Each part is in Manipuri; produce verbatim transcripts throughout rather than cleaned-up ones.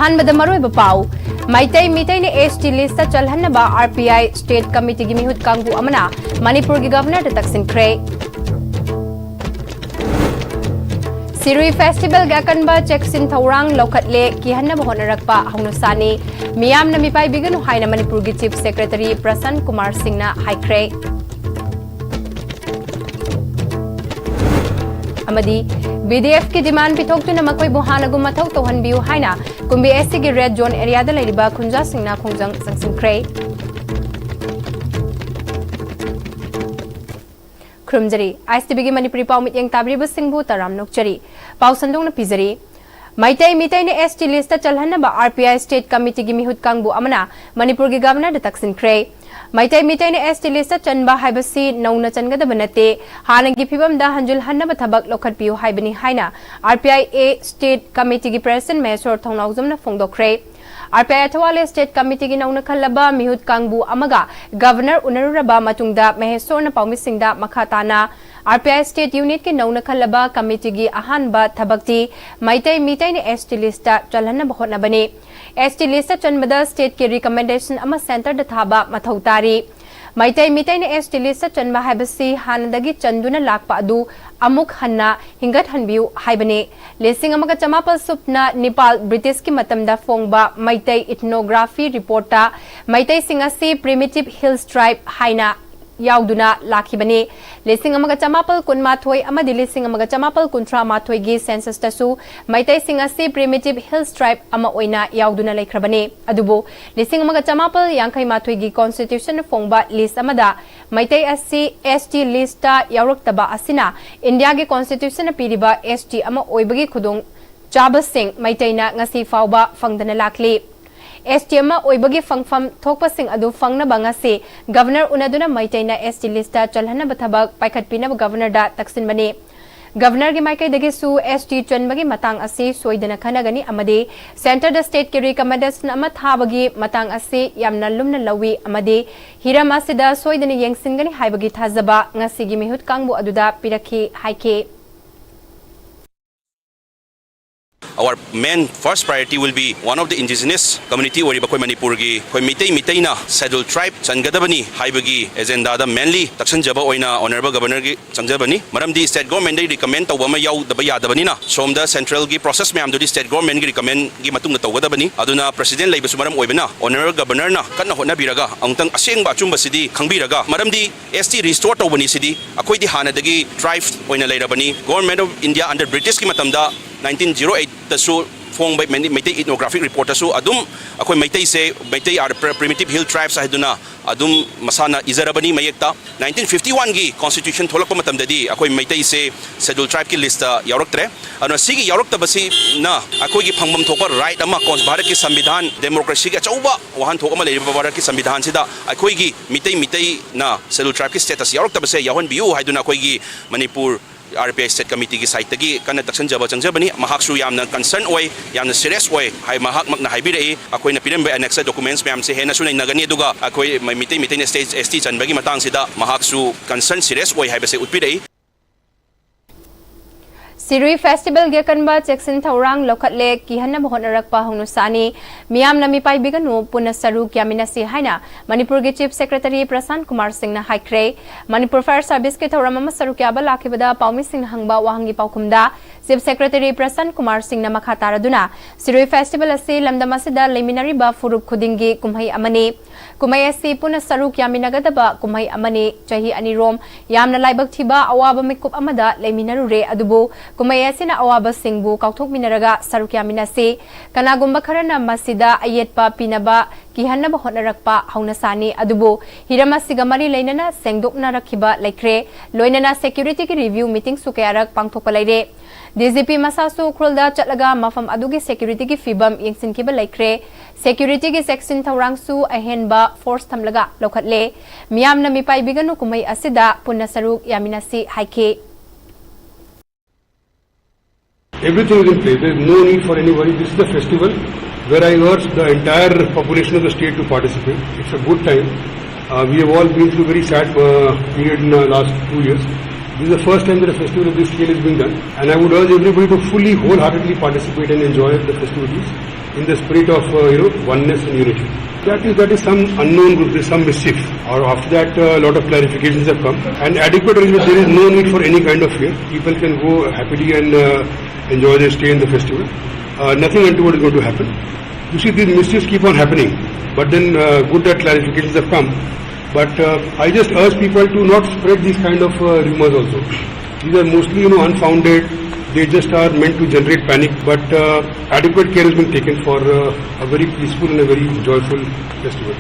ꯑꯍꯥꯟꯕꯗ ꯃꯔꯨꯑꯣꯏꯕ ꯄꯥꯎ꯫ Meitei ꯃꯤꯇꯩꯅ S T list ꯆꯜꯍꯟꯅꯕ R P I State Committeeꯒꯤ ꯃꯤꯍꯨꯠ ꯀꯥꯡꯕꯨ ꯑꯃꯅ ꯃꯅꯤꯄꯨꯔꯒꯤ Governorꯗ ꯇꯛꯁꯤꯟꯈ꯭ꯔꯦ꯫ ꯁꯤꯔꯨꯏ Festivalꯒꯤ ꯑꯀꯟꯕ ꯆꯦꯛꯁꯤꯟ ꯊꯧꯔꯥꯡ ꯂꯧꯈꯠꯂꯦ, ꯀꯤꯍꯟꯅꯕ ꯍꯣꯠꯅꯔꯛꯄ ꯍꯧꯅꯁꯥꯅꯤ, ꯃꯤꯌꯥꯝꯅ ꯃꯤꯄꯥꯏꯕꯤꯒꯅꯨ ꯍꯥꯏꯅ ꯃꯅꯤꯄꯨꯔꯒꯤ Chief Secretary ꯄ꯭ꯔꯁꯟ ꯀꯨꯃꯥꯔ ꯁꯤꯡꯅ ꯍꯥꯏꯈ꯭ꯔꯦ꯫ ꯑꯃꯗꯤ BDFꯀꯤ demand ꯄꯤꯊꯣꯛꯇꯨꯅ ꯃꯈꯣꯏꯕꯨ ꯍꯥꯟꯅꯒꯨꯝ ꯃꯊꯧ ꯇꯧꯍꯟꯕꯤꯌꯨ ꯍꯥꯏꯅ ꯀꯨꯝꯕꯤ SCꯒꯤ Red Zone areaꯗ ꯂꯩꯔꯤꯕ ꯈꯨꯟꯖꯥꯁꯤꯡꯅ ꯈꯣꯡꯖꯪ ꯆꯪꯁꯤꯟꯈ꯭ꯔꯦ꯫ ꯈꯨꯔꯨꯝꯖꯔꯤ꯫ ISTVꯒꯤ ꯃꯅꯤꯄꯨꯔꯤ ꯄꯥꯎ ꯃꯤꯠꯌꯦꯡ ꯇꯥꯕꯤꯔꯤꯕꯁꯤꯡꯕꯨ ꯇꯔꯥꯝꯅ ꯑꯣꯛꯆꯔꯤ꯫ ꯄꯥꯎ ꯁꯟꯗꯣꯛꯅ ꯄꯤꯖꯔꯤ꯫ Meitei ꯃꯤꯇꯩꯅ S T list ꯆꯜꯍꯟꯅꯕ R P I State Committeeꯒꯤ ꯃꯤꯍꯨꯠ ꯀꯥꯡꯕꯨ ꯑꯃꯅ ꯃꯅꯤꯄꯨꯔꯒꯤ Governorꯗ ꯇꯛꯁꯤꯟꯈ꯭ꯔꯦ꯫ ꯃꯩꯇꯩ ꯃꯤꯇꯩꯅ S T list ꯆꯟꯕ ꯍꯥꯏꯕꯁꯤ ꯅꯧꯅ ꯆꯟꯒꯗꯕ ꯅꯠꯇꯦ, ꯍꯥꯟꯅꯒꯤ ꯐꯤꯕꯝꯗ ꯍꯟꯖꯤꯜꯍꯟꯅꯕ ꯊꯕꯛ ꯂꯧꯈꯠꯄꯤꯌꯨ ꯍꯥꯏꯕꯅꯤ ꯍꯥꯏꯅ R P I A State Committeeꯒꯤ President ꯃꯍꯦꯁ꯭ꯋꯔ ꯊꯧꯅꯥꯎꯖꯝꯅ ꯐꯣꯡꯗꯣꯛꯈ꯭ꯔꯦ꯫ R P I ꯑꯊꯋꯥꯂꯦ State Committeeꯒꯤ ꯅꯧꯅ ꯈꯜꯂꯕ ꯃꯤꯍꯨꯠ ꯀꯥꯡꯕꯨ ꯑꯃꯒ Governor ꯎꯅꯔꯨꯔꯕ ꯃꯇꯨꯡꯗ ꯃꯍꯦꯁ꯭ꯋꯔꯅ ꯄꯥꯎꯃꯤꯁꯤꯡꯗ ꯃꯈꯥ ꯇꯥꯅ R P I State Unitꯀꯤ ꯅꯧꯅ ꯈꯜꯂꯕ committeeꯒꯤ ꯑꯍꯥꯟꯕ ꯊꯕꯛꯇꯤ Meitei ꯃꯤꯇꯩꯅ S T list ꯆꯜꯍꯟꯅꯕ ꯍꯣꯠꯅꯕꯅꯤ꯫ S T list ꯆꯟꯕꯗ stateꯀꯤ recommendation ꯑꯃ centreꯗ ꯊꯥꯕ ꯃꯊꯧ ꯇꯥꯔꯤ꯫ ꯃꯩꯇꯩ ꯃꯤꯇꯩꯅ S T list ꯆꯟꯕ ꯍꯥꯏꯕꯁꯤ ꯍꯥꯟꯅꯗꯒꯤ ꯆꯟꯗꯨꯅ ꯂꯥꯛꯄ ꯑꯗꯨ ꯑꯃꯨꯛ ꯍꯟꯅ ꯍꯤꯡꯒꯠꯍꯟꯕꯤꯌꯨ ꯍꯥꯏꯕꯅꯤ꯫ ꯂꯤꯁꯤꯡ ꯑꯃꯒ ꯆꯃꯥꯄꯜ ꯁꯨꯞꯅ ꯅꯤꯄꯥꯜ Britishꯀꯤ ꯃꯇꯝꯗ ꯐꯣꯡꯕ ꯃꯩꯇꯩ ethnography reportꯇ ꯃꯩꯇꯩꯁꯤꯡ ꯑꯁꯤ primitive hills tribe ꯍꯥꯏꯅ ꯌꯥꯎꯗꯨꯅ ꯂꯥꯛꯈꯤꯕꯅꯤ꯫ ꯂꯤꯁꯤꯡ ꯑꯃꯒ ꯆꯃꯥꯄꯜ ꯀꯨꯟꯃꯥꯊꯣꯏ ꯑꯃꯗꯤ ꯂꯤꯁꯤꯡ ꯑꯃꯒ ꯆꯃꯥꯄꯜ ꯀꯨꯟꯊ꯭ꯔꯥ ꯃꯥꯊꯣꯏꯒꯤ censusꯇꯁꯨ ꯃꯩꯇꯩꯁꯤꯡ ꯑꯁꯤ primitive hills tribe ꯑꯃ ꯑꯣꯏꯅ ꯌꯥꯎꯗꯨꯅ ꯂꯩꯈ꯭ꯔꯕꯅꯤ꯫ ꯑꯗꯨꯕꯨ ꯂꯤꯁꯤꯡ ꯑꯃꯒ ꯆꯃꯥꯄꯜ ꯌꯥꯡꯈꯩ ꯃꯥꯊꯣꯏꯒꯤ constitution ꯐꯣꯡꯕ list ꯑꯃꯗ ꯃꯩꯇꯩ ꯑꯁꯤ S T listꯇ ꯌꯥꯎꯔꯛꯇꯕ ꯑꯁꯤꯅ ꯏꯟꯗꯤꯌꯥꯒꯤ constitutionꯅ ꯄꯤꯔꯤꯕ S T ꯑꯃ ꯑꯣꯏꯕꯒꯤ ꯈꯨꯗꯣꯡ ꯆꯥꯕꯁꯤꯡ ꯃꯩꯇꯩꯅ ꯉꯁꯤ ꯐꯥꯎꯕ ꯐꯪꯗꯅ ꯂꯥꯛꯂꯤ꯫ S T ꯑꯃ ꯑꯣꯏꯕꯒꯤ ꯐꯪꯐꯝ ꯊꯣꯛꯄꯁꯤꯡ ꯑꯗꯨ ꯐꯪꯅꯕ ꯉꯁꯤ Governor ꯎꯅꯗꯨꯅ ꯃꯩꯇꯩꯅ S T listꯇ ꯆꯜꯍꯟꯅꯕ ꯊꯕꯛ ꯄꯥꯏꯈꯠꯄꯤꯅꯕ Governorꯗ ꯇꯛꯁꯤꯟꯕꯅꯤ꯫ Governorꯒꯤ ꯃꯥꯏꯀꯩꯗꯒꯤꯁꯨ S T ꯆꯟꯕꯒꯤ ꯃꯇꯥꯡ ꯑꯁꯤ ꯁꯣꯏꯗꯅ ꯈꯟꯅꯒꯅꯤ ꯑꯃꯗꯤ centreꯗ stateꯀꯤ recommendation ꯑꯃ ꯊꯥꯕꯒꯤ ꯃꯇꯥꯡ ꯑꯁꯤ ꯌꯥꯝꯅ ꯂꯨꯝꯅ ꯂꯧꯏ ꯑꯃꯗꯤ ꯍꯤꯔꯝ ꯑꯁꯤꯗ ꯁꯣꯏꯗꯅ ꯌꯦꯡꯁꯤꯟꯒꯅꯤ ꯍꯥꯏꯕꯒꯤ ꯊꯥꯖꯕ ꯉꯁꯤꯒꯤ ꯃꯤꯍꯨꯠ ꯀꯥꯡꯕꯨ ꯑꯗꯨꯗ ꯄꯤꯔꯛꯈꯤ ꯍꯥꯏꯈꯤ꯫ Our main first priority will be one of the indigenous community ꯑꯣꯏꯔꯤꯕ ꯑꯩꯈꯣꯏ ꯃꯅꯤꯄꯨꯔꯒꯤ ꯑꯩꯈꯣꯏ ꯃꯤꯇꯩ ꯃꯤꯇꯩꯅ Scheduled Tribe ꯆꯟꯒꯗꯕꯅꯤ ꯍꯥꯏꯕꯒꯤ ꯑꯦꯖꯦꯟꯗꯥꯗ mainly ꯇꯛꯁꯟꯖꯕ ꯑꯣꯏꯅ Honourable Governorꯒꯤ ꯆꯪꯖꯕꯅꯤ꯫ ꯃꯔꯝꯗꯤ state governmentꯗꯒꯤ recommend ꯇꯧꯕ ꯑꯃ ꯌꯥꯎꯗꯕ ꯌꯥꯗꯕꯅꯤꯅ, ꯁꯣꯝꯗ centralꯒꯤ process ꯃꯌꯥꯝꯗꯨꯗꯤ state governmentꯒꯤ recommendꯒꯤ ꯃꯇꯨꯡꯗ ꯇꯧꯒꯗꯕꯅꯤ꯫ ꯑꯗꯨꯅ President ꯂꯩꯕꯁꯨ ꯃꯔꯝ ꯑꯣꯏꯕꯅ Honourable Governorꯅ ꯀꯟꯅ ꯍꯣꯠꯅꯕꯤꯔꯒ ꯑꯃꯨꯛꯇꯪ ꯑꯁꯦꯡꯕ ꯑꯆꯨꯝꯕꯁꯤꯗꯤ ꯈꯪꯕꯤꯔꯒ, ꯃꯔꯝꯗꯤ S T restore ꯇꯧꯕꯅꯤ ꯁꯤꯗꯤ꯫ ꯑꯩꯈꯣꯏꯗꯤ ꯍꯥꯟꯅꯗꯒꯤ tribe ꯑꯣꯏꯅ ꯂꯩꯔꯕꯅꯤ꯫ Government of India under Britishꯀꯤ ꯃꯇꯝꯗ nineteen zero eightꯇꯁꯨ ꯐꯣꯡꯕ ꯃꯩ-, ꯃꯩꯇꯩ ethnographic reportꯇꯁꯨ ꯑꯗꯨꯝ ꯑꯩꯈꯣꯏ ꯃꯩꯇꯩꯁꯦ, Meitei are primitive hill tribes ꯍꯥꯏꯗꯨꯅ ꯑꯗꯨꯝ ꯃꯁꯥꯅ ꯏꯖꯔꯕꯅꯤ ꯃꯌꯦꯛꯇ꯫ Nineteen fifty oneꯒꯤ constitution ꯊꯣꯛꯂꯛꯄ ꯃꯇꯝꯗꯗꯤ ꯑꯩꯈꯣꯏ ꯃꯩꯇꯩꯁꯦ Scheduled Tribeꯀꯤ listꯇ ꯌꯥꯎꯔꯛꯇ꯭ꯔꯦ꯫ ꯑꯗꯨꯅ ꯁꯤꯒꯤ ꯌꯥꯎꯔꯛꯇꯕꯁꯤꯅ ꯑꯩꯈꯣꯏꯒꯤ ꯐꯪꯐꯝ ꯊꯣꯛꯄ right ꯑꯃ ꯀꯣꯟ-, ꯚꯥꯔꯠꯀꯤ ꯁꯪꯕꯤꯙꯥꯟ, democracyꯒꯤ ꯑꯆꯧꯕ ꯋꯥꯍꯟꯊꯣꯛ ꯑꯃ ꯂꯩꯔꯤꯕ ꯚꯥꯔꯠꯀꯤ ꯁꯪꯕꯤꯙꯥꯟꯁꯤꯗ ꯑꯩꯈꯣꯏꯒꯤ ꯃꯤꯇꯩ ꯃꯤꯇꯩꯅ Scheduled Tribeꯀꯤ status ꯌꯥꯎꯔꯛꯇꯕꯁꯦ ꯌꯥꯎꯍꯟꯕꯤꯌꯨ ꯍꯥꯏꯗꯨꯅ ꯑꯩꯈꯣꯏꯒꯤ Manipur R P I state committeeꯒꯤ sideꯇꯒꯤ ꯀꯟꯅ ꯇꯛꯁꯟꯖꯕ ꯆꯪꯖꯕꯅꯤ꯫ ꯃꯍꯥꯛꯁꯨ ꯌꯥꯝꯅ concern ꯑꯣꯏ, ꯌꯥꯝꯅ serious ꯑꯣꯏ ꯍꯥꯏ ꯃꯍꯥꯛꯃꯛꯅ ꯍꯥꯏꯕꯤꯔꯛꯏ꯫ ꯑꯩꯈꯣꯏꯅ ꯄꯤꯔꯝꯕ annexure documents ꯃꯌꯥꯝꯁꯦ ꯍꯦꯟꯅꯁꯨ ꯅꯩꯅꯒꯅꯤ, ꯑꯗꯨꯒ ꯑꯩꯈꯣꯏ ꯃꯩꯇꯩ ꯃꯤꯇꯩꯅ state S T ꯆꯟꯕꯒꯤ ꯃꯇꯥꯡꯁꯤꯗ ꯃꯍꯥꯛꯁꯨ concern serious ꯑꯣꯏ ꯍꯥꯏꯕꯁꯦ ꯎꯠꯄꯤꯔꯛꯏ꯫ ꯁꯤꯔꯨꯏ festivalꯒꯤ ꯑꯀꯟꯕ ꯆꯦꯛꯁꯤꯟ ꯊꯧꯔꯥꯡ ꯂꯧꯈꯠꯂꯦ꯫ ꯀꯤꯍꯟꯅꯕ ꯍꯣꯠꯅꯔꯛꯄ ꯍꯧꯅꯁꯥꯅꯤ꯫ ꯃꯤꯌꯥꯝꯅ ꯃꯤꯄꯥꯏꯕꯤꯒꯅꯨ, ꯄꯨꯟꯅ ꯁꯔꯨꯛ ꯌꯥꯃꯤꯟꯅꯁꯤ ꯍꯥꯏꯅ ꯃꯅꯤꯄꯨꯔꯒꯤ Chief Secretary ꯄ꯭ꯔꯁꯥꯟ ꯀꯨꯃꯥꯔ ꯁꯤꯡꯅ ꯍꯥꯏꯈ꯭ꯔꯦ꯫ ꯃꯅꯤꯄꯨꯔ Fire Serviceꯀꯤ ꯊꯧꯔꯝ ꯑꯃ ꯁꯔꯨꯛ ꯌꯥꯕ ꯂꯥꯛꯈꯤꯕꯗ ꯄꯥꯎꯃꯤꯁꯤꯡꯅ ꯍꯪꯕ ꯋꯥꯍꯪꯒꯤ ꯄꯥꯎꯈꯨꯝꯗ Chief Secretary ꯄ꯭ꯔꯁꯥꯟ ꯀꯨꯃꯥꯔ ꯁꯤꯡꯅ ꯃꯈꯥ ꯇꯥꯔꯗꯨꯅ, ꯁꯤꯔꯨꯏ festival ꯑꯁꯤ ꯂꯝꯗꯝ ꯑꯁꯤꯗ ꯂꯩꯃꯤꯟꯅꯔꯤꯕ ꯐꯨꯔꯨꯞ ꯈꯨꯗꯤꯡꯒꯤ ꯀꯨꯝꯍꯩ ꯑꯃꯅꯤ꯫ ꯀꯨꯝꯍꯩ ꯑꯁꯤ ꯄꯨꯟꯅ ꯁꯔꯨꯛ ꯌꯥꯃꯤꯟꯅꯒꯗꯕ ꯀꯨꯝꯍꯩ ꯑꯃꯅꯤ꯫ ꯆꯍꯤ ꯑꯅꯤꯔꯣꯝ ꯌꯥꯝꯅ ꯂꯥꯏꯕꯛ ꯊꯤꯕ ꯑꯋꯥꯕ ꯃꯤꯀꯨꯞ ꯑꯃꯗ ꯂꯩꯃꯤꯟꯅꯔꯨꯔꯦ, ꯑꯗꯨꯕꯨ ꯀꯨꯝꯍꯩ ꯑꯁꯤꯅ ꯑꯋꯥꯕꯁꯤꯡꯕꯨ ꯀꯥꯎꯊꯣꯛꯃꯤꯟꯅꯔꯒ ꯁꯔꯨꯛ ꯌꯥꯃꯤꯟꯅꯁꯤ꯫ ꯀꯅꯥꯒꯨꯝꯕ ꯈꯔꯅ ꯃꯁꯤꯗ ꯑꯌꯦꯠꯄ ꯄꯤꯅꯕ, ꯀꯤꯍꯟꯅꯕ ꯍꯣꯠꯅꯔꯛꯄ ꯍꯧꯅꯁꯥꯅꯤ, ꯑꯗꯨꯕꯨ ꯍꯤꯔꯝ ꯑꯁꯤꯒ ꯃꯔꯤ ꯂꯩꯅꯅ ꯁꯦꯡꯗꯣꯛꯅꯔꯛꯈꯤꯕ ꯂꯩꯈ꯭ꯔꯦ꯫ ꯂꯣꯏꯅꯅ securityꯒꯤ review meetingꯁꯨ ꯀꯌꯥꯔꯛ ꯄꯥꯡꯊꯣꯛꯄ ꯂꯩꯔꯦ꯫ DGP ꯃꯁꯥꯁꯨ ꯎꯈ꯭ꯔꯨꯜꯗ ꯆꯠꯂꯒ ꯃꯐꯝ ꯑꯗꯨꯒꯤ securityꯒꯤ ꯐꯤꯕꯝ ꯌꯦꯡꯁꯤꯟꯈꯤꯕ ꯂꯩꯈ꯭ꯔꯦ꯫ Securityꯒꯤ ꯆꯦꯛꯁꯤꯟ ꯊꯧꯔꯥꯡꯁꯨ ꯑꯍꯦꯟꯕ force ꯊꯝꯂꯒ ꯂꯧꯈꯠꯂꯦ꯫ ꯃꯤꯌꯥꯝꯅ ꯃꯤꯄꯥꯏꯕꯤꯒꯅꯨ, ꯀꯨꯝꯍꯩ ꯑꯁꯤꯗ ꯄꯨꯟꯅ ꯁꯔꯨꯛ ꯌꯥꯃꯤꯟꯅꯁꯤ ꯍꯥꯏꯈꯤ꯫ Everything is in place. There is no need for any worry. This is the festival where I urge the entire population of the state to participate. It's a good time. Uh, we have all been through a very sad uh, period in the last two years. This is the first time that a festival of this scale is being done, and I would urge everybody to fully, wholeheartedly participate and enjoy the festivities in the spirit of uh, you know oneness and unity. That is that is some unknown group, there's some mischief. Or after that, uh, a lot of clarifications have come, and adequate arrangement. There is no need for any kind of fear. People can go happily and uh, enjoy their stay in the festival. Uh, nothing untoward is going to happen. You see, these mischiefs keep on happening, but then uh, good that clarifications have come. But uh, I just urge people to not spread these kind of uh, rumors also. These are mostly, you know, unfounded. They just are meant to generate panic, but uh, adequate care has been taken for uh, a very peaceful and a very joyful festival.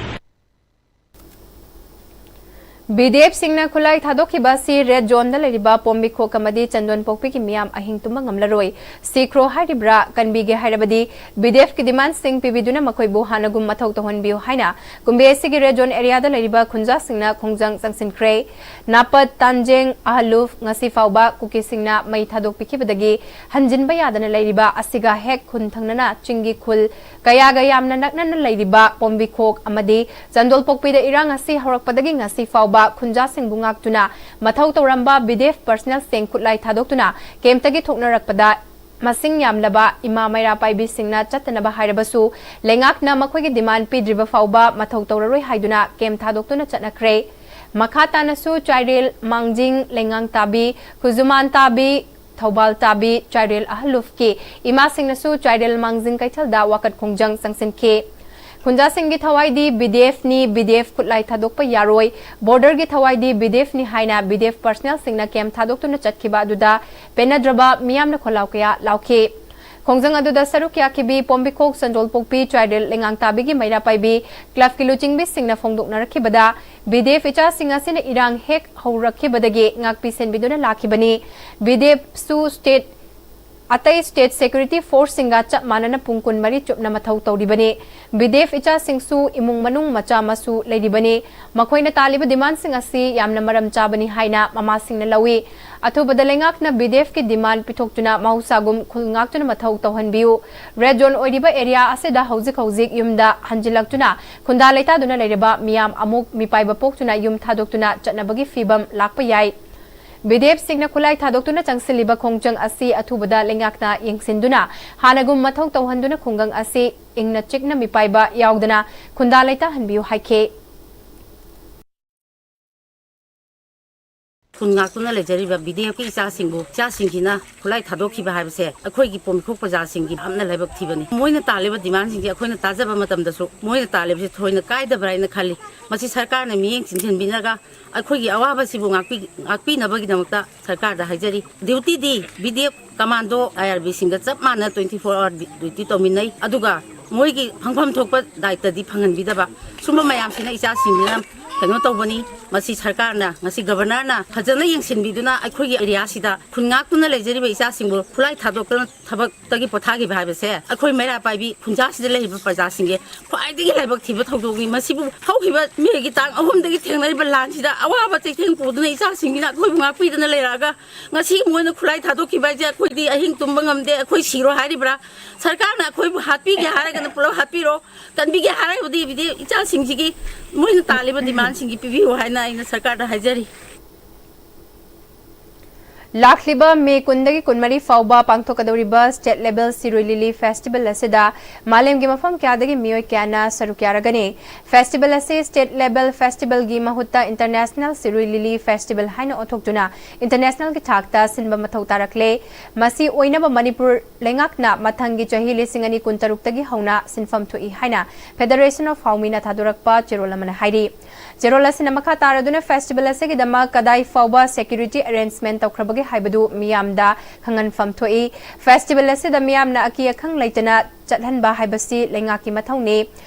B D ꯑꯦꯐꯁꯤꯡꯅ ꯈꯨꯠꯂꯥꯏ ꯊꯥꯗꯣꯛꯈꯤꯕ ꯑꯁꯤ ꯔꯦꯗ ꯖꯣꯟꯗ ꯂꯩꯔꯤꯕ ꯄꯣꯝꯕꯤꯈꯣꯛ ꯑꯃꯗꯤ ꯆꯟꯗꯣꯟ ꯄꯣꯛꯄꯤꯒꯤ ꯃꯤꯌꯥꯝ ꯑꯍꯤꯡ ꯇꯨꯝꯕ ꯉꯝꯂꯔꯣꯏ꯫ ꯁꯤꯈ꯭ꯔꯣ ꯍꯥꯏꯔꯤꯕ꯭ꯔꯥ, ꯀꯟꯕꯤꯒꯦ ꯍꯥꯏꯔꯕꯗꯤ ꯕꯤ ꯗꯤ ꯑꯦꯐꯀꯤ ꯗꯤꯃꯥꯟꯁꯤꯡ ꯄꯤꯕꯤꯗꯨꯅ ꯃꯈꯣꯏꯕꯨ ꯍꯥꯟꯅꯒꯨꯝ ꯃꯊꯧ ꯇꯧꯍꯟꯕꯤꯌꯨ ꯍꯥꯏꯅ ꯀꯨꯝꯕꯤ ꯑꯁꯤꯒꯤ ꯔꯦꯗ ꯖꯣꯟ ꯑꯦꯔꯤꯌꯥꯗ ꯂꯩꯔꯤꯕ ꯈꯨꯟꯖꯥꯁꯤꯡꯅ ꯈꯣꯡꯖꯪ ꯆꯪꯁꯤꯟꯈ꯭ꯔꯦ꯫ ꯅꯥꯄꯠ, ꯇꯥꯟꯖꯦꯡ, ꯑꯍꯂꯨꯐ ꯉꯁꯤ ꯐꯥꯎꯕ ꯀꯨꯀꯤꯁꯤꯡꯅ ꯃꯩ ꯊꯥꯗꯣꯛꯄꯤꯈꯤꯕꯗꯒꯤ ꯍꯟꯖꯤꯟꯕ ꯌꯥꯗꯅ ꯂꯩꯔꯤꯕ ꯑꯁꯤꯒ ꯍꯦꯛ ꯈꯨꯟ ꯊꯪꯅꯅ ꯆꯤꯡꯒꯤ ꯈꯨꯜ ꯀꯌꯥꯒ ꯌꯥꯝꯅ ꯅꯛꯅꯅ ꯂꯩꯔꯤꯕ ꯄꯣꯝꯕꯤꯈꯣꯛ ꯑꯃꯗꯤ ꯆꯟꯗꯣꯜꯄꯣꯛꯄꯤꯗ ꯏꯔꯥꯡ ꯑꯁꯤ ꯍꯧꯔꯛꯄꯗꯒꯤ ꯉꯁꯤ ꯐꯥꯎꯕ ꯈꯨꯟꯖꯥꯁꯤꯡꯕꯨ ꯉꯥꯛꯇꯨꯅ ꯃꯊꯧ ꯇꯧꯔꯝꯕ ꯕꯤ ꯗꯤ ꯑꯦꯐ ꯄꯔꯁꯅꯦꯜꯁꯤꯡ ꯈꯨꯠꯂꯥꯏ ꯊꯥꯗꯣꯛꯇꯨꯅ ꯀꯦꯝꯞꯇꯒꯤ ꯊꯣꯛꯅꯔꯛꯄꯗ ꯃꯁꯤꯡ ꯌꯥꯝꯂꯕ ꯏꯃꯥ ꯃꯩꯔꯥ ꯄꯥꯏꯕꯤꯁꯤꯡꯅ ꯆꯠꯇꯅꯕ ꯍꯥꯏꯔꯕꯁꯨ ꯂꯩꯉꯥꯛꯅ ꯃꯈꯣꯏꯒꯤ ꯗꯤꯃꯥꯟ ꯄꯤꯗ꯭ꯔꯤꯕ ꯐꯥꯎꯕ ꯃꯊꯧ ꯇꯧꯔꯔꯣꯏ ꯍꯥꯏꯗꯨꯅ ꯀꯦꯝꯞ ꯊꯥꯗꯣꯛꯇꯨꯅ ꯆꯠꯅꯈ꯭ꯔꯦ꯫ ꯃꯈꯥ ꯇꯥꯅꯁꯨ ꯆꯥꯏꯔꯦꯜ ꯃꯥꯡꯖꯤꯡ, ꯂꯩꯉꯥꯡ ꯇꯥꯕꯤ, ꯈꯨꯖꯨꯃꯥꯟ ꯇꯥꯕꯤ, ꯊꯧꯕꯥꯜ ꯇꯥꯕꯤ, ꯆꯥꯏꯔꯦꯜ ꯑꯍꯜꯂꯨꯐꯀꯤ ꯏꯃꯥꯁꯤꯡꯅꯁꯨ ꯆꯥꯏꯔꯦꯜ ꯃꯥꯡꯖꯤꯡ ꯀꯩꯊꯦꯜꯗ ꯋꯥꯀꯠ ꯈꯣꯡꯖꯪ ꯆꯪꯁꯤꯟꯈꯤ꯫ ꯈꯨꯟꯖꯥꯁꯤꯡꯒꯤ ꯊꯋꯥꯏꯗꯤ ꯕꯤ ꯗꯤ ꯑꯦꯐꯅꯤ, ꯕꯤ ꯗꯤ ꯑꯦꯐ ꯈꯨꯠꯂꯥꯏ ꯊꯥꯗꯣꯛꯄ ꯌꯥꯔꯣꯏ, ꯕꯣꯔꯗꯔꯒꯤ ꯊꯋꯥꯏꯗꯤ ꯕꯤ ꯗꯤ ꯑꯦꯐꯅꯤ ꯍꯥꯏꯅ ꯕꯤ ꯗꯤ ꯑꯦꯐ ꯄꯔꯁꯅꯦꯜꯁꯤꯡꯅ ꯀꯦꯝꯞ ꯊꯥꯗꯣꯛꯇꯨꯅ ꯆꯠꯈꯤꯕ ꯑꯗꯨꯗ ꯄꯦꯟꯅꯗ꯭ꯔꯕ ꯃꯤꯌꯥꯝꯅ ꯈꯣꯜꯂꯥꯎ ꯀꯌꯥ ꯂꯥꯎꯈꯤ꯫ ꯈꯣꯡꯖꯪ ꯑꯗꯨꯗ ꯁꯔꯨꯛ ꯌꯥꯈꯤꯕꯤ ꯄꯣꯝꯕꯤꯈꯣꯛ, ꯆꯟꯗꯣꯜꯄꯣꯛꯄꯤ, ꯆꯥꯏꯔꯦꯜ, ꯂꯩꯉꯥꯡꯇꯥꯕꯤꯒꯤ ꯃꯩꯔꯥ ꯄꯥꯏꯕꯤ ꯀ꯭ꯂꯕꯀꯤ ꯂꯨꯆꯤꯡꯕꯤꯁꯤꯡꯅ ꯐꯣꯡꯗꯣꯛꯅꯔꯛꯈꯤꯕꯗ, ꯕꯤ ꯗꯤ ꯑꯦꯐ ꯏꯆꯥꯁꯤꯡ ꯑꯁꯤꯅ ꯏꯔꯥꯡ ꯍꯦꯛ ꯍꯧꯔꯛꯈꯤꯕꯗꯒꯤ ꯉꯥꯛꯄꯤ ꯁꯦꯟꯕꯤꯗꯨꯅ ꯂꯥꯛꯈꯤꯕꯅꯤ꯫ ꯕꯤ ꯗꯤ ꯑꯦꯐꯁꯨ ꯁ꯭ꯇꯦꯠ ꯑꯇꯩ ꯁ꯭ꯇꯦꯠ ꯁꯦꯀ꯭ꯌꯨꯔꯤꯇꯤ ꯐꯣꯔꯁꯁꯤꯡꯒ ꯆꯞ ꯃꯥꯟꯅꯅ ꯄꯨꯡ ꯀꯨꯟꯃꯔꯤ ꯆꯨꯞꯅ ꯃꯊꯧ ꯇꯧꯔꯤꯕꯅꯤ꯫ ꯕꯤ ꯗꯤ ꯑꯦꯐ ꯏꯆꯥꯁꯤꯡꯁꯨ ꯏꯃꯨꯡ ꯃꯅꯨꯡ ꯃꯆꯥ ꯃꯁꯨ ꯂꯩꯔꯤꯕꯅꯤ꯫ ꯃꯈꯣꯏꯅ ꯇꯥꯜꯂꯤꯕ ꯗꯤꯃꯥꯟꯁꯤꯡ ꯑꯁꯤ ꯌꯥꯝꯅ ꯃꯔꯝ ꯆꯥꯕꯅꯤ ꯍꯥꯏꯅ ꯃꯃꯥꯁꯤꯡꯅ ꯂꯧꯏ꯫ ꯑꯊꯨꯕꯗ ꯂꯩꯉꯥꯛꯅ ꯕꯤ ꯗꯤ ꯑꯦꯐꯀꯤ ꯗꯤꯃꯥꯟ ꯄꯤꯊꯣꯛꯇꯨꯅ ꯃꯍꯧꯁꯥꯒꯨꯝ ꯈꯨꯜ ꯉꯥꯛꯇꯨꯅ ꯃꯊꯧ ꯇꯧꯍꯟꯕꯤꯌꯨ꯫ ꯔꯦꯗ ꯖꯣꯟ ꯑꯣꯏꯔꯤꯕ ꯑꯦꯔꯤꯌꯥ ꯑꯁꯤꯗ ꯍꯧꯖꯤꯛ ꯍꯧꯖꯤꯛ ꯌꯨꯝꯗ ꯍꯟꯖꯤꯜꯂꯛꯇꯨꯅ ꯈꯨꯟꯗꯥ ꯂꯩꯇꯥꯗꯨꯅ ꯂꯩꯔꯕ ꯃꯤꯌꯥꯝ ꯑꯃꯨꯛ ꯃꯤꯄꯥꯏꯕ ꯄꯣꯛꯇꯨꯅ ꯌꯨꯝ ꯊꯥꯗꯣꯛꯇꯨꯅ ꯆꯠꯅꯕꯒꯤ ꯐꯤꯕꯝ ꯂꯥꯛꯄ ꯌꯥꯏ꯫ ꯕꯤ ꯗꯤ ꯑꯦꯐꯁꯤꯡꯅ ꯈꯨꯠꯂꯥꯏ ꯊꯥꯗꯣꯛꯇꯨꯅ ꯆꯪꯁꯤꯜꯂꯤꯕ ꯈꯣꯡꯖꯪ ꯑꯁꯤ ꯑꯊꯨꯕꯗ ꯂꯩꯉꯥꯛꯅ ꯌꯦꯡꯁꯤꯟꯗꯨꯅ ꯍꯥꯟꯅꯒꯨꯝ ꯃꯊꯧ ꯇꯧꯍꯟꯗꯨꯅ ꯈꯨꯡꯒꯪ ꯑꯁꯤ ꯏꯪꯅ ꯆꯤꯛꯅ ꯃꯤꯄꯥꯏꯕ ꯌꯥꯎꯗꯅ ꯈꯨꯟꯗꯥ ꯂꯩꯇꯥꯍꯟꯕꯤꯌꯨ ꯍꯥꯏꯈꯤ꯫ ꯈꯨꯟ ꯉꯥꯛꯇꯨꯅ ꯂꯩꯖꯔꯤꯕ ꯕꯤ ꯗꯤ ꯑꯦꯐꯀꯤ ꯏꯆꯥꯁꯤꯡꯕꯨ, ꯏꯆꯥꯁꯤꯡꯁꯤꯅ ꯈꯨꯠꯂꯥꯏ ꯊꯥꯗꯣꯛꯈꯤꯕ ꯍꯥꯏꯕꯁꯦ ꯑꯩꯈꯣꯏꯒꯤ ꯄꯣꯝꯃꯤꯈꯣꯛ ꯄ꯭ꯔꯖꯥꯁꯤꯡꯒꯤ ꯌꯥꯝꯅ ꯂꯥꯏꯕꯛ ꯊꯤꯕꯅꯤ꯫ ꯃꯣꯏꯅ ꯇꯥꯜꯂꯤꯕ ꯗꯤꯃꯥꯟꯁꯤꯡꯁꯦ ꯑꯩꯈꯣꯏꯅ ꯇꯥꯖꯕ ꯃꯇꯝꯗꯁꯨ ꯃꯣꯏꯅ ꯇꯥꯜꯂꯤꯕꯁꯦ ꯊꯣꯏꯅ ꯀꯥꯏꯗꯕ꯭ꯔꯥ ꯍꯥꯏꯅ ꯈꯜꯂꯤ꯫ ꯃꯁꯤ ꯁꯔꯀꯥꯔꯅ ꯃꯤꯠꯌꯦꯡ ꯆꯤꯡꯁꯤꯟꯕꯤꯔꯒ ꯑꯩꯈꯣꯏꯒꯤ ꯑꯋꯥꯕꯁꯤꯕꯨ ꯉꯥꯛꯄꯤ-, ꯉꯥꯛꯄꯤꯅꯕꯒꯤꯗꯃꯛꯇ ꯁꯔꯀꯥꯔꯗ ꯍꯥꯏꯖꯔꯤ꯫ ꯗ꯭ꯌꯨꯇꯤꯗꯤ ꯕꯤ ꯗꯤ ꯑꯦꯐ ꯀꯃꯥꯟꯗꯣ, ꯑꯥꯏ ꯑꯥꯔ ꯕꯤꯁꯤꯡꯒ ꯆꯞ ꯃꯥꯟꯅ twenty four hour ꯗ꯭ꯌꯨꯇꯤ ꯇꯧꯃꯤꯟꯅꯩ꯫ ꯑꯗꯨꯒ ꯃꯣꯏꯒꯤ ꯐꯪꯐꯝ ꯊꯣꯛꯄ ꯗꯥꯏꯇꯗꯤ ꯐꯪꯍꯟꯕꯤꯗꯕ, ꯁꯨꯝꯕ ꯃꯌꯥꯝꯁꯤꯅ ꯏꯆꯥꯁꯤꯡꯁꯤꯅ ꯀꯩꯅꯣ ꯇꯧꯕꯅꯤ꯫ ꯃꯁꯤ ꯁꯔꯀꯥꯔꯅ, ꯉꯁꯤ ꯒꯕꯔꯅꯔꯅ ꯐꯖꯅ ꯌꯦꯡꯁꯤꯟꯕꯤꯗꯨꯅ ꯑꯩꯈꯣꯏꯒꯤ ꯑꯦꯔꯤꯌꯥꯁꯤꯗ ꯈꯨꯟ ꯉꯥꯛꯇꯨꯅ ꯂꯩꯖꯔꯤꯕ ꯏꯆꯥꯁꯤꯡꯕꯨ ꯈꯨꯠꯂꯥꯏ ꯊꯥꯗꯣꯛꯇꯅ ꯊꯕꯛꯇꯒꯤ ꯄꯣꯊꯥꯈꯤꯕ ꯍꯥꯏꯕꯁꯦ ꯑꯩꯈꯣꯏ ꯃꯩꯔꯥ ꯄꯥꯏꯕꯤ ꯈꯨꯟꯖꯥꯁꯤꯗ ꯂꯩꯔꯤꯕ ꯄ꯭ꯔꯖꯥꯁꯤꯡꯒꯤ ꯈ꯭ꯋꯥꯏꯗꯒꯤ ꯂꯥꯏꯕꯛ ꯊꯤꯕ ꯊꯧꯗꯣꯛꯅꯤ꯫ ꯃꯁꯤꯕꯨ ꯍꯧꯈꯤꯕ ꯃꯦꯒꯤ ꯇꯥꯡ ꯑꯍꯨꯝꯗꯒꯤ ꯊꯦꯡꯅꯔꯤꯕ ꯂꯥꯟꯁꯤꯗ ꯑꯋꯥꯕ ꯆꯩꯊꯦꯡ ꯄꯨꯗꯨꯅ ꯏꯆꯥꯁꯤꯡꯁꯤꯅ ꯑꯩꯈꯣꯏꯕꯨ ꯉꯥꯛꯄꯤꯗꯅ ꯂꯩꯔꯛꯑꯒ ꯉꯁꯤ ꯃꯣꯏꯅ ꯈꯨꯠꯂꯥꯏ ꯊꯥꯗꯣꯛꯈꯤꯕ ꯍꯥꯏꯁꯦ ꯑꯩꯈꯣꯏꯗꯤ ꯑꯍꯤꯡ ꯇꯨꯝꯕ ꯉꯝꯗꯦ꯫ ꯑꯩꯈꯣꯏ ꯁꯤꯔꯣ ꯍꯥꯏꯔꯤꯕ꯭ꯔꯥ? ꯁꯔꯀꯥꯔꯅ ꯑꯩꯈꯣꯏꯕꯨ ꯍꯥꯠꯄꯤꯒꯦ ꯍꯥꯏꯔꯒꯅ ꯄꯨꯂꯞ ꯍꯥꯠꯄꯤꯔꯣ, ꯀꯟꯕꯤꯒꯦ ꯍꯥꯏꯔꯒꯗꯤ ꯕꯤꯗꯤ ꯏꯆꯥꯁꯤꯡꯁꯤꯒꯤ ꯃꯣꯏꯅ ꯇꯥꯜꯂꯤꯕ ꯗꯤꯃꯥꯟꯁꯤꯡꯁꯤ ꯄꯤꯕꯤꯌꯨ ꯍꯥꯏꯅ ꯑꯩꯅ ꯁꯔꯀꯥꯔꯗ ꯍꯥꯏꯖꯔꯤ꯫ ꯂꯥꯛꯂꯤꯕ ꯃꯦ ꯀꯨꯟꯗꯒꯤ ꯀꯨꯟꯃꯔꯤ ꯐꯥꯎꯕ ꯄꯥꯡꯊꯣꯛꯀꯗꯧꯔꯤꯕ ꯁ꯭ꯇꯦꯠ ꯂꯦꯚꯦꯜ ꯁꯤꯔꯣꯏ ꯂꯤꯂꯤ ꯐꯦꯁꯇꯤꯚꯦꯜ ꯑꯁꯤꯗ ꯃꯥꯂꯦꯝꯒꯤ ꯃꯐꯝ ꯀꯌꯥꯗꯒꯤ ꯃꯤꯑꯣꯏ ꯀꯌꯥꯅ ꯁꯔꯨꯛ ꯌꯥꯔꯒꯅꯤ꯫ ꯐꯦꯁꯇꯤꯚꯦꯜ ꯑꯁꯤ ꯁ꯭ꯇꯦꯠ ꯂꯦꯚꯦꯜ ꯐꯦꯁꯇꯤꯚꯦꯜꯒꯤ ꯃꯍꯨꯠꯇ ꯏꯟꯇꯔꯅꯦꯁꯅꯦꯜ ꯁꯤꯔꯣꯏ ꯂꯤꯂꯤ ꯐꯦꯁꯇꯤꯚꯦꯜ ꯍꯥꯏꯅ ꯑꯣꯟꯊꯣꯛꯇꯨꯅ ꯏꯟꯇꯔꯅꯦꯁꯅꯦꯜꯒꯤ ꯊꯥꯛꯇ ꯁꯤꯟꯕ ꯃꯊꯧ ꯇꯥꯔꯛꯂꯦ꯫ ꯃꯁꯤ ꯑꯣꯏꯅꯕ ꯃꯅꯤꯄꯨꯔ ꯂꯩꯉꯥꯛꯅ ꯃꯊꯪꯒꯤ ꯆꯍꯤ ꯂꯤꯁꯤꯡ ꯑꯅꯤ ꯀꯨꯟꯇꯔꯨꯛꯇꯒꯤ ꯍꯧꯅ ꯁꯤꯟꯐꯝ ꯊꯣꯛꯏ ꯍꯥꯏꯅ ꯐꯦꯗꯔꯦꯁꯟ ꯑꯣꯐ ꯍꯥꯎꯃꯤꯅ ꯊꯥꯗꯣꯔꯛꯄ ꯆꯦꯔꯣꯜ ꯑꯃꯅ ꯍꯥꯏꯔꯤ꯫ ꯆꯦꯔꯣꯜ ꯑꯁꯤꯅ ꯃꯈꯥ ꯇꯥꯔꯗꯨꯅ ꯐꯦꯁꯇꯤꯚꯦꯜ ꯑꯁꯤꯒꯤꯗꯃꯛ ꯀꯗꯥꯏ ꯐꯥꯎꯕ ꯁꯦꯀ꯭ꯌꯨꯔꯤꯇꯤ ꯑꯦꯔꯦꯟꯖꯃꯦꯟꯠ ꯇꯧꯈ꯭ꯔꯕꯒꯦ ꯍꯥꯏꯕꯗꯨ ꯃꯤꯌꯥꯝꯗ ꯈꯪꯍꯟꯐꯝ ꯊꯣꯛꯏ꯫ ꯐꯦꯁꯇꯤꯚꯦꯜ ꯑꯁꯤꯗ ꯃꯤꯌꯥꯝꯅ ꯑꯀꯤ ꯑꯈꯪ ꯂꯩꯇꯅ ꯆꯠꯍꯟꯕ ꯍꯥꯏꯕꯁꯤ ꯂꯩꯉꯥꯛꯀꯤ ꯃꯊꯧꯅꯤ꯫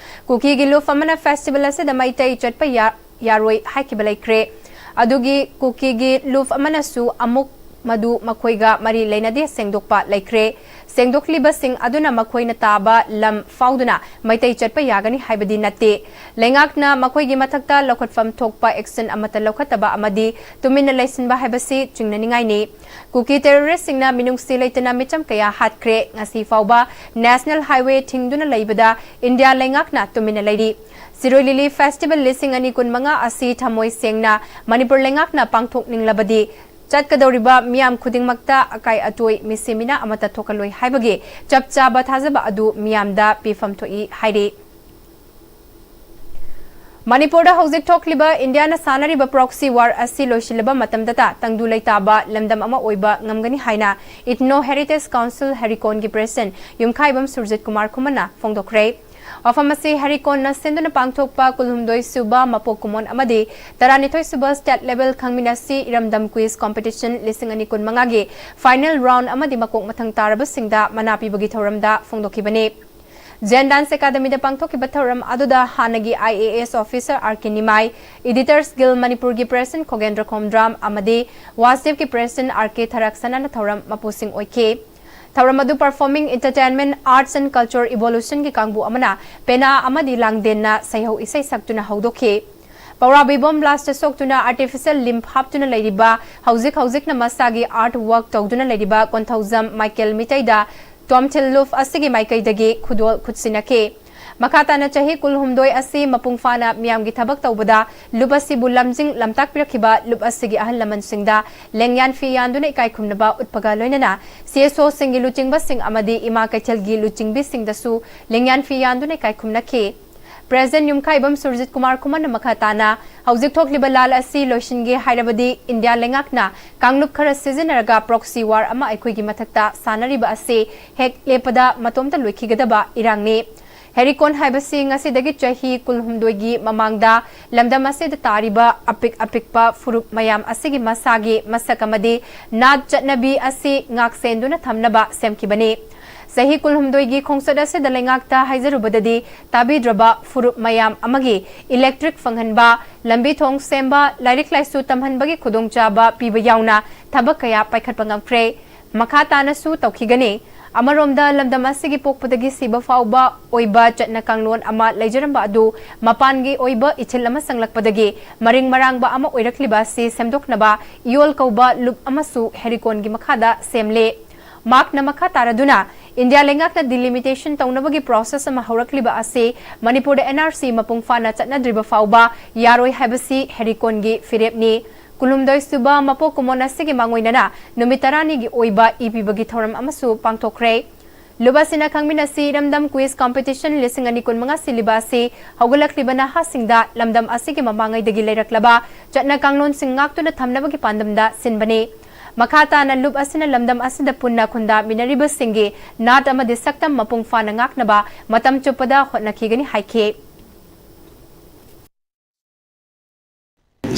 ꯀꯨꯀꯤꯒꯤ ꯂꯨꯞ ꯑꯃꯅ ꯐꯦꯁꯇꯤꯚꯦꯜ ꯑꯁꯤꯗ ꯃꯩꯇꯩ ꯆꯠꯄ ꯌꯥ-, ꯌꯥꯔꯣꯏ ꯍꯥꯏꯈꯤꯕ ꯂꯩꯈ꯭ꯔꯦ꯫ ꯑꯗꯨꯒꯤ ꯀꯨꯀꯤꯒꯤ ꯂꯨꯞ ꯑꯃꯅꯁꯨ ꯑꯃꯨꯛ ꯃꯗꯨ ꯃꯈꯣꯏꯒ ꯃꯔꯤ ꯂꯩꯅꯗꯦ ꯁꯦꯡꯗꯣꯛꯄ ꯂꯩꯈ꯭ꯔꯦ꯫ ꯁꯦꯡꯗꯣꯛꯂꯤꯕꯁꯤꯡ ꯑꯗꯨꯅ ꯃꯈꯣꯏꯅ ꯇꯥꯕ ꯂꯝ ꯐꯥꯎꯗꯨꯅ ꯃꯩꯇꯩ ꯆꯠꯄ ꯌꯥꯒꯅꯤ ꯍꯥꯏꯕꯗꯤ ꯅꯠꯇꯦ꯫ ꯂꯩꯉꯥꯛꯅ ꯃꯈꯣꯏꯒꯤ ꯃꯊꯛꯇ ꯂꯧꯈꯠꯐꯝ ꯊꯣꯛꯄ ꯑꯦꯛꯁꯟ ꯑꯃꯠꯇ ꯂꯧꯈꯠꯇꯕ ꯑꯃꯗꯤ ꯇꯨꯃꯤꯟꯅ ꯂꯩꯁꯤꯟꯕ ꯍꯥꯏꯕꯁꯤ ꯆꯤꯡꯅꯅꯤꯡꯉꯥꯏꯅꯤ꯫ ꯀꯨꯀꯤ ꯇꯦꯔꯣꯔꯤꯁ꯭ꯠꯁꯤꯡꯅ ꯃꯤꯅꯨꯡꯁꯤ ꯂꯩꯇꯅ ꯃꯤꯆꯝ ꯀꯌꯥ ꯍꯥꯠꯈ꯭ꯔꯦ꯫ ꯉꯁꯤ ꯐꯥꯎꯕ ꯅꯦꯁꯅꯦꯜ ꯍꯥꯏꯋꯦ ꯊꯤꯡꯗꯨꯅ ꯂꯩꯕꯗ ꯏꯟꯗꯤꯌꯥ ꯂꯩꯉꯥꯛꯅ ꯇꯨꯃꯤꯟꯅ ꯂꯩꯔꯤ꯫ ꯁꯤꯔꯣꯏ ꯂꯤꯂꯤ ꯐꯦꯁꯇꯤꯚꯦꯜ ꯂꯤꯁꯤꯡ ꯑꯅꯤ ꯀꯨꯟꯃꯉꯥ ꯑꯁꯤ ꯊꯃꯣꯏ ꯁꯦꯡꯅ ꯃꯅꯤꯄꯨꯔ ꯂꯩꯉꯥꯛꯅ ꯄꯥꯡꯊꯣꯛꯅꯤꯡꯂꯕꯗꯤ ꯆꯠꯀꯗꯧꯔꯤꯕ ꯃꯤꯌꯥꯝ ꯈꯨꯗꯤꯡꯃꯛꯇ ꯑꯀꯥꯏ ꯑꯇꯣꯏ, ꯃꯤꯁꯤ ꯃꯤꯅꯥ ꯑꯃꯠꯇ ꯊꯣꯛꯍꯜꯂꯣꯏ ꯍꯥꯏꯕꯒꯤ ꯆꯞ ꯆꯥꯕ ꯊꯥꯖꯕ ꯑꯗꯨ ꯃꯤꯌꯥꯝꯗ ꯄꯤꯐꯝ ꯊꯣꯛꯏ ꯍꯥꯏꯔꯤ꯫ ꯃꯅꯤꯄꯨꯔꯗ ꯍꯧꯖꯤꯛ ꯊꯣꯛꯂꯤꯕ ꯏꯟꯗꯤꯌꯥꯅ ꯁꯥꯟꯅꯔꯤꯕ proxy war ꯑꯁꯤ ꯂꯣꯏꯁꯤꯜꯂꯕ ꯃꯇꯝꯗꯇ ꯇꯪꯗꯨ ꯂꯩꯇꯥꯕ ꯂꯝꯗꯝ ꯑꯃ ꯑꯣꯏꯕ ꯉꯝꯒꯅꯤ ꯍꯥꯏꯅ Ethno Heritage Council ꯍꯦꯔꯤꯀꯣꯟꯒꯤ president ꯌꯨꯝꯈꯥꯏꯕꯝ ꯁꯨꯔꯖꯤꯠ ꯀꯨꯃꯥꯔ ꯈꯨꯃꯟꯅ ꯐꯣꯡꯗꯣꯛꯈ꯭ꯔꯦ꯫ ꯋꯥꯐꯝ ꯑꯁꯤ ꯍꯦꯔꯤꯀꯣꯟꯅ ꯁꯤꯟꯗꯨꯅ ꯄꯥꯡꯊꯣꯛꯄ ꯀꯨꯟꯍꯨꯝꯗꯣꯏ ꯁꯨꯕ ꯃꯄꯣꯛ ꯀꯨꯝꯑꯣꯟ ꯑꯃꯗꯤ ꯇꯔꯥꯅꯤꯊꯣꯏ ꯁꯨꯕ state level ꯈꯪꯃꯤꯟꯅꯁꯤ ꯏꯔꯝꯗꯝ quiz competition ꯂꯤꯁꯤꯡ ꯑꯅꯤ ꯀꯨꯟꯃꯉꯥꯒꯤ final round ꯑꯃꯗꯤ ꯃꯀꯣꯛ ꯃꯊꯪ ꯇꯥꯔꯕꯁꯤꯡꯗ ꯃꯅꯥ ꯄꯤꯕꯒꯤ ꯊꯧꯔꯝꯗ ꯐꯣꯡꯗꯣꯛꯈꯤꯕꯅꯤ꯫ Zen Dance Academyꯗ ꯄꯥꯡꯊꯣꯛꯈꯤꯕ ꯊꯧꯔꯝ ꯑꯗꯨꯗ ꯍꯥꯟꯅꯒꯤ I A S officer R K Nimai, Editors Guild ꯃꯅꯤꯄꯨꯔꯒꯤ president ꯈꯣꯒꯦꯟꯗ꯭ꯔ ꯈꯣꯝꯗ꯭ꯔꯥꯝ ꯑꯃꯗꯤ ꯋꯥꯁꯗꯦꯕꯀꯤ president R K ꯊꯔꯥꯛꯁꯅꯥꯅ ꯊꯧꯔꯝ ꯃꯄꯨꯁꯤꯡ ꯑꯣꯏꯈꯤ꯫ ꯊꯧꯔꯝ ꯑꯗꯨ Performing Entertainment, Arts and Culture Evolutionꯒꯤ ꯀꯥꯡꯕꯨ ꯑꯃꯅ ꯄꯦꯅꯥ ꯑꯃꯗꯤ ꯂꯥꯡꯗꯦꯟꯅ ꯁꯩꯍꯧ ꯏꯁꯩ ꯁꯛꯇꯨꯅ ꯍꯧꯗꯣꯛꯈꯤ꯫ ꯄꯧꯔꯥꯕꯩꯕꯣꯝ blastꯇ ꯁꯣꯛꯇꯨꯅ artificial limb ꯍꯥꯞꯇꯨꯅ ꯂꯩꯔꯤꯕ ꯍꯧꯖꯤꯛ ꯍꯧꯖꯤꯛꯅ ꯃꯁꯥꯒꯤ art work ꯇꯧꯗꯨꯅ ꯂꯩꯔꯤꯕ ꯀꯣꯟꯊꯧꯖꯝ ꯃꯥꯏꯀꯦꯜ ꯃꯤꯇꯩꯗ ꯇꯣꯝꯊꯤꯜ ꯂꯨꯞ ꯑꯁꯤꯒꯤ ꯃꯥꯏꯀꯩꯗꯒꯤ ꯈꯨꯗꯣꯜ ꯈꯨꯠꯁꯤꯟꯅꯈꯤ꯫ ꯃꯈꯥ ꯇꯥꯅ ꯆꯍꯤ ꯀꯨꯟꯍꯨꯝꯗꯣꯏ ꯑꯁꯤ ꯃꯄꯨꯡ ꯐꯥꯅ ꯃꯤꯌꯥꯝꯒꯤ ꯊꯕꯛ ꯇꯧꯕꯗ ꯂꯨꯞ ꯑꯁꯤꯕꯨ ꯂꯝꯖꯤꯡ ꯂꯝꯇꯥꯛꯄꯤꯔꯛꯈꯤꯕ ꯂꯨꯞ ꯑꯁꯤꯒꯤ ꯑꯍꯜ ꯂꯃꯟꯁꯤꯡꯗ ꯂꯦꯡꯌꯥꯟ ꯐꯤ ꯌꯥꯟꯗꯨꯅ ꯏꯀꯥꯏ ꯈꯨꯝꯅꯕ ꯎꯠꯄꯒ ꯂꯣꯏꯅꯅ C S Oꯁꯤꯡꯒꯤ ꯂꯨꯆꯤꯡꯕꯁꯤꯡ ꯑꯃꯗꯤ ꯏꯃꯥ ꯀꯩꯊꯦꯜꯒꯤ ꯂꯨꯆꯤꯡꯕꯤꯁꯤꯡꯗꯁꯨ ꯂꯦꯡꯌꯥꯟ ꯐꯤ ꯌꯥꯟꯗꯨꯅ ꯏꯀꯥꯏ ꯈꯨꯝꯅꯈꯤ꯫ President ꯌꯨꯝꯈꯥꯏꯕꯝ ꯁꯨꯔꯖꯤꯠ ꯀꯨꯃꯥꯔ ꯈꯨꯃꯟꯅ ꯃꯈꯥ ꯇꯥꯅ ꯍꯧꯖꯤꯛ ꯊꯣꯛꯂꯤꯕ ꯂꯥꯜ ꯑꯁꯤ ꯂꯣꯏꯁꯤꯟꯒꯦ ꯍꯥꯏꯔꯕꯗꯤ ꯏꯟꯗꯤꯌꯥ ꯂꯩꯉꯥꯛꯅ ꯀꯥꯡꯂꯨꯞ ꯈꯔ ꯁꯤꯖꯤꯟꯅꯔꯒ proxy war ꯑꯃ ꯑꯩꯈꯣꯏꯒꯤ ꯃꯊꯛꯇ ꯁꯥꯟꯅꯔꯤꯕ ꯑꯁꯤ ꯍꯦꯛ ꯂꯦꯞꯄꯗ ꯃꯇꯣꯝꯇ ꯂꯣꯏꯈꯤꯒꯗꯕ ꯏꯔꯥꯡꯅꯤ꯫ ꯍꯦꯔꯤꯀꯣꯟ ꯍꯥꯏꯕꯁꯤ ꯉꯁꯤꯗꯒꯤ ꯆꯍꯤ ꯀꯨꯟꯍꯨꯝꯗꯣꯏꯒꯤ ꯃꯃꯥꯡꯗ ꯂꯝꯗꯝ ꯑꯁꯤꯗ ꯇꯥꯔꯤꯕ ꯑꯄꯤꯛ ꯑꯄꯤꯛꯄ ꯐꯨꯔꯨꯞ ꯃꯌꯥꯝ ꯑꯁꯤꯒꯤ ꯃꯁꯥꯒꯤ ꯃꯁꯛ ꯑꯃꯗꯤ ꯅꯥꯠ ꯆꯠꯅꯕꯤ ꯑꯁꯤ ꯉꯥꯛꯁꯦꯟꯗꯨꯅ ꯊꯝꯅꯕ ꯁꯦꯝꯈꯤꯕꯅꯤ꯫ ꯆꯍꯤ ꯀꯨꯟꯍꯨꯝꯗꯣꯏꯒꯤ ꯈꯣꯡꯆꯠ ꯑꯁꯤꯗ ꯂꯩꯉꯥꯛꯇ ꯍꯥꯏꯖꯔꯨꯕꯗꯗꯤ ꯇꯥꯕꯤꯗ꯭ꯔꯕ ꯐꯨꯔꯨꯞ ꯃꯌꯥꯝ ꯑꯃꯒꯤ electric ꯐꯪꯍꯟꯕ, ꯂꯝꯕꯤ ꯊꯣꯡ ꯁꯦꯝꯕ, ꯂꯥꯏꯔꯤꯛ ꯂꯥꯏꯁꯨ ꯇꯝꯍꯟꯕꯒꯤ ꯈꯨꯗꯣꯡꯆꯥꯕ ꯄꯤꯕ ꯌꯥꯎꯅ ꯊꯕꯛ ꯀꯌꯥ ꯄꯥꯏꯈꯠꯄ ꯉꯝꯈ꯭ꯔꯦ꯫ ꯃꯈꯥ ꯇꯥꯅꯁꯨ ꯇꯧꯈꯤꯒꯅꯤ꯫ ꯑꯃꯔꯣꯝꯗ ꯂꯝꯗꯝ ꯑꯁꯤꯒꯤ ꯄꯣꯛꯄꯗꯒꯤ ꯁꯤꯕ ꯐꯥꯎꯕ ꯑꯣꯏꯕ ꯆꯠꯅ ꯀꯥꯡꯂꯣꯟ ꯑꯃ ꯂꯩꯖꯔꯝꯕ ꯑꯗꯨ ꯃꯄꯥꯟꯒꯤ ꯑꯣꯏꯕ ꯏꯊꯤꯜ ꯑꯃ ꯆꯪꯂꯛꯄꯗꯒꯤ ꯃꯔꯤꯡ ꯃꯔꯥꯡꯕ ꯑꯃ ꯑꯣꯏꯔꯛꯂꯤꯕ ꯑꯁꯤ ꯁꯦꯝꯗꯣꯛꯅꯕ ꯏꯌꯣꯜ ꯀꯧꯕ ꯂꯨꯞ ꯑꯃꯁꯨ ꯍꯦꯔꯤꯀꯣꯟꯒꯤ ꯃꯈꯥꯗ ꯁꯦꯝꯂꯦ꯫ ꯃꯍꯥꯛꯅ ꯃꯈꯥ ꯇꯥꯔꯗꯨꯅ ꯏꯟꯗꯤꯌꯥ ꯂꯩꯉꯥꯛꯅ delimitation ꯇꯧꯅꯕꯒꯤ process ꯑꯃ ꯍꯧꯔꯛꯂꯤꯕ ꯑꯁꯤ ꯃꯅꯤꯄꯨꯔꯗ N R C ꯃꯄꯨꯡ ꯐꯥꯅ ꯆꯠꯅꯗ꯭ꯔꯤꯕ ꯐꯥꯎꯕ ꯌꯥꯔꯣꯏ ꯍꯥꯏꯕꯁꯤ ꯍꯦꯔꯤꯀꯣꯟꯒꯤ ꯐꯤꯔꯦꯞꯅꯤ꯫ ꯀꯨꯟꯍꯨꯝꯗꯣꯏ ꯁꯨꯕ ꯃꯄꯣꯛ ꯀꯨꯝꯑꯣꯟ ꯑꯁꯤꯒꯤ ꯃꯥꯡꯑꯣꯏꯅꯅ ꯅꯨꯃꯤꯠ ꯇꯔꯥꯅꯤꯒꯤ ꯑꯣꯏꯕ ꯏ ꯄꯤꯕꯒꯤ ꯊꯧꯔꯝ ꯑꯃꯁꯨ ꯄꯥꯡꯊꯣꯛꯈ꯭ꯔꯦ꯫ ꯂꯨꯞ ꯑꯁꯤꯅ ꯈꯪꯃꯤꯟꯅꯁꯤ ꯏꯔꯝꯗꯝ quiz competition ꯂꯤꯁꯤꯡ ꯑꯅꯤ ꯀꯨꯟꯃꯉꯥ ꯁꯤꯜꯂꯤꯕ ꯑꯁꯤ ꯍꯧꯒꯠꯂꯛꯂꯤꯕ ꯅꯍꯥꯁꯤꯡꯗ ꯂꯝꯗꯝ ꯑꯁꯤꯒꯤ ꯃꯃꯥꯡꯉꯩꯗꯒꯤ ꯂꯩꯔꯛꯂꯕ ꯆꯠꯅ ꯀꯥꯡꯂꯣꯟꯁꯤꯡ ꯉꯥꯛꯇꯨꯅ ꯊꯝꯅꯕꯒꯤ ꯄꯥꯟꯗꯝꯗ ꯁꯤꯟꯕꯅꯤ꯫ ꯃꯈꯥ ꯇꯥꯅ ꯂꯨꯞ ꯑꯁꯤꯅ ꯂꯝꯗꯝ ꯑꯁꯤꯗ ꯄꯨꯟꯅ ꯈꯨꯟꯗꯥꯃꯤꯟꯅꯔꯤꯕꯁꯤꯡꯒꯤ ꯅꯥꯠ ꯑꯃꯗꯤ ꯁꯛꯇꯝ ꯃꯄꯨꯡ ꯐꯥꯅ ꯉꯥꯛꯅꯕ ꯃꯇꯝ ꯆꯨꯞꯄꯗ ꯍꯣꯠꯅꯈꯤꯒꯅꯤ ꯍꯥꯏꯈꯤ꯫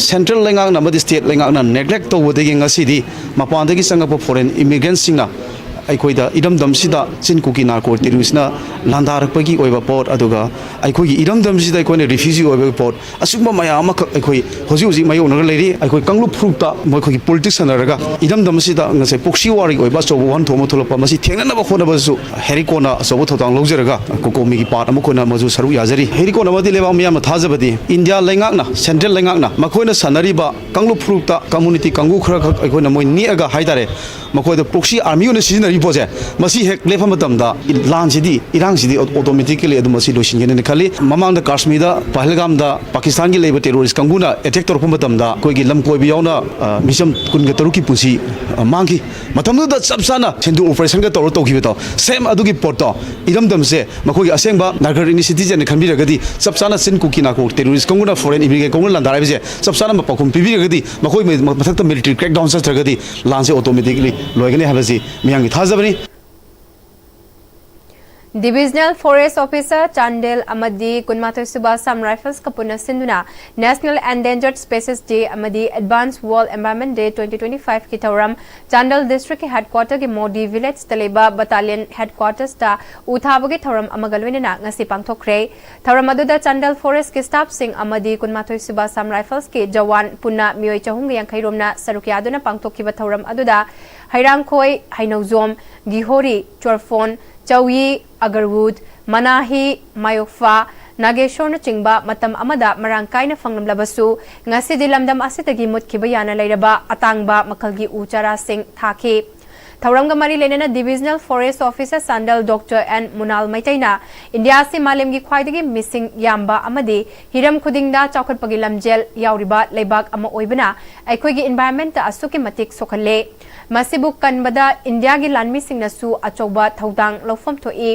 ꯁꯦꯟꯇ꯭ꯔꯦꯜ ꯂꯩꯉꯥꯛꯅ ꯑꯃꯗꯤ ꯁ꯭ꯇꯦꯠ ꯂꯩꯉꯥꯛꯅ ꯅꯦꯒ꯭ꯂꯦꯛ ꯇꯧꯕꯗꯒꯤ ꯉꯁꯤꯗꯤ ꯃꯄꯥꯟꯗꯒꯤ ꯆꯪꯉꯛꯄ ꯐꯣꯔꯦꯟ ꯏꯃꯤꯒ꯭ꯔꯦꯟꯁꯤꯡꯅ ꯑꯩꯈꯣꯏꯗ ꯏꯔꯝꯗꯝꯁꯤꯗ ꯆꯤꯟ ꯀꯨꯀꯤ ꯅꯥꯔꯀꯣ ꯇꯦꯔꯣꯔꯤꯁꯅ ꯂꯥꯟꯗꯥꯔꯛꯄꯒꯤ ꯑꯣꯏꯕ ꯄꯣꯠ, ꯑꯗꯨꯒ ꯑꯩꯈꯣꯏꯒꯤ ꯏꯔꯝꯗꯝꯁꯤꯗ ꯑꯩꯈꯣꯏꯅ ꯔꯤꯐ꯭ꯌꯨꯖꯤ ꯑꯣꯏꯕꯒꯤ ꯄꯣꯠ, ꯑꯁꯤꯒꯨꯝꯕ ꯃꯌꯥꯝ ꯑꯃꯈꯛ ꯑꯩꯈꯣꯏ ꯍꯧꯖꯤꯛ ꯍꯧꯖꯤꯛ ꯃꯥꯌꯣꯛꯅꯔꯒ ꯂꯩꯔꯤ꯫ ꯑꯩꯈꯣꯏ ꯀꯥꯡꯂꯨꯞ ꯐꯨꯔꯨꯞꯇ ꯃꯈꯣꯏꯒꯤ ꯄꯣꯂꯤꯇꯤꯛꯁ ꯁꯥꯟꯅꯔꯒ ꯏꯔꯝꯗꯝ ꯑꯁꯤꯗ ꯉꯁꯥꯏ ꯄ꯭ꯔꯣꯛꯁꯤ ꯋꯥꯔꯒꯤ ꯑꯣꯏꯕ ꯑꯆꯧꯕ ꯋꯥꯍꯟꯊꯣꯛ ꯑꯃ ꯊꯣꯛꯂꯛꯄ ꯃꯁꯤ ꯊꯦꯡꯅꯅꯕ ꯍꯣꯠꯅꯕꯗꯁꯨ ꯍꯦꯔꯤꯀꯣꯅ ꯑꯆꯧꯕ ꯊꯧꯗꯥꯡ ꯂꯧꯖꯔꯒ ꯀꯣꯀꯣꯃꯤꯒꯤ ꯄꯥꯔꯠ ꯑꯃ ꯑꯩꯈꯣꯏꯅ ꯃꯗꯨ ꯁꯔꯨꯛ ꯌꯥꯖꯔꯤ꯫ ꯍꯦꯔꯤꯀꯣꯟ ꯑꯃꯗꯤ ꯂꯩꯕꯥꯛ ꯃꯤꯌꯥꯝꯅ ꯊꯥꯖꯕꯗꯤ ꯏꯟꯗꯤꯌꯥ ꯂꯩꯉꯥꯛꯅ, ꯁꯦꯟꯇ꯭ꯔꯦꯜ ꯂꯩꯉꯥꯛꯅ ꯃꯈꯣꯏꯅ ꯁꯥꯟꯅꯔꯤꯕ ꯀꯥꯡꯂꯨꯞ ꯐꯨꯔꯨꯞꯇ ꯀꯝꯃꯨꯅꯤꯇꯤ ꯀꯥꯡꯕꯨ ꯈꯔꯈꯛ ꯑꯩꯈꯣꯏꯅ ꯃꯣꯏ ꯅꯦꯛꯑꯒ ꯍꯥꯏꯇꯥꯔꯦ, ꯃꯈꯣꯏꯗ ꯄ꯭ꯔꯣꯛꯁꯤ ꯑꯥꯔꯃꯤ ꯑꯣꯏꯅ ꯁꯤꯖꯤꯟꯅꯔꯤꯕ ꯄꯣꯠꯁꯦ, ꯃꯁꯤ ꯍꯦꯛ ꯂꯦꯞꯄ ꯃꯇꯝꯗ ꯂꯥꯟꯁꯤꯗꯤ, ꯏꯔꯥꯡꯁꯤꯗꯤ ꯑꯣꯇꯣꯃꯦꯇꯤꯀꯦꯂꯤ ꯑꯗꯨꯝ ꯃꯁꯤ ꯂꯣꯏꯁꯤꯟꯒꯅꯤꯅ ꯈꯜꯂꯤ꯫ ꯃꯃꯥꯡꯗ ꯀꯥꯁꯃꯤꯔꯗ, ꯄꯍꯜꯒꯥꯝꯗ ꯄꯥꯀꯤꯁꯇꯥꯟꯒꯤ ꯂꯩꯕ ꯇꯦꯔꯣꯔꯤꯁ ꯀꯥꯡꯕꯨꯅ ꯑꯦꯇꯦꯛ ꯇꯧꯔꯛꯄ ꯃꯇꯝꯗ ꯑꯩꯈꯣꯏꯒꯤ ꯂꯝ ꯀꯣꯏꯕ ꯌꯥꯎꯅ, ꯑ, ꯃꯤꯆꯝ ꯀꯨꯟꯒ ꯇꯔꯨꯛꯀꯤ ꯄꯨꯟꯁꯤ, ꯑ, ꯃꯥꯡꯈꯤ꯫ ꯃꯇꯝꯗꯨꯗ ꯆꯞ ꯆꯥꯅ ꯁꯤꯟꯗꯨ ꯑꯣꯄꯔꯦꯁꯟꯒ ꯇꯧꯔ ꯇꯧꯈꯤꯕꯗꯣ, ꯁꯦꯝ ꯑꯗꯨꯒꯤ ꯄꯣꯠꯇꯣ, ꯏꯔꯝꯗꯝꯁꯦ ꯃꯈꯣꯏꯒꯤ ꯑꯁꯦꯡꯕ ꯅꯥꯒꯔ ꯏꯊꯤꯅꯤꯁꯤꯇꯤꯁ ꯍꯥꯏꯅ ꯈꯟꯕꯤꯔꯒꯗꯤ, ꯆꯞ ꯆꯥꯅ ꯆꯤꯟ ꯀꯨꯀꯤ ꯅꯥꯔꯀꯣ ꯇꯦꯔꯣꯔꯤꯁ ꯀꯥꯡꯕꯨꯅ, ꯐꯣꯔꯦꯟ ꯏꯃꯤꯒ꯭ꯔꯦꯟ ꯀꯥꯡꯕꯨꯅ ꯂꯥꯟꯗꯥꯔꯛꯏꯕꯁꯦ ꯆꯞ ꯆꯥꯅ ꯄꯥꯎꯈꯨꯝ ꯄꯤꯕꯤꯔꯒꯗꯤ, ꯃꯈꯣꯏ ꯃꯊꯛꯇ ꯃꯤꯂꯤꯇꯔꯤ ꯀ꯭ꯔꯦꯛꯗꯥꯎꯟ ꯆꯠꯇ꯭ꯔꯒꯗꯤ ꯂꯥꯟꯁꯦ ꯑꯣꯇꯣꯃꯦꯇꯤꯀꯂꯤ ꯂꯣꯏꯒꯅꯤ ꯍꯥꯏꯕꯁꯤ ꯃꯤꯌꯥꯝꯒꯤ ꯊꯥꯖꯕꯅꯤ꯫ Divisional Forest Officer ꯆꯥꯟꯗꯦꯜ ꯑꯃꯗꯤ ꯀꯨꯟꯃꯥꯊꯣꯏ ꯁꯨꯕ Assam Riflesꯀ ꯄꯨꯟꯅ ꯁꯤꯟꯗꯨꯅ National Endangered Species Day ꯑꯃꯗꯤ Advance World Environment Day twenty twenty fiveꯀꯤ ꯊꯧꯔꯝ ꯆꯥꯟꯗꯦꯜ districtꯀꯤ headquarterꯒꯤ ꯃꯣꯗꯤ villageꯇ ꯂꯩꯕ battalion headquartersꯇ ꯎ ꯊꯥꯕꯒꯤ ꯊꯧꯔꯝ ꯑꯃꯒ ꯂꯣꯏꯅꯅ ꯉꯁꯤ ꯄꯥꯡꯊꯣꯛꯈ꯭ꯔꯦ꯫ ꯊꯧꯔꯝ ꯑꯗꯨꯗ ꯆꯥꯟꯗꯦꯜ forestꯀꯤ staffꯁꯤꯡ ꯑꯃꯗꯤ ꯀꯨꯟꯃꯥꯊꯣꯏ ꯁꯨꯕ Assam Riflesꯀꯤ ꯖꯋꯥꯟ ꯄꯨꯟꯅ ꯃꯤꯑꯣꯏ ꯆꯍꯨꯝꯒ ꯌꯥꯡꯈꯩ ꯔꯣꯝꯅ ꯁꯔꯨꯛ ꯌꯥꯗꯨꯅ ꯄꯥꯡꯊꯣꯛꯈꯤꯕ ꯊꯧꯔꯝ ꯑꯗꯨꯗ ꯍꯩꯔꯥꯡꯈꯣꯏ, ꯍꯩꯅꯧꯖꯣꯝ, ꯒꯤꯍꯣꯔꯤ, ꯆꯣꯔꯐꯣꯟ, ꯆꯧꯌꯤ, ꯑꯒꯔꯋꯨꯗ, ꯃꯅꯥꯍꯤ, ꯃꯥꯌꯣꯛꯐꯥ, ꯅꯥꯒꯦꯁꯣꯔꯅꯆꯤꯡꯕ ꯃꯇꯝ ꯑꯃꯗ ꯃꯔꯥꯡ ꯀꯥꯏꯅ ꯐꯪꯂꯝꯂꯕꯁꯨ, ꯉꯁꯤꯗꯤ ꯂꯝꯗꯝ ꯑꯁꯤꯗꯒꯤ ꯃꯨꯠꯈꯤꯕ ꯌꯥꯅ ꯂꯩꯔꯕ ꯑꯇꯥꯡꯕ ꯃꯈꯜꯒꯤ ꯎ ꯆꯥꯔꯥꯁꯤꯡ ꯊꯥꯈꯤ꯫ ꯊꯧꯔꯝꯒ ꯃꯔꯤ ꯂꯩꯅꯅ Divisional Forest Officer Chandel doctor N Munal ꯃꯩꯇꯩꯅ ꯏꯟꯗꯤꯌꯥ ꯑꯁꯤ ꯃꯥꯂꯦꯝꯒꯤ ꯈ꯭ꯋꯥꯏꯗꯒꯤ ꯃꯤꯁꯤꯡ ꯌꯥꯝꯕ ꯑꯃꯗꯤ ꯍꯤꯔꯝ ꯈꯨꯗꯤꯡꯗ ꯆꯥꯎꯈꯠꯄꯒꯤ ꯂꯝꯖꯦꯜ ꯌꯥꯎꯔꯤꯕ ꯂꯩꯕꯥꯛ ꯑꯃ ꯑꯣꯏꯕꯅ ꯑꯩꯈꯣꯏꯒꯤ environment ꯑꯁꯨꯛꯀꯤ ꯃꯇꯤꯛ ꯁꯣꯛꯍꯜꯂꯦ꯫ ꯃꯁꯤꯕꯨ ꯀꯟꯕꯗ ꯏꯟꯗꯤꯌꯥꯒꯤ ꯂꯥꯟꯃꯤꯁꯤꯡꯅꯁꯨ ꯑꯆꯧꯕ ꯊꯧꯗꯥꯡ ꯂꯧꯐꯝ ꯊꯣꯛꯏ꯫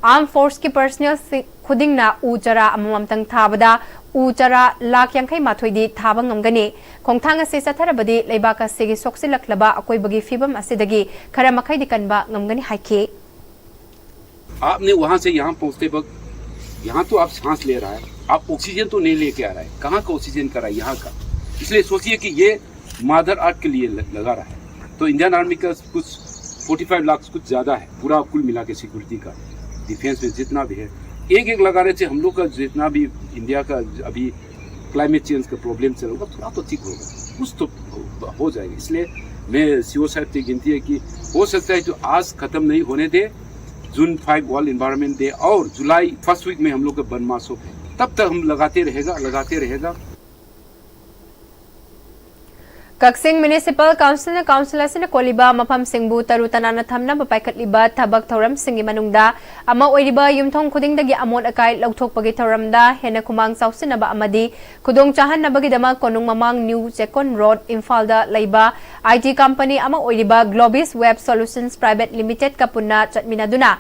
Armed Forceꯀꯤ personnel ꯈꯨꯗꯤꯡꯅ ꯎ ꯆꯥꯔꯥ ꯑꯃꯃꯝꯇꯪ ꯊꯥꯕꯗ ꯎ ꯆꯥꯔꯥ ꯂꯥꯈ ꯌꯥꯡꯈꯩ ꯃꯥꯊꯣꯏꯗꯤ ꯊꯥꯕ ꯉꯝꯒꯅꯤ꯫ ꯈꯣꯡꯊꯥꯡ ꯑꯁꯤ ꯆꯠꯊꯔꯕꯗꯤ ꯂꯩꯕꯥꯛ ꯑꯁꯤꯒꯤ ꯁꯣꯛꯆꯤꯜꯂꯛꯂꯕ ꯑꯀꯣꯏꯕꯒꯤ ꯐꯤꯕꯝ ꯑꯁꯤꯗꯒꯤ ꯈꯔ ꯃꯈꯩꯗꯤ ꯀꯟꯕ ꯉꯝꯒꯅꯤ ꯍꯥꯏꯈꯤ꯫ आपने वहां से यहाँ पहुंचते वक्त यहाँ तो आप सांस ले रहा है, आप ऑक्सीजन तो नहीं लेके आ रहा है, कहाँ का ऑक्सीजन कर रहा है? यहाँ का। इसलिए सोचिए कि ये मदर अर्थ के लिए ल- लगा रहा है। तो इंडियन आर्मी का कुछ फोर्टी फाइव लाख कुछ ज्यादा है, पूरा कुल मिला के सिक्योरिटी का, डिफेंस में जितना भी है, एक एक लगाने से हम लोग का जितना भी इंडिया का अभी क्लाइमेट चेंज का प्रॉब्लम चल रहा होगा, थोड़ा तो ठीक होगा, कुछ तो हो जाएगा। इसलिए मैं सीओ साहब से गिनती है कि हो सकता है जो आज खत्म नहीं होने दे, June five world environment day और जुलाई फर्स्ट वीक में हम लोग का बर्न मास है, तब तक हम लगाते रहेगा, लगाते रहेगा। ꯀꯛꯆꯤꯡ ꯃ꯭ꯌꯨꯅꯤꯁꯤꯄꯥꯜ ꯀꯥꯎꯟꯁꯤꯜꯅ ꯀꯥꯎꯟꯁꯤꯜ ꯑꯁꯤꯅ ꯀꯣꯜꯂꯤꯕ ꯃꯐꯝꯁꯤꯡꯕꯨ ꯇꯔꯨ ꯇꯅꯥꯟꯅ ꯊꯝꯅꯕ ꯄꯥꯏꯈꯠꯂꯤꯕ ꯊꯕꯛ ꯊꯧꯔꯝꯁꯤꯡꯒꯤ ꯃꯅꯨꯡꯗ ꯑꯃ ꯑꯣꯏꯔꯤꯕ ꯌꯨꯝꯊꯣꯡ ꯈꯨꯗꯤꯡꯗꯒꯤ ꯑꯃꯣꯠ ꯑꯀꯥꯏ ꯂꯧꯊꯣꯛꯄꯒꯤ ꯊꯧꯔꯝꯗ ꯍꯦꯟꯅ ꯈꯨꯃꯥꯡ ꯆꯥꯎꯁꯤꯟꯅꯕ ꯑꯃꯗꯤ ꯈꯨꯗꯣꯡ ꯆꯥꯍꯟꯅꯕꯒꯤꯗꯃꯛ ꯀꯣꯅꯨꯡ ꯃꯃꯥꯡ ꯅ꯭ꯌꯨ ꯆꯦꯛꯀꯣꯟ ꯔꯣꯗ ꯏꯝꯐꯥꯜꯗ ꯂꯩꯕ ꯑꯥꯏ ꯇꯤ ꯀꯝꯄꯅꯤ ꯑꯃ ꯑꯣꯏꯔꯤꯕ ꯒ꯭ꯂꯣꯕꯤꯁ ꯋꯦꯕ ꯁꯣꯂꯨꯁꯟꯁ ꯄ꯭ꯔꯥꯏꯚꯦꯠ ꯂꯤꯃꯤꯇꯦꯗꯀ ꯄꯨꯟꯅ ꯆꯠꯃꯤꯟꯅꯗꯨꯅ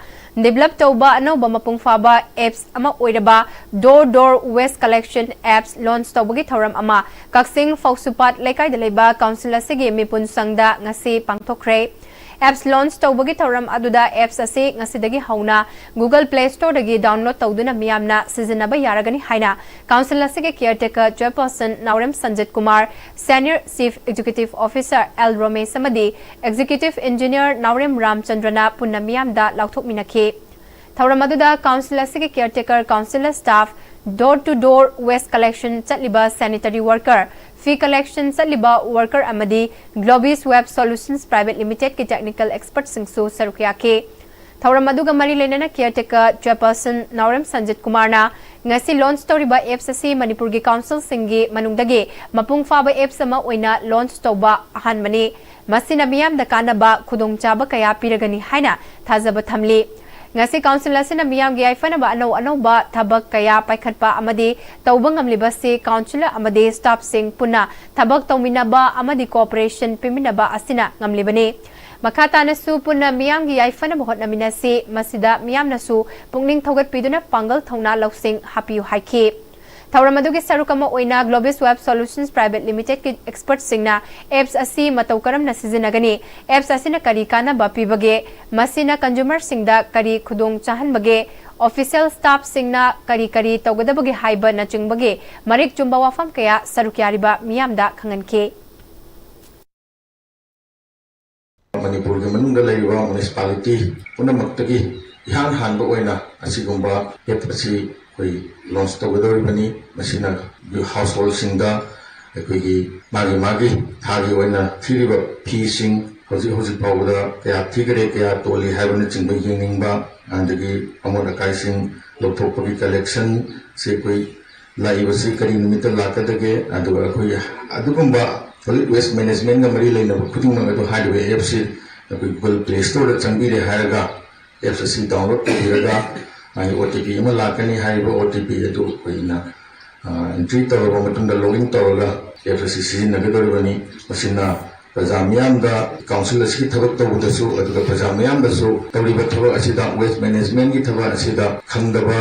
ꯗꯤꯕꯂꯞ ꯇꯧꯕ ꯑꯅꯧꯕ ꯃꯄꯨꯡ ꯐꯥꯕ ꯑꯦꯞꯁ ꯑꯃ ꯑꯣꯏꯔꯕ door door waste collection apps launch ꯇꯧꯕꯒꯤ ꯊꯧꯔꯝ ꯑꯃ ꯀꯛꯆꯤꯡ ꯐꯧꯁꯨꯄꯥꯠ ꯂꯩꯀꯥꯏꯗ ꯂꯩꯕ ꯀꯥꯎꯟꯁꯤꯜ ꯑꯁꯤꯒꯤ ꯃꯤꯄꯨꯟ ꯁꯪꯗ ꯉꯁꯤ ꯄꯥꯡꯊꯣꯛꯈ꯭ꯔꯦ꯫ ꯑꯦꯞꯁ ꯂꯣꯟꯆ ꯇꯧꯕꯒꯤ ꯊꯧꯔꯝ ꯑꯗꯨꯗ ꯑꯦꯞꯁ ꯑꯁꯤ ꯉꯁꯤꯗꯒꯤ ꯍꯧꯅ ꯒꯨꯒꯜ ꯄ꯭ꯂꯦ ꯁ꯭ꯇꯣꯔꯗꯒꯤ ꯗꯥꯎꯟꯂꯣꯗ ꯇꯧꯗꯨꯅ ꯃꯤꯌꯥꯝꯅ ꯁꯤꯖꯤꯟꯅꯕ ꯌꯥꯔꯒꯅꯤ ꯍꯥꯏꯅ ꯀꯥꯎꯟꯁꯤꯜ ꯑꯁꯤꯒꯤ caretaker chairperson Naorem Sanjit Kumar, senior chief executive officer L Romesh ꯑꯃꯗꯤ ꯑꯦꯛꯖꯤꯀ꯭ꯌꯨꯇꯤꯚ ꯏꯟꯖꯤꯅꯤꯌꯔ ꯅꯥꯎꯔꯦꯝ ꯔꯥꯝꯆꯟꯗ꯭ꯔꯅ ꯄꯨꯟꯅ ꯃꯤꯌꯥꯝꯗ ꯂꯥꯎꯊꯣꯛꯃꯤꯟꯅꯈꯤ꯫ ꯊꯧꯔꯝ ꯑꯗꯨꯗ ꯀꯥꯎꯟꯁꯤꯜ ꯑꯁꯤꯒꯤ caretaker council staff, door to door waste collection ꯆꯠꯂꯤꯕ ꯁꯦꯅꯤꯇꯔꯤ ꯋꯥꯔꯀꯔ, ꯐꯤ ꯀꯂꯦꯛꯁꯟ ꯆꯠꯂꯤꯕ ꯋꯥꯔꯀꯔ ꯑꯃꯗꯤ ꯒ꯭ꯂꯣꯕꯤꯁ ꯋꯦꯕ ꯁꯣꯂꯨꯁꯟꯁ ꯄ꯭ꯔꯥꯏꯚꯦꯠ ꯂꯤꯃꯤꯇꯦꯗꯀꯤ ꯇꯦꯛꯅꯤꯀꯦꯜ ꯑꯦꯛꯁꯄꯔꯠꯁꯤꯡꯁꯨ ꯁꯔꯨꯛ ꯌꯥꯈꯤ꯫ ꯊꯧꯔꯝ ꯑꯗꯨꯒ ꯃꯔꯤ ꯂꯩꯅꯅ ꯀꯤꯌꯔꯇꯦꯀꯔ ꯆꯦꯌꯔꯄꯔꯁꯟ ꯅꯥꯎꯔꯦꯝ ꯁꯟꯖꯤꯠ ꯀꯨꯃꯥꯔꯅ ꯉꯁꯤ ꯂꯣꯟꯆ ꯇꯧꯔꯤꯕ ꯑꯦꯞꯁ ꯑꯁꯤ ꯃꯅꯤꯄꯨꯔꯒꯤ ꯀꯥꯎꯟꯁꯤꯜꯁꯤꯡꯒꯤ ꯃꯅꯨꯡꯗꯒꯤ ꯃꯄꯨꯡ ꯐꯥꯕ ꯑꯦꯞꯁ ꯑꯃ ꯑꯣꯏꯅ ꯂꯣꯟꯆ ꯇꯧꯕ ꯑꯍꯥꯟꯕꯅꯤ꯫ ꯃꯁꯤꯅ ꯃꯤꯌꯥꯝꯗ ꯀꯥꯟꯅꯕ ꯈꯨꯗꯣꯡꯆꯥꯕ ꯀꯌꯥ ꯄꯤꯔꯒꯅꯤ ꯍꯥꯏꯅ ꯊꯥꯖꯕ ꯊꯝꯂꯤ꯫ ꯉꯁꯤ ꯀꯥꯎꯟꯁꯤꯜ ꯑꯁꯤꯅ ꯃꯤꯌꯥꯝꯒꯤ ꯌꯥꯏꯐꯅꯕ ꯑꯅꯧ ꯑꯅꯧꯕ ꯊꯕꯛ ꯀꯌꯥ ꯄꯥꯏꯈꯠꯄ ꯑꯃꯗꯤ ꯇꯧꯕ ꯉꯝꯂꯤꯕꯁꯤ ꯀꯥꯎꯟꯁꯤꯜ ꯑꯃꯗꯤ ꯁ꯭ꯇꯥꯐꯁꯤꯡ ꯄꯨꯟꯅ ꯊꯕꯛ ꯇꯧꯃꯤꯟꯅꯕ ꯑꯃꯗꯤ ꯀꯣꯑꯣꯄꯔꯦꯁꯟ ꯄꯤꯃꯤꯟꯅꯕ ꯑꯁꯤꯅ ꯉꯝꯂꯤꯕꯅꯤ꯫ ꯃꯈꯥ ꯇꯥꯅꯁꯨ ꯄꯨꯟꯅ ꯃꯤꯌꯥꯝꯒꯤ ꯌꯥꯏꯐꯅꯕ ꯍꯣꯠꯅꯃꯤꯟꯅꯁꯤ꯫ ꯃꯁꯤꯗ ꯃꯤꯌꯥꯝꯅꯁꯨ ꯄꯨꯛꯅꯤꯡ ꯊꯧꯒꯠꯄꯤꯗꯨꯅ ꯄꯥꯡꯒꯜ ꯊꯧꯅꯥ ꯂꯧꯁꯤꯡ ꯍꯥꯞꯄꯤꯌꯨ ꯍꯥꯏꯈꯤ꯫ ꯊꯧꯔꯝ ꯑꯗꯨꯒꯤ ꯁꯔꯨꯛ ꯑꯃ ꯑꯣꯏꯅ Globis Web Solutions Private Limited ꯀꯤ ꯑꯦꯛꯁꯄꯔꯠꯁꯤꯡꯅ ꯑꯦꯞꯁ ꯑꯁꯤ ꯃꯇꯧ ꯀꯔꯝꯅ ꯁꯤꯖꯤꯟꯅꯒꯅꯤ, ꯑꯦꯞꯁ ꯑꯁꯤꯅ ꯀꯔꯤ ꯀꯥꯟꯅꯕ ꯄꯤꯕꯒꯦ, ꯃꯁꯤꯅ ꯀꯟꯖꯨꯃꯔꯁꯤꯡꯗ ꯀꯔꯤ ꯈꯨꯗꯣꯡ ꯆꯥꯍꯟꯕꯒꯦ, ꯑꯣꯐꯤꯁꯤꯌꯦꯜ ꯁ꯭ꯇꯥꯐꯁꯤꯡꯅ ꯀꯔꯤ ꯀꯔꯤ ꯇꯧꯒꯗꯕꯒꯦ ꯍꯥꯏꯕꯅꯆꯤꯡꯕꯒꯤ ꯃꯔꯤꯛ ꯆꯨꯝꯕ ꯋꯥꯐꯝ ꯀꯌꯥ ꯁꯔꯨꯛ ꯌꯥꯔꯤꯕ ꯃꯤꯌꯥꯝꯗ ꯈꯪꯍꯟꯈꯤ꯫ ꯃꯅꯤꯄꯨꯔꯒꯤ ꯃꯅꯨꯡꯗ ꯂꯩꯔꯤꯕ ꯃ꯭ꯌꯨꯅꯤꯁꯤꯄꯥꯂꯤꯇꯤ ꯄꯨꯝꯅꯃꯛꯇꯒꯤ ꯏꯍꯥꯟ ꯍꯥꯟꯕ ꯑꯣꯏꯅ ꯑꯁꯤꯒꯨꯝꯕ ꯑꯦꯞ ꯑꯁꯤ ꯑꯩꯈꯣꯏ ꯂꯣꯟꯆ ꯇꯧꯒꯗꯧꯔꯤꯕꯅꯤ꯫ ꯃꯁꯤꯅ ꯍꯥꯎꯁꯍꯣꯜꯁꯤꯡꯗ ꯑꯩꯈꯣꯏꯒꯤ ꯃꯥꯒꯤ ꯃꯥꯒꯤ ꯊꯥꯒꯤ ꯑꯣꯏꯅ ꯊꯤꯔꯤꯕ ꯐꯤꯁꯤꯡ ꯍꯧꯖꯤꯛ ꯍꯧꯖꯤꯛ ꯐꯥꯎꯕꯗ ꯀꯌꯥ ꯊꯤꯈꯔꯦ, ꯀꯌꯥ ꯇꯣꯜꯂꯤ ꯍꯥꯏꯕꯅꯆꯤꯡꯕ ꯌꯦꯡꯅꯤꯡꯕ, ꯑꯗꯒꯤ ꯑꯃꯣꯠ ꯑꯀꯥꯏꯁꯤꯡ ꯂꯧꯊꯣꯛꯄꯒꯤ ꯀꯂꯦꯛꯁꯟꯁꯤ ꯑꯩꯈꯣꯏ ꯂꯥꯛꯏꯕꯁꯤ ꯀꯔꯤ ꯅꯨꯃꯤꯠꯇ ꯂꯥꯛꯀꯗꯒꯦ, ꯑꯗꯨꯒ ꯑꯩꯈꯣꯏ ꯑꯗꯨꯒꯨꯝꯕ solid waste management ꯀ ꯃꯔꯤ ꯂꯩꯅꯕ ꯈꯨꯗꯤꯡꯃꯛ ꯑꯗꯨ ꯍꯥꯏꯔꯤꯕ ꯑꯦꯞꯁꯤ ꯑꯩꯈꯣꯏ Google Play Store ꯗ ꯆꯪꯕꯤꯔꯦ ꯍꯥꯏꯔꯒ ꯑꯦꯞꯁ ꯑꯁꯤ ꯗꯥꯎꯟꯂꯣꯗ ꯇꯧꯕꯤꯔꯒ ꯃꯥꯒꯤ ꯑꯣ ꯇꯤ ꯄꯤ ꯑꯃ ꯂꯥꯛꯀꯅꯤ꯫ ꯍꯥꯏꯔꯤꯕ ꯑꯣ ꯇꯤ ꯄꯤ ꯑꯗꯨ ꯑꯩꯈꯣꯏꯅ ꯑꯦꯟꯇ꯭ꯔꯤ ꯇꯧꯔꯕ ꯃꯇꯨꯡꯗ ꯂꯣꯒꯏꯟ ꯇꯧꯔꯒ ꯑꯦꯞꯁ ꯑꯁꯤ ꯁꯤꯖꯤꯟꯅꯒꯗꯧꯔꯤꯕꯅꯤ꯫ ꯃꯁꯤꯅ ꯄ꯭ꯔꯖꯥ ꯃꯤꯌꯥꯝꯗ ꯀꯥꯎꯟꯁꯤꯜ ꯑꯁꯤꯒꯤ ꯊꯕꯛ ꯇꯧꯕꯗꯁꯨ, ꯑꯗꯨꯒ ꯄ꯭ꯔꯖꯥ ꯃꯤꯌꯥꯝꯗꯁꯨ ꯇꯧꯔꯤꯕ ꯊꯕꯛ ꯑꯁꯤꯗ, ꯋꯦꯁ ꯃꯦꯅꯦꯖꯃꯦꯟꯒꯤ ꯊꯕꯛ ꯑꯁꯤꯗ ꯈꯪꯗꯕ,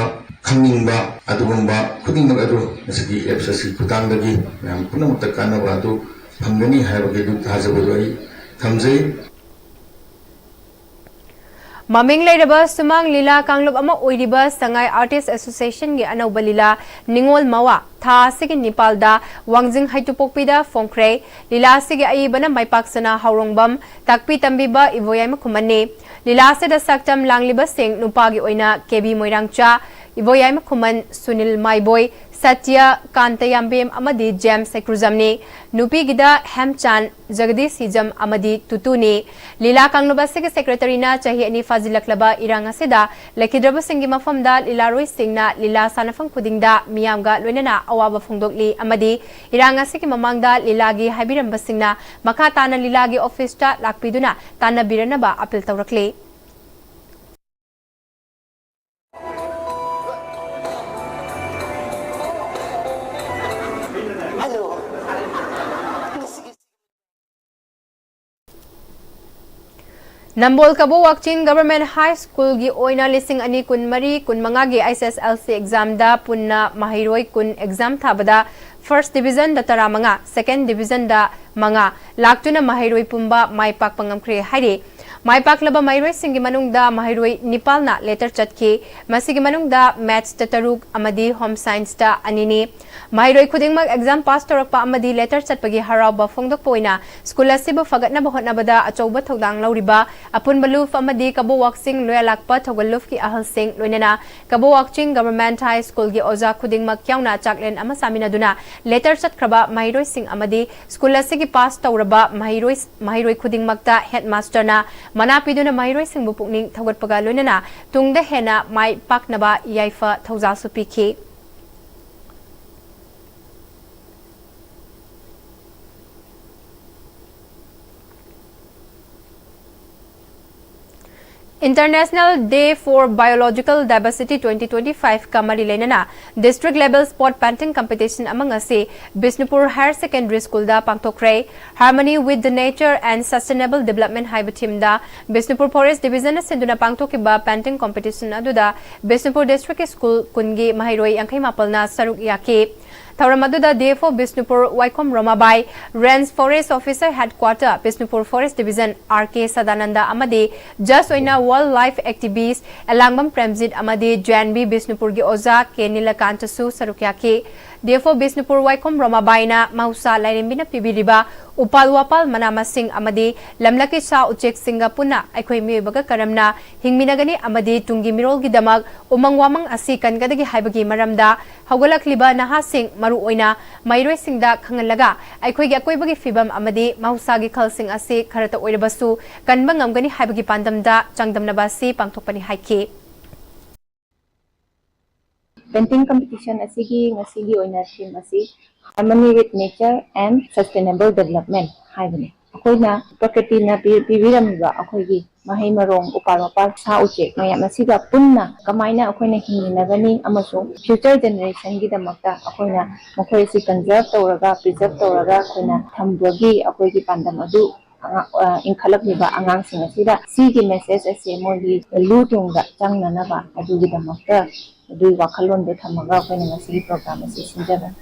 ꯈꯪꯅꯤꯡꯕ ꯑꯗꯨꯒꯨꯝꯕ ꯈꯨꯗꯤꯡꯃꯛ ꯑꯗꯨ ꯉꯁꯤꯒꯤ ꯑꯦꯞꯁ ꯑꯁꯤ ꯈꯨꯊꯥꯡꯗꯒꯤ ꯃꯌꯥꯝ ꯄꯨꯝꯅꯃꯛꯇ ꯀꯥꯟꯅꯕ ꯑꯗꯨ ꯐꯪꯒꯅꯤ ꯍꯥꯏꯕꯒꯤ ꯑꯗꯨ ꯊꯥꯖꯕꯗꯨ ꯑꯩ ꯊꯝꯖꯩ꯫ ꯃꯃꯤꯡ ꯂꯩꯔꯕ ꯁꯨꯃꯥꯡ ꯂꯤꯂꯥ ꯀꯥꯡꯂꯨꯞ ꯑꯃ ꯑꯣꯏꯔꯤꯕ ꯁꯉꯥꯏ ꯑꯥꯔꯇꯤꯁ ꯑꯦꯁꯣꯁꯤꯌꯦꯁꯟꯒꯤ ꯑꯅꯧꯕ ꯂꯤꯂꯥ ꯅꯤꯉꯣꯜ ꯃꯋꯥ ꯊꯥ ꯑꯁꯤꯒꯤ ꯅꯤꯄꯥꯜꯗ ꯋꯥꯡꯖꯤꯡ ꯍꯩꯇꯨꯄꯣꯛꯄꯤꯗ ꯐꯣꯡꯈ꯭ꯔꯦ꯫ ꯂꯤꯂꯥ ꯑꯁꯤꯒꯤ ꯑꯏꯕꯅ ꯃꯥꯏꯄꯥꯛꯁꯅꯥ ꯍꯥꯎꯔꯣꯡꯕꯝ, ꯇꯥꯛꯄꯤ ꯇꯝꯕꯤꯕ ꯏꯕꯣꯌꯥꯏꯃ ꯈꯨꯃꯟꯅꯤ꯫ ꯂꯤꯂꯥ ꯑꯁꯤꯗ ꯁꯛꯇꯝ ꯂꯥꯡꯂꯤꯕꯁꯤꯡ ꯅꯨꯄꯥꯒꯤ ꯑꯣꯏꯅ ꯀꯦ ꯕꯤ ꯃꯣꯏꯔꯥꯡꯆꯥ, ꯏꯕꯣꯌꯥꯏꯃ ꯈꯨꯃꯟ, ꯁꯨꯅꯤꯜ ꯃꯥꯏꯕꯣꯏ, ꯁꯇ꯭ꯌ ꯀꯥꯟꯇ ꯌꯥꯝꯕꯦꯝ ꯑꯃꯗꯤ ꯖꯦꯝꯁ ꯁꯦꯀ꯭ꯔꯨꯖꯝꯅꯤ꯫ ꯅꯨꯄꯤꯒꯤꯗ ꯍꯦꯝꯆꯥꯟ, ꯖꯒꯗꯤꯁ ꯍꯤꯖꯝ ꯑꯃꯗꯤ ꯇꯨꯇꯨꯅꯤ꯫ ꯂꯤꯂꯥ ꯀꯥꯡꯂꯨꯞ ꯑꯁꯤꯒꯤ ꯁꯦꯀ꯭ꯔꯦꯇꯔꯤꯅ ꯆꯍꯤ ꯑꯅꯤ ꯐꯥꯖꯤꯜꯂꯛꯂꯕ ꯏꯔꯥꯡ ꯑꯁꯤꯗ ꯂꯩꯈꯤꯗ꯭ꯔꯕꯁꯤꯡꯒꯤ ꯃꯐꯝꯗ ꯂꯤꯂꯥꯔꯣꯏꯁꯤꯡꯅ ꯂꯤꯂꯥ ꯁꯥꯟꯅꯐꯝ ꯈꯨꯗꯤꯡꯗ ꯃꯤꯌꯥꯝꯒ ꯂꯣꯏꯅꯅ ꯑꯋꯥꯕ ꯐꯣꯡꯗꯣꯛꯂꯤ ꯑꯃꯗꯤ ꯏꯔꯥꯡ ꯑꯁꯤꯒꯤ ꯃꯃꯥꯡꯗ ꯂꯤꯂꯥꯒꯤ ꯍꯥꯏꯕꯤꯔꯝꯕꯁꯤꯡꯅ ꯃꯈꯥ ꯇꯥꯅ ꯂꯤꯂꯥꯒꯤ ꯑꯣꯐꯤꯁꯇ ꯂꯥꯛꯄꯤꯗꯨꯅ ꯇꯥꯟꯅꯕꯤꯔꯅꯕ ꯑꯄꯤꯜ ꯇꯧꯔꯛꯂꯤ꯫ ꯅꯝꯕꯣꯜ ꯀꯕꯣ ꯋꯥꯛꯆꯤꯡ ꯒꯚꯔꯟꯃꯦꯟꯠ ꯍꯥꯏ ꯁ꯭ꯀꯨꯜꯒꯤ ꯑꯣꯏꯅ ꯂꯤꯁꯤꯡ ꯑꯅꯤ ꯀꯨꯟꯃꯔꯤ ꯀꯨꯟꯃꯉꯥꯒꯤ ꯑꯩꯆ ꯑꯦꯁ ꯑꯦꯜ ꯁꯤ ꯑꯦꯛꯖꯥꯝꯗ ꯄꯨꯟꯅ ꯃꯍꯩꯔꯣꯏ ꯀꯨꯟ ꯑꯦꯛꯖꯥꯝ ꯊꯥꯕꯗ ꯐꯥꯔꯁꯠ ꯗꯤꯚꯤꯖꯟꯗ ꯇꯔꯥꯃꯉꯥ, ꯁꯦꯀꯦꯟꯗ ꯗꯤꯚꯤꯖꯟꯗ ꯃꯉꯥ, ꯂꯥꯛꯇꯨꯅ ꯃꯍꯩꯔꯣꯏ ꯄꯨꯝꯕ ꯃꯥꯏ ꯄꯥꯛꯄ ꯉꯝꯈ꯭ꯔꯦ ꯍꯥꯏꯔꯤ꯫ ꯃꯥꯏ ꯄꯥꯛꯂꯕ ꯃꯍꯩꯔꯣꯏꯁꯤꯡꯒꯤ ꯃꯅꯨꯡꯗ ꯃꯍꯩꯔꯣꯏ ꯅꯤꯄꯥꯜꯅ ꯂꯦꯇꯔ ꯆꯠꯈꯤ꯫ ꯃꯁꯤꯒꯤ ꯃꯅꯨꯡꯗ ꯃꯦꯊꯁꯇ ꯇꯔꯨꯛ ꯑꯃꯗꯤ ꯍꯣꯝ ꯁꯥꯏꯟꯁꯇ ꯑꯅꯤꯅꯤ꯫ ꯃꯍꯩꯔꯣꯏ ꯈꯨꯗꯤꯡꯃꯛ ꯑꯦꯛꯖꯥꯝ ꯄꯥꯁ ꯇꯧꯔꯛꯄ ꯑꯃꯗꯤ ꯂꯦꯇꯔ ꯆꯠꯄꯒꯤ ꯍꯔꯥꯎꯕ ꯐꯣꯡꯗꯣꯛꯄ ꯑꯣꯏꯅ ꯁ꯭ꯀꯨꯜ ꯑꯁꯤꯕꯨ ꯐꯒꯠꯅꯕ ꯍꯣꯠꯅꯕꯗ ꯑꯆꯧꯕ ꯊꯧꯗꯥꯡ ꯂꯧꯔꯤꯕ ꯑꯄꯨꯟꯕ ꯂꯨꯞ ꯑꯃꯗꯤ ꯀꯕꯣ ꯋꯥꯛꯆꯤꯡ ꯂꯣꯌꯥꯂꯥꯛꯄ ꯊꯧꯒꯜ ꯂꯨꯞꯀꯤ ꯑꯍꯜꯁꯤꯡ, ꯂꯣꯏꯅꯅ ꯀꯕꯣ ꯋꯥꯛꯆꯤꯡ ꯒꯚꯔꯟꯃꯦꯟꯠ ꯍꯥꯏ ꯁ꯭ꯀꯨꯜꯒꯤ ꯑꯣꯖꯥ ꯈꯨꯗꯤꯡꯃꯛ ꯌꯥꯎꯅ ꯆꯥꯛꯂꯦꯟ ꯑꯃ ꯆꯥꯃꯤꯟꯅꯗꯨꯅ ꯂꯦꯇꯔ ꯆꯠꯈ꯭ꯔꯕ ꯃꯍꯩꯔꯣꯏꯁꯤꯡ ꯑꯃꯗꯤ ꯁ꯭ꯀꯨꯜ ꯑꯁꯤꯒꯤ ꯄꯥꯁ ꯇꯧꯔꯕ ꯃꯍꯩꯔꯣꯏ, ꯃꯍꯩꯔꯣꯏ ꯈꯨꯗꯤꯡꯃꯛꯇ ꯍꯦꯗꯃꯥꯁꯇꯔꯅ ꯃꯅꯥ ꯄꯤꯗꯨꯅ ꯃꯍꯩꯔꯣꯏꯁꯤꯡꯕꯨ ꯄꯨꯛꯅꯤꯡ ꯊꯧꯒꯠꯄꯒ ꯂꯣꯏꯅꯅ ꯇꯨꯡꯗ ꯍꯦꯟꯅ ꯃꯥꯏ ꯄꯥꯛꯅꯕ ꯌꯥꯏꯐ ꯊꯧꯖꯥꯜꯁꯨ ꯄꯤꯈꯤ꯫ International Day for Biological Diversity twenty twenty-five ꯀ ꯃꯔꯤ ꯂꯩꯅꯅ district level spot painting competition ꯑꯃ ꯉꯁꯤ Bishnupur Higher Secondary School the ꯄꯥꯡꯊꯣꯛꯈ꯭ꯔꯦ꯫ Harmony with the Nature and Sustainable Development ꯍꯥꯏꯕ theme ꯗ ꯕꯤꯁꯅꯨꯄꯨꯔ Forest Division ꯅ ꯁꯤꯟꯗꯨꯅ ꯄꯥꯡꯊꯣꯛꯈꯤꯕ painting competition ꯑꯗꯨꯗ ꯕꯤꯁꯅꯨꯄꯨꯔ district ꯀꯤ school ꯀꯨꯟꯒꯤ ꯃꯍꯩꯔꯣꯏ ꯌꯥꯡꯈꯩ ꯃꯥꯄꯜꯅ ꯁꯔꯨꯛ ꯌꯥꯈꯤ꯫ ꯊꯧꯔꯝ ꯑꯗꯨꯗ D F O ꯕꯤꯁꯅꯨꯄꯨꯔ ꯋꯥꯏꯈꯣꯝ ꯔꯣꯃꯥꯕꯥꯏ, Range Forest Officer Headquarter Bishnupur Forest Division R K Sadananda ꯑꯃꯗꯤ judge ꯑꯣꯏꯅ wildlife activist ꯑꯦꯂꯥꯡꯕꯝ ꯄ꯭ꯔꯦꯝꯖꯤꯠ ꯑꯃꯗꯤ J N V ꯕꯤꯁꯅꯨꯄꯨꯔꯒꯤ ꯑꯣꯖꯥ K ꯅꯤꯂꯀꯥꯟꯇꯁꯨ ꯁꯔꯨꯛ ꯌꯥꯈꯤ꯫ ꯗꯤ ꯑꯦꯐ ꯑꯣ ꯕꯤꯁꯅꯨꯄꯨꯔ ꯋꯥꯏꯈꯣꯝ ꯔꯣꯃꯥꯕꯥꯏꯅ ꯃꯍꯧꯁꯥ ꯂꯥꯏꯔꯦꯝꯕꯤꯅ ꯄꯤꯕꯤꯔꯤꯕ ꯎꯄꯥꯜ ꯋꯥꯄꯥꯜ, ꯃꯅꯥ ꯃꯁꯤꯡ ꯑꯃꯗꯤ ꯂꯝꯂꯛꯀꯤ ꯁꯥ ꯎꯆꯦꯛꯁꯤꯡꯒ ꯄꯨꯟꯅ ꯑꯩꯈꯣꯏ ꯃꯤꯑꯣꯏꯕꯒ ꯀꯔꯝꯅ ꯍꯤꯡꯃꯤꯟꯅꯒꯅꯤ ꯑꯃꯗꯤ ꯇꯨꯡꯒꯤ ꯃꯤꯔꯣꯜꯒꯤꯗꯃꯛ ꯎꯃꯪ ꯋꯥꯃꯪ ꯑꯁꯤ ꯀꯟꯒꯗꯒꯦ ꯍꯥꯏꯕꯒꯤ ꯃꯔꯝꯗ ꯍꯧꯒꯠꯂꯛꯂꯤꯕ ꯅꯍꯥꯁꯤꯡ, ꯃꯔꯨꯑꯣꯏꯅ ꯃꯍꯩꯔꯣꯏꯁꯤꯡꯗ ꯈꯪꯍꯜꯂꯒ ꯑꯩꯈꯣꯏꯒꯤ ꯑꯀꯣꯏꯕꯒꯤ ꯐꯤꯕꯝ ꯑꯃꯗꯤ ꯃꯍꯧꯁꯥꯒꯤ ꯈꯜꯁꯤꯡ ꯑꯁꯤ ꯈꯔꯇ ꯑꯣꯏꯔꯕꯁꯨ ꯀꯟꯕ ꯉꯝꯒꯅꯤ ꯍꯥꯏꯕꯒꯤ ꯄꯥꯟꯗꯝꯗ ꯆꯥꯡꯗꯝꯅꯕ ꯑꯁꯤ ꯄꯥꯡꯊꯣꯛꯄꯅꯤ ꯍꯥꯏꯈꯤ꯫ Painting competition ꯑꯁꯤꯒꯤ ꯉꯁꯤꯒꯤ ꯑꯣꯏꯅ theme ꯑꯁꯤ Harmony with Nature and Sustainable Development ꯍꯥꯏꯕꯅꯤ꯫ ꯑꯩꯈꯣꯏꯅ ꯄ꯭ꯔꯀ꯭ꯔꯤꯇꯤꯅ ꯄꯤ-, ꯄꯤꯕꯤꯔꯝꯃꯤꯕ ꯑꯩꯈꯣꯏꯒꯤ ꯃꯍꯩ ꯃꯔꯣꯡ, ꯎꯄꯥꯜ ꯋꯥꯄꯥꯜ, ꯁꯥ ꯎꯆꯦꯛ ꯃꯌꯥꯝ ꯑꯁꯤꯒ ꯄꯨꯟꯅ ꯀꯃꯥꯏꯅ ꯑꯩꯈꯣꯏꯅ ꯍꯤꯡꯃꯤꯟꯅꯒꯅꯤ ꯑꯃꯁꯨꯡ future generation ꯒꯤꯗꯃꯛꯇ ꯑꯩꯈꯣꯏꯅ ꯃꯈꯣꯏ ꯑꯁꯤ conserve ꯇꯧꯔꯒ, preserve ꯇꯧꯔꯒ ꯑꯩꯈꯣꯏꯅ ꯊꯝꯕꯒꯤ ꯑꯩꯈꯣꯏꯒꯤ ꯄꯥꯟꯗꯝ ꯑꯗꯨ ꯑꯉꯥꯡ-, ꯑ, ꯏꯟꯈꯠꯂꯛꯂꯤꯕ ꯑꯉꯥꯡꯁꯤꯡ ꯑꯁꯤꯗ ꯁꯤꯒꯤ message ꯑꯁꯦ ꯃꯣꯏꯒꯤ ꯂꯨ ꯇꯨꯡꯗ ꯆꯪꯅꯅꯕ ꯑꯗꯨꯒꯤꯗꯃꯛꯇ ꯑꯗꯨꯒꯤ ꯋꯥꯈꯜꯂꯣꯟꯗꯣ ꯊꯝꯃꯒ ꯑꯩꯈꯣꯏꯅ ꯉꯁꯤꯒꯤ program ꯑꯁꯤ ꯁꯤꯟꯖꯕꯅꯤ꯫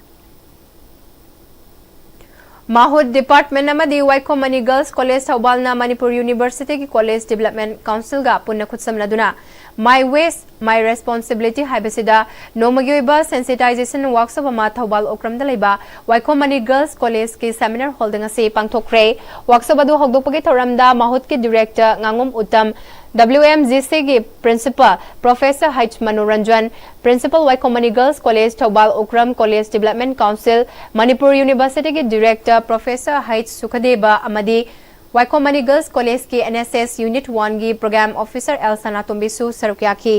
ꯃꯥꯍꯨꯠ department ꯑꯃꯗꯤ ꯋꯥꯏꯈꯣꯝ ꯃꯅꯤ Girls College ꯊꯧꯕꯥꯜꯅ ꯃꯅꯤꯄꯨꯔ University ꯒꯤ College Development Council ꯒ ꯄꯨꯟꯅ ꯈꯨꯠꯁꯝꯅꯗꯨꯅ My Waste, My Responsibility ꯍꯥꯏꯕꯁꯤꯗ ꯅꯣꯡꯃꯒꯤ ꯑꯣꯏꯕ sensitization workshop ꯑꯃ ꯊꯧꯕꯥꯜ ꯑꯣꯀ꯭ꯔꯝꯗ ꯂꯩꯕ ꯋꯥꯏꯈꯣꯝ ꯃꯅꯤ Girls College ꯀꯤ seminar hall ꯗ ꯉꯁꯤ ꯄꯥꯡꯊꯣꯛꯈ꯭ꯔꯦ꯫ Workshop ꯑꯗꯨ ꯍꯧꯗꯣꯛꯄꯒꯤ ꯊꯧꯔꯝꯗ ꯃꯥꯍꯨꯠꯀꯤ director ꯉꯥꯉꯣꯝ Uttam, W M G C ꯒꯤ principal professor H Manoranjan, principal Waikhom Mani Girls College ꯊꯧꯕꯥꯜ ꯑꯣꯀ꯭ꯔꯝ, College Development Council, Manipur University ꯒꯤ director professor H ꯁꯨꯈꯗꯦꯕ ꯑꯃꯗꯤ ꯋꯥꯏꯈꯣꯝ ꯃꯅꯤ Girls College ꯀꯤ N S S Unit one ꯒꯤ program officer L ꯁꯅꯥꯇꯣꯝꯕꯤꯁꯨ ꯁꯔꯨꯛ ꯌꯥꯈꯤ꯫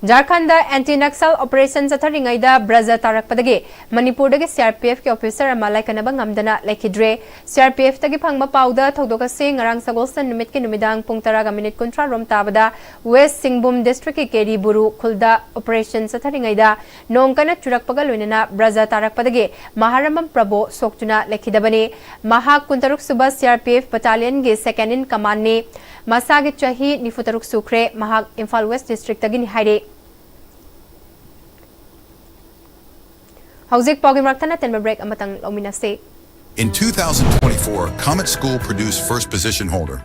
ꯖꯥꯔꯈꯟꯗ anti Naxal operation ꯆꯠꯊꯔꯤꯉꯩꯗ ꯕ꯭ꯔꯖ ꯇꯥꯔꯛꯄꯗꯒꯤ ꯃꯅꯤꯄꯨꯔꯗꯒꯤ C R P F ꯀꯤ officer ꯑꯃ ꯂꯥꯏꯀꯠꯅꯕ ꯉꯝꯗꯅ ꯂꯩꯈꯤꯗ꯭ꯔꯦ꯫ C R P F ꯇꯒꯤ ꯐꯪꯕ ꯄꯥꯎꯗ ꯊꯧꯗꯣꯛ ꯑꯁꯤ ꯉꯔꯥꯡ ꯁꯒꯣꯜꯁꯦꯟ ꯅꯨꯃꯤꯠꯀꯤ ꯅꯨꯃꯤꯗꯥꯡ ꯄꯨꯡ ꯇꯔꯥꯒ ꯃꯤꯅꯤꯠ ꯀꯨꯟꯊ꯭ꯔꯥ ꯔꯣꯝ ꯇꯥꯕꯗ West ꯁꯤꯡꯕꯨꯝ district ꯀꯤ ꯀꯦꯔꯤ ꯕꯨꯔꯨ ꯈꯨꯜꯗ operation ꯆꯠꯊꯔꯤꯉꯩꯗ ꯅꯣꯡ ꯀꯟꯅ ꯆꯨꯔꯛꯄꯒ ꯂꯣꯏꯅꯅ ꯕ꯭ꯔꯖ ꯇꯥꯔꯛꯄꯗꯒꯤ ꯃꯍꯥꯔꯝꯕꯝ ꯄ꯭ꯔꯚꯨ ꯁꯣꯛꯇꯨꯅ ꯂꯩꯈꯤꯗꯕꯅꯤ꯫ ꯃꯍꯥꯛ ꯀꯨꯟꯇꯔꯨꯛ ꯁꯨꯕ C R P F battalion ꯒꯤ second in command ꯅꯤ꯫ ꯃꯁꯥꯒꯤ ꯆꯍꯤ ꯅꯤꯐꯨꯇꯔꯨꯛ ꯁꯨꯈ꯭ꯔꯦ꯫ ꯃꯍꯥꯛ ꯏꯝꯐꯥꯜ West district ꯇꯒꯤꯅꯤ ꯍꯥꯏꯔꯤ꯫ ꯍꯧꯖꯤꯛ ꯄꯥꯎꯒꯤ ꯃꯔꯛ ꯊꯠꯅ ꯇꯦꯟꯕ break ꯑꯃꯇꯪ ꯂꯧꯃꯤꯟꯅꯁꯤ꯫ In two thousand twenty-four, Comet School produced first position holder.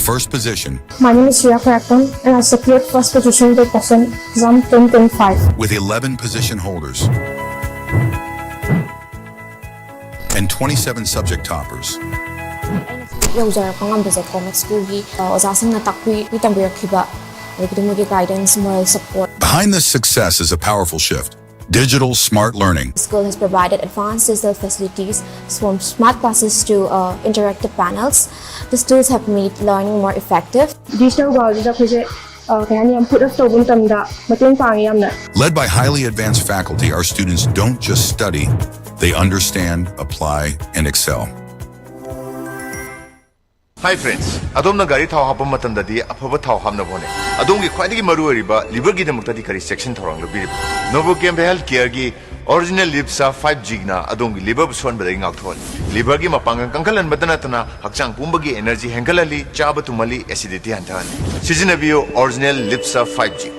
First position My name is Shreya Kharaktun, and I secured first position by question exam twenty twenty-five. With eleven position holders and twenty-seven subject toppers. ꯌꯧꯖꯔꯛꯄ ꯉꯝꯕꯁꯦ ꯀꯣꯃꯦꯠ ꯁ꯭ꯀꯨꯜꯒꯤ ꯑꯣꯖꯥꯁꯤꯡꯅ ꯇꯥꯛꯄꯤ ꯇꯝꯕꯤꯔꯛꯈꯤꯕ, ꯑꯗꯒꯤꯗꯤ ꯃꯣꯏꯒꯤ guidance, moral support. Behind this success is a powerful shift. Digital smart learning. School has provided advanced digital facilities, from smart classes to uh, interactive panels. These tools have made learning more effective. Digital worldꯁꯤꯗ ꯑꯩꯈꯣꯏꯁꯦ ꯑ, ꯀꯩ ꯍꯥꯏꯅꯤ, ꯌꯥꯝ put up ꯇꯧꯕ ꯃꯇꯝꯗ ꯃꯇꯦꯡ ꯄꯥꯡꯉꯦ ꯌꯥꯝꯅ. Led by highly advanced faculty, our students don't just study, they understand, apply, and excel. Hi friends, ꯑꯗꯣꯝꯅ ꯒꯥꯔꯤ ꯊꯥꯎ ꯍꯥꯞꯄ ꯃꯇꯝꯗꯗꯤ ꯑꯐꯕ ꯊꯥꯎ ꯍꯥꯞꯅꯕ ꯍꯣꯠꯅꯩ꯫ ꯑꯗꯣꯝꯒꯤ ꯈ꯭ꯋꯥꯏꯗꯒꯤ ꯃꯔꯨꯑꯣꯏꯔꯤꯕ ꯂꯤꯚꯔꯒꯤꯗꯃꯛꯇꯗꯤ ꯀꯔꯤ ꯆꯦꯛꯁꯤꯟ ꯊꯧꯔꯥꯡ ꯂꯧꯕꯤꯔꯤꯕ? ꯅꯣꯕꯣꯀꯦꯝ ꯍꯦꯜꯊ ꯀꯦꯌꯔꯒꯤ ꯑꯣꯔꯤꯖꯤꯅꯦꯜ ꯂꯤꯞꯁꯥ ꯐꯥꯏꯚ ꯖꯤꯅ ꯑꯗꯣꯝꯒꯤ ꯂꯤꯚꯔꯕꯨ ꯁꯣꯟꯕꯗꯒꯤ ꯉꯥꯛꯊꯣꯛꯍꯜꯂꯤ꯫ ꯂꯤꯚꯔꯒꯤ ꯃꯄꯥꯡꯒꯜ ꯀꯟꯈꯠꯍꯟꯕꯗ ꯅꯠꯇꯅ ꯍꯛꯆꯥꯡ ꯄꯨꯝꯕꯒꯤ ꯑꯦꯅꯔꯖꯤ ꯍꯦꯟꯒꯠꯍꯜꯂꯤ, ꯆꯥꯕ ꯇꯨꯝꯍꯜꯂꯤ, ꯑꯦꯁꯤꯗꯤꯇꯤ ꯍꯟꯊꯍꯜꯂꯤ꯫ ꯁꯤꯖꯤꯟꯅꯕꯤꯌꯨ ꯑꯣꯔꯤꯖꯤꯅꯦꯜ ꯂꯤꯞꯁꯥ ꯐꯥꯏꯚ ꯖꯤ꯫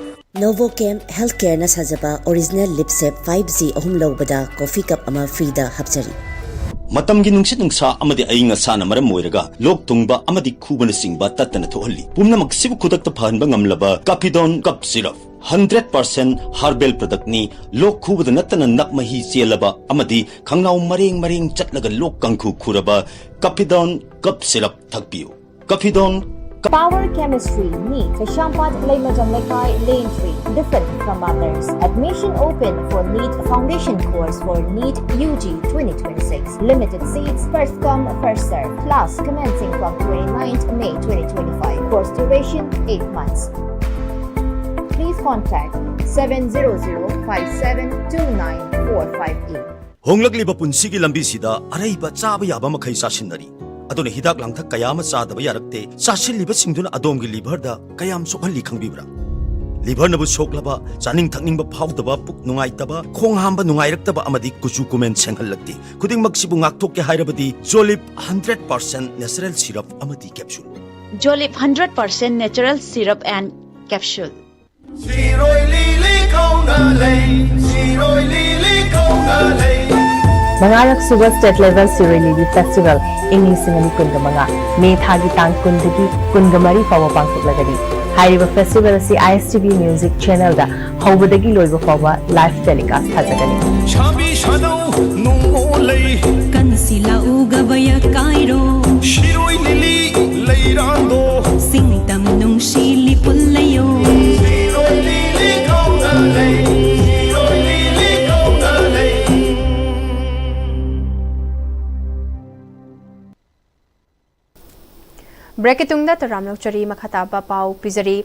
ꯅꯣꯕꯣꯀꯦꯝ ꯍꯦꯜꯊ ꯀꯦꯌꯔꯅ ꯁꯥꯖꯕ ꯑꯣꯔꯤꯖꯤꯅꯦꯜ ꯂꯤꯞꯁꯦꯞ ꯐꯥꯏꯚ ꯖꯤ ꯑꯍꯨꯝ ꯂꯧꯕꯗ ꯀꯣꯐꯤ ꯀꯞ ꯑꯃ ꯐ꯭ꯔꯤꯗ ꯍꯥꯞꯆꯔꯤ꯫ ꯃꯇꯝꯒꯤ ꯅꯨꯡꯁꯤꯠ ꯅꯨꯡꯁꯥ ꯑꯃꯗꯤ ꯑꯏꯪ ꯑꯁꯥꯅ ꯃꯔꯝ ꯑꯣꯏꯔꯒ ꯂꯣꯛ ꯊꯨꯡꯕ ꯑꯃꯗꯤ ꯈꯨꯕꯅꯆꯤꯡꯕ ꯇꯠꯇꯅ ꯊꯣꯛꯍꯜꯂꯤ꯫ ꯄꯨꯝꯅꯃꯛꯁꯤꯕꯨ ꯈꯨꯗꯛꯇ ꯐꯍꯟꯕ ꯉꯝꯂꯕ Kafidon cough syrup. Hundred percent herbal ꯄ꯭ꯔꯗꯛꯅꯤ꯫ ꯂꯣꯛ ꯈꯨꯕꯗ ꯅꯠꯇꯅ ꯅꯞ ꯃꯍꯤ ꯆꯦꯜꯂꯕ ꯑꯃꯗꯤ ꯈꯪꯅꯥꯎ ꯃꯔꯦꯡ ꯃꯔꯦꯡ ꯆꯠꯂꯒ ꯂꯣꯛ ꯀꯥꯡꯈꯨ ꯈꯨꯔꯕ ꯀꯥꯐꯤꯗꯣꯟ ꯀꯞ ꯁꯤꯔꯞ ꯊꯛꯄꯤꯌꯨ꯫ Kafidon Power Chemistry, NEET, Keshwampat, Leimatam Lekai, Lane three, different from others. Admission open for NEET Foundation Course for NEET U G twenty twenty-six. Limited seats, first come, first serve. Class commencing from twenty-ninth May twenty twenty-five. Course duration eight months. Please contact seven zero zero five seven two nine four five eight. ꯍꯣꯡꯂꯛꯂꯤꯕ ꯄꯨꯟꯁꯤꯒꯤ ꯂꯝꯕꯤꯁꯤꯗ ꯑꯔꯩꯕ ꯆꯥꯕ ꯌꯥꯕ ꯃꯈꯩ ꯆꯥꯁꯤꯟꯅꯔꯤ꯫ ꯑꯗꯨꯅ ꯍꯤꯗꯥꯛ ꯂꯥꯡꯊꯛ ꯀꯌꯥ ꯑꯃ ꯆꯥꯗꯕ ꯌꯥꯔꯛꯇꯦ꯫ ꯆꯥꯁꯤꯜꯂꯤꯕꯁꯤꯡꯗꯨꯅ ꯑꯗꯣꯝꯒꯤ ꯂꯤꯚꯔꯗ ꯀꯌꯥꯝ ꯁꯣꯛꯍꯜꯂꯤ ꯈꯪꯕꯤꯕ꯭ꯔꯥ? ꯂꯤꯚꯔꯅꯕꯨ ꯁꯣꯛꯂꯕ, ꯆꯥꯅꯤꯡ ꯊꯛꯅꯤꯡꯕ ꯐꯥꯎꯗꯕ, ꯄꯨꯛ ꯅꯨꯡꯉꯥꯏꯇꯕ, ꯈꯣꯡ ꯍꯥꯝꯕ ꯅꯨꯡꯉꯥꯏꯔꯛꯇꯕ ꯑꯃꯗꯤ ꯀꯨꯆꯨ ꯀꯨꯃꯦꯟ ꯁꯦꯡꯍꯜꯂꯛꯇꯦ꯫ ꯈꯨꯗꯤꯡꯃꯛꯁꯤꯕꯨ ꯉꯥꯛꯊꯣꯛꯀꯦ ꯍꯥꯏꯔꯕꯗꯤ ꯖꯣꯂꯤꯞ ꯍꯟꯗ꯭ꯔꯦꯠ ꯄꯥꯔꯁꯦꯟ ꯅꯦꯆꯔꯦꯜ ꯁꯤꯔꯞ ꯑꯃꯗꯤ capsule. Jolip hundred percent natural syrup and capsule. ꯁꯤꯔꯣꯏ ꯂꯤꯂꯤ ꯀꯧꯅ ꯂꯩ, ꯁꯤꯔꯣꯏ ꯂꯤꯂꯤ ꯀꯧꯅ ꯂꯩ꯫ ꯃꯉꯥꯔꯛ ꯁꯨꯕ State Level ꯁꯤꯔꯣꯏ ꯂꯤꯂꯤ Festival ꯏꯪ ꯂꯤꯁꯤꯡ ꯑꯅꯤ ꯀꯨꯟꯒ ꯃꯉꯥ ꯃꯦ ꯊꯥꯒꯤ ꯇꯥꯡ ꯀꯨꯟꯗꯒꯤ ꯀꯨꯟꯒ ꯃꯔꯤ ꯐꯥꯎꯕ ꯄꯥꯡꯊꯣꯛꯂꯒꯅꯤ꯫ ꯍꯥꯏꯔꯤꯕ festival ꯑꯁꯤ I S T V Music Channel ꯗ ꯍꯧꯕꯗꯒꯤ ꯂꯣꯏꯕ ꯐꯥꯎꯕ live telecast ꯊꯥꯖꯒꯅꯤ꯫ ꯁꯥꯕꯤ ꯁꯥꯗꯧ ꯅꯣꯡꯃꯣ ꯂꯩ꯫ ꯀꯟꯁꯤꯜꯂꯛꯎ ꯒꯕꯌ ꯀꯥꯏꯔꯣ꯫ ꯁꯤꯔꯣꯏ ꯂꯤꯂꯤ ꯂꯩꯔꯥꯡꯗꯣ꯫ ꯁꯤꯡꯇꯝ ꯅꯨꯡꯁꯤ ꯂꯤꯄꯨꯜ ꯂꯩꯌꯣ꯫ ꯁꯤꯔꯣꯏ ꯂꯤꯂꯤ ꯀꯧꯅ ꯂꯩ꯫ ꯁꯤꯔꯣꯏ ꯂꯤꯂꯤ ꯀꯧꯅ ꯂꯩ꯫ Break ꯀꯤ ꯇꯨꯡꯗ ꯇꯔꯥꯝ ꯂꯧꯆꯔꯤ꯫ ꯃꯈꯥ ꯇꯥꯕ ꯄꯥꯎ ꯄꯤꯖꯔꯤ꯫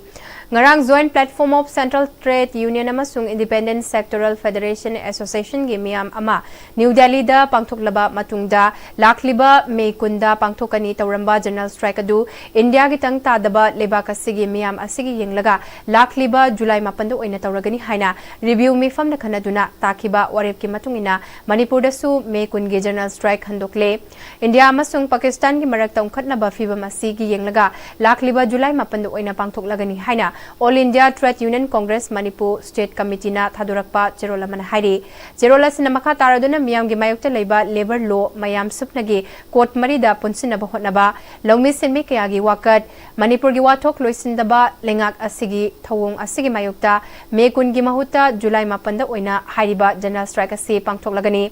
ꯉꯔꯥꯡ Joint Platform of Central Trade Union ꯑꯃꯁꯨꯡ Independent Sectoral Federation Association ꯒꯤ ꯃꯤꯌꯥꯝ ꯑꯃ ꯅ꯭ꯌꯨ ꯗꯦꯜꯂꯤꯗ ꯄꯥꯡꯊꯣꯛꯂꯕ ꯃꯇꯨꯡꯗ, ꯂꯥꯛꯂꯤꯕ ꯃꯦ ꯀꯨꯟꯗ ꯄꯥꯡꯊꯣꯛꯀꯅꯤ ꯇꯧꯔꯝꯕ general strike ꯑꯗꯨ ꯏꯟꯗꯤꯌꯥꯒꯤ ꯇꯪ ꯇꯥꯗꯕ ꯂꯩꯕꯥꯛ ꯑꯁꯤꯒꯤ ꯃꯤꯌꯥꯝ ꯑꯁꯤꯒꯤ ꯌꯦꯡꯂꯒ ꯂꯥꯛꯂꯤꯕ ꯖꯨꯂꯥꯏ ꯃꯥꯄꯟꯗ ꯑꯣꯏꯅ ꯇꯧꯔꯒꯅꯤ ꯍꯥꯏꯅ review ꯃꯤꯐꯝꯅ ꯈꯟꯅꯗꯨꯅ ꯇꯥꯈꯤꯕ ꯋꯥꯔꯦꯞꯀꯤ ꯃꯇꯨꯡ ꯏꯟꯅ ꯃꯅꯤꯄꯨꯔꯗꯁꯨ ꯃꯦ ꯀꯨꯟꯒꯤ general strike ꯍꯟꯗꯣꯛꯂꯦ꯫ ꯏꯟꯗꯤꯌꯥ ꯑꯃꯁꯨꯡ ꯄꯥꯀꯤꯁꯇꯥꯟꯒꯤ ꯃꯔꯛꯇ ꯎꯪꯈꯠꯅꯕ ꯐꯤꯚꯝ ꯑꯁꯤꯒꯤ ꯌꯦꯡꯂꯒ ꯂꯥꯛꯂꯤꯕ ꯖꯨꯂꯥꯏ ꯃꯥꯄꯟꯗ ꯑꯣꯏꯅ ꯄꯥꯡꯊꯣꯛꯂꯒꯅꯤ ꯍꯥꯏꯅ All India Trade Union Congress Manipur State Committee ꯅ ꯊꯥꯗꯣꯔꯛꯄ ꯆꯦꯔꯣꯜ ꯑꯃꯅ ꯍꯥꯏꯔꯤ꯫ ꯆꯦꯔꯣꯜ ꯑꯁꯤꯅ ꯃꯈꯥ ꯇꯥꯔꯗꯨꯅ ꯃꯤꯌꯥꯝꯒꯤ ꯃꯥꯌꯣꯛꯇ ꯂꯩꯕ labour law ꯃꯌꯥꯝ ꯁꯨꯞꯅꯒꯤ court ꯃꯔꯤꯗ ꯄꯨꯟꯁꯤꯟꯅꯕ ꯍꯣꯠꯅꯕ, ꯂꯧꯃꯤ ꯁꯤꯟꯃꯤ ꯀꯌꯥꯒꯤ ꯋꯥꯀꯠ, ꯃꯅꯤꯄꯨꯔꯒꯤ ꯋꯥꯊꯣꯛ ꯂꯣꯏꯁꯤꯟꯗꯕ ꯂꯩꯉꯥꯛ ꯑꯁꯤꯒꯤ ꯊꯧꯑꯣꯡ ꯑꯁꯤꯒꯤ ꯃꯥꯌꯣꯛꯇ ꯃꯦ ꯀꯨꯟꯒꯤ ꯃꯍꯨꯠꯇ ꯖꯨꯂꯥꯏ ꯃꯥꯄꯟꯗ ꯑꯣꯏꯅ ꯍꯥꯏꯔꯤꯕ general strike ꯑꯁꯤ ꯄꯥꯡꯊꯣꯛꯂꯒꯅꯤ꯫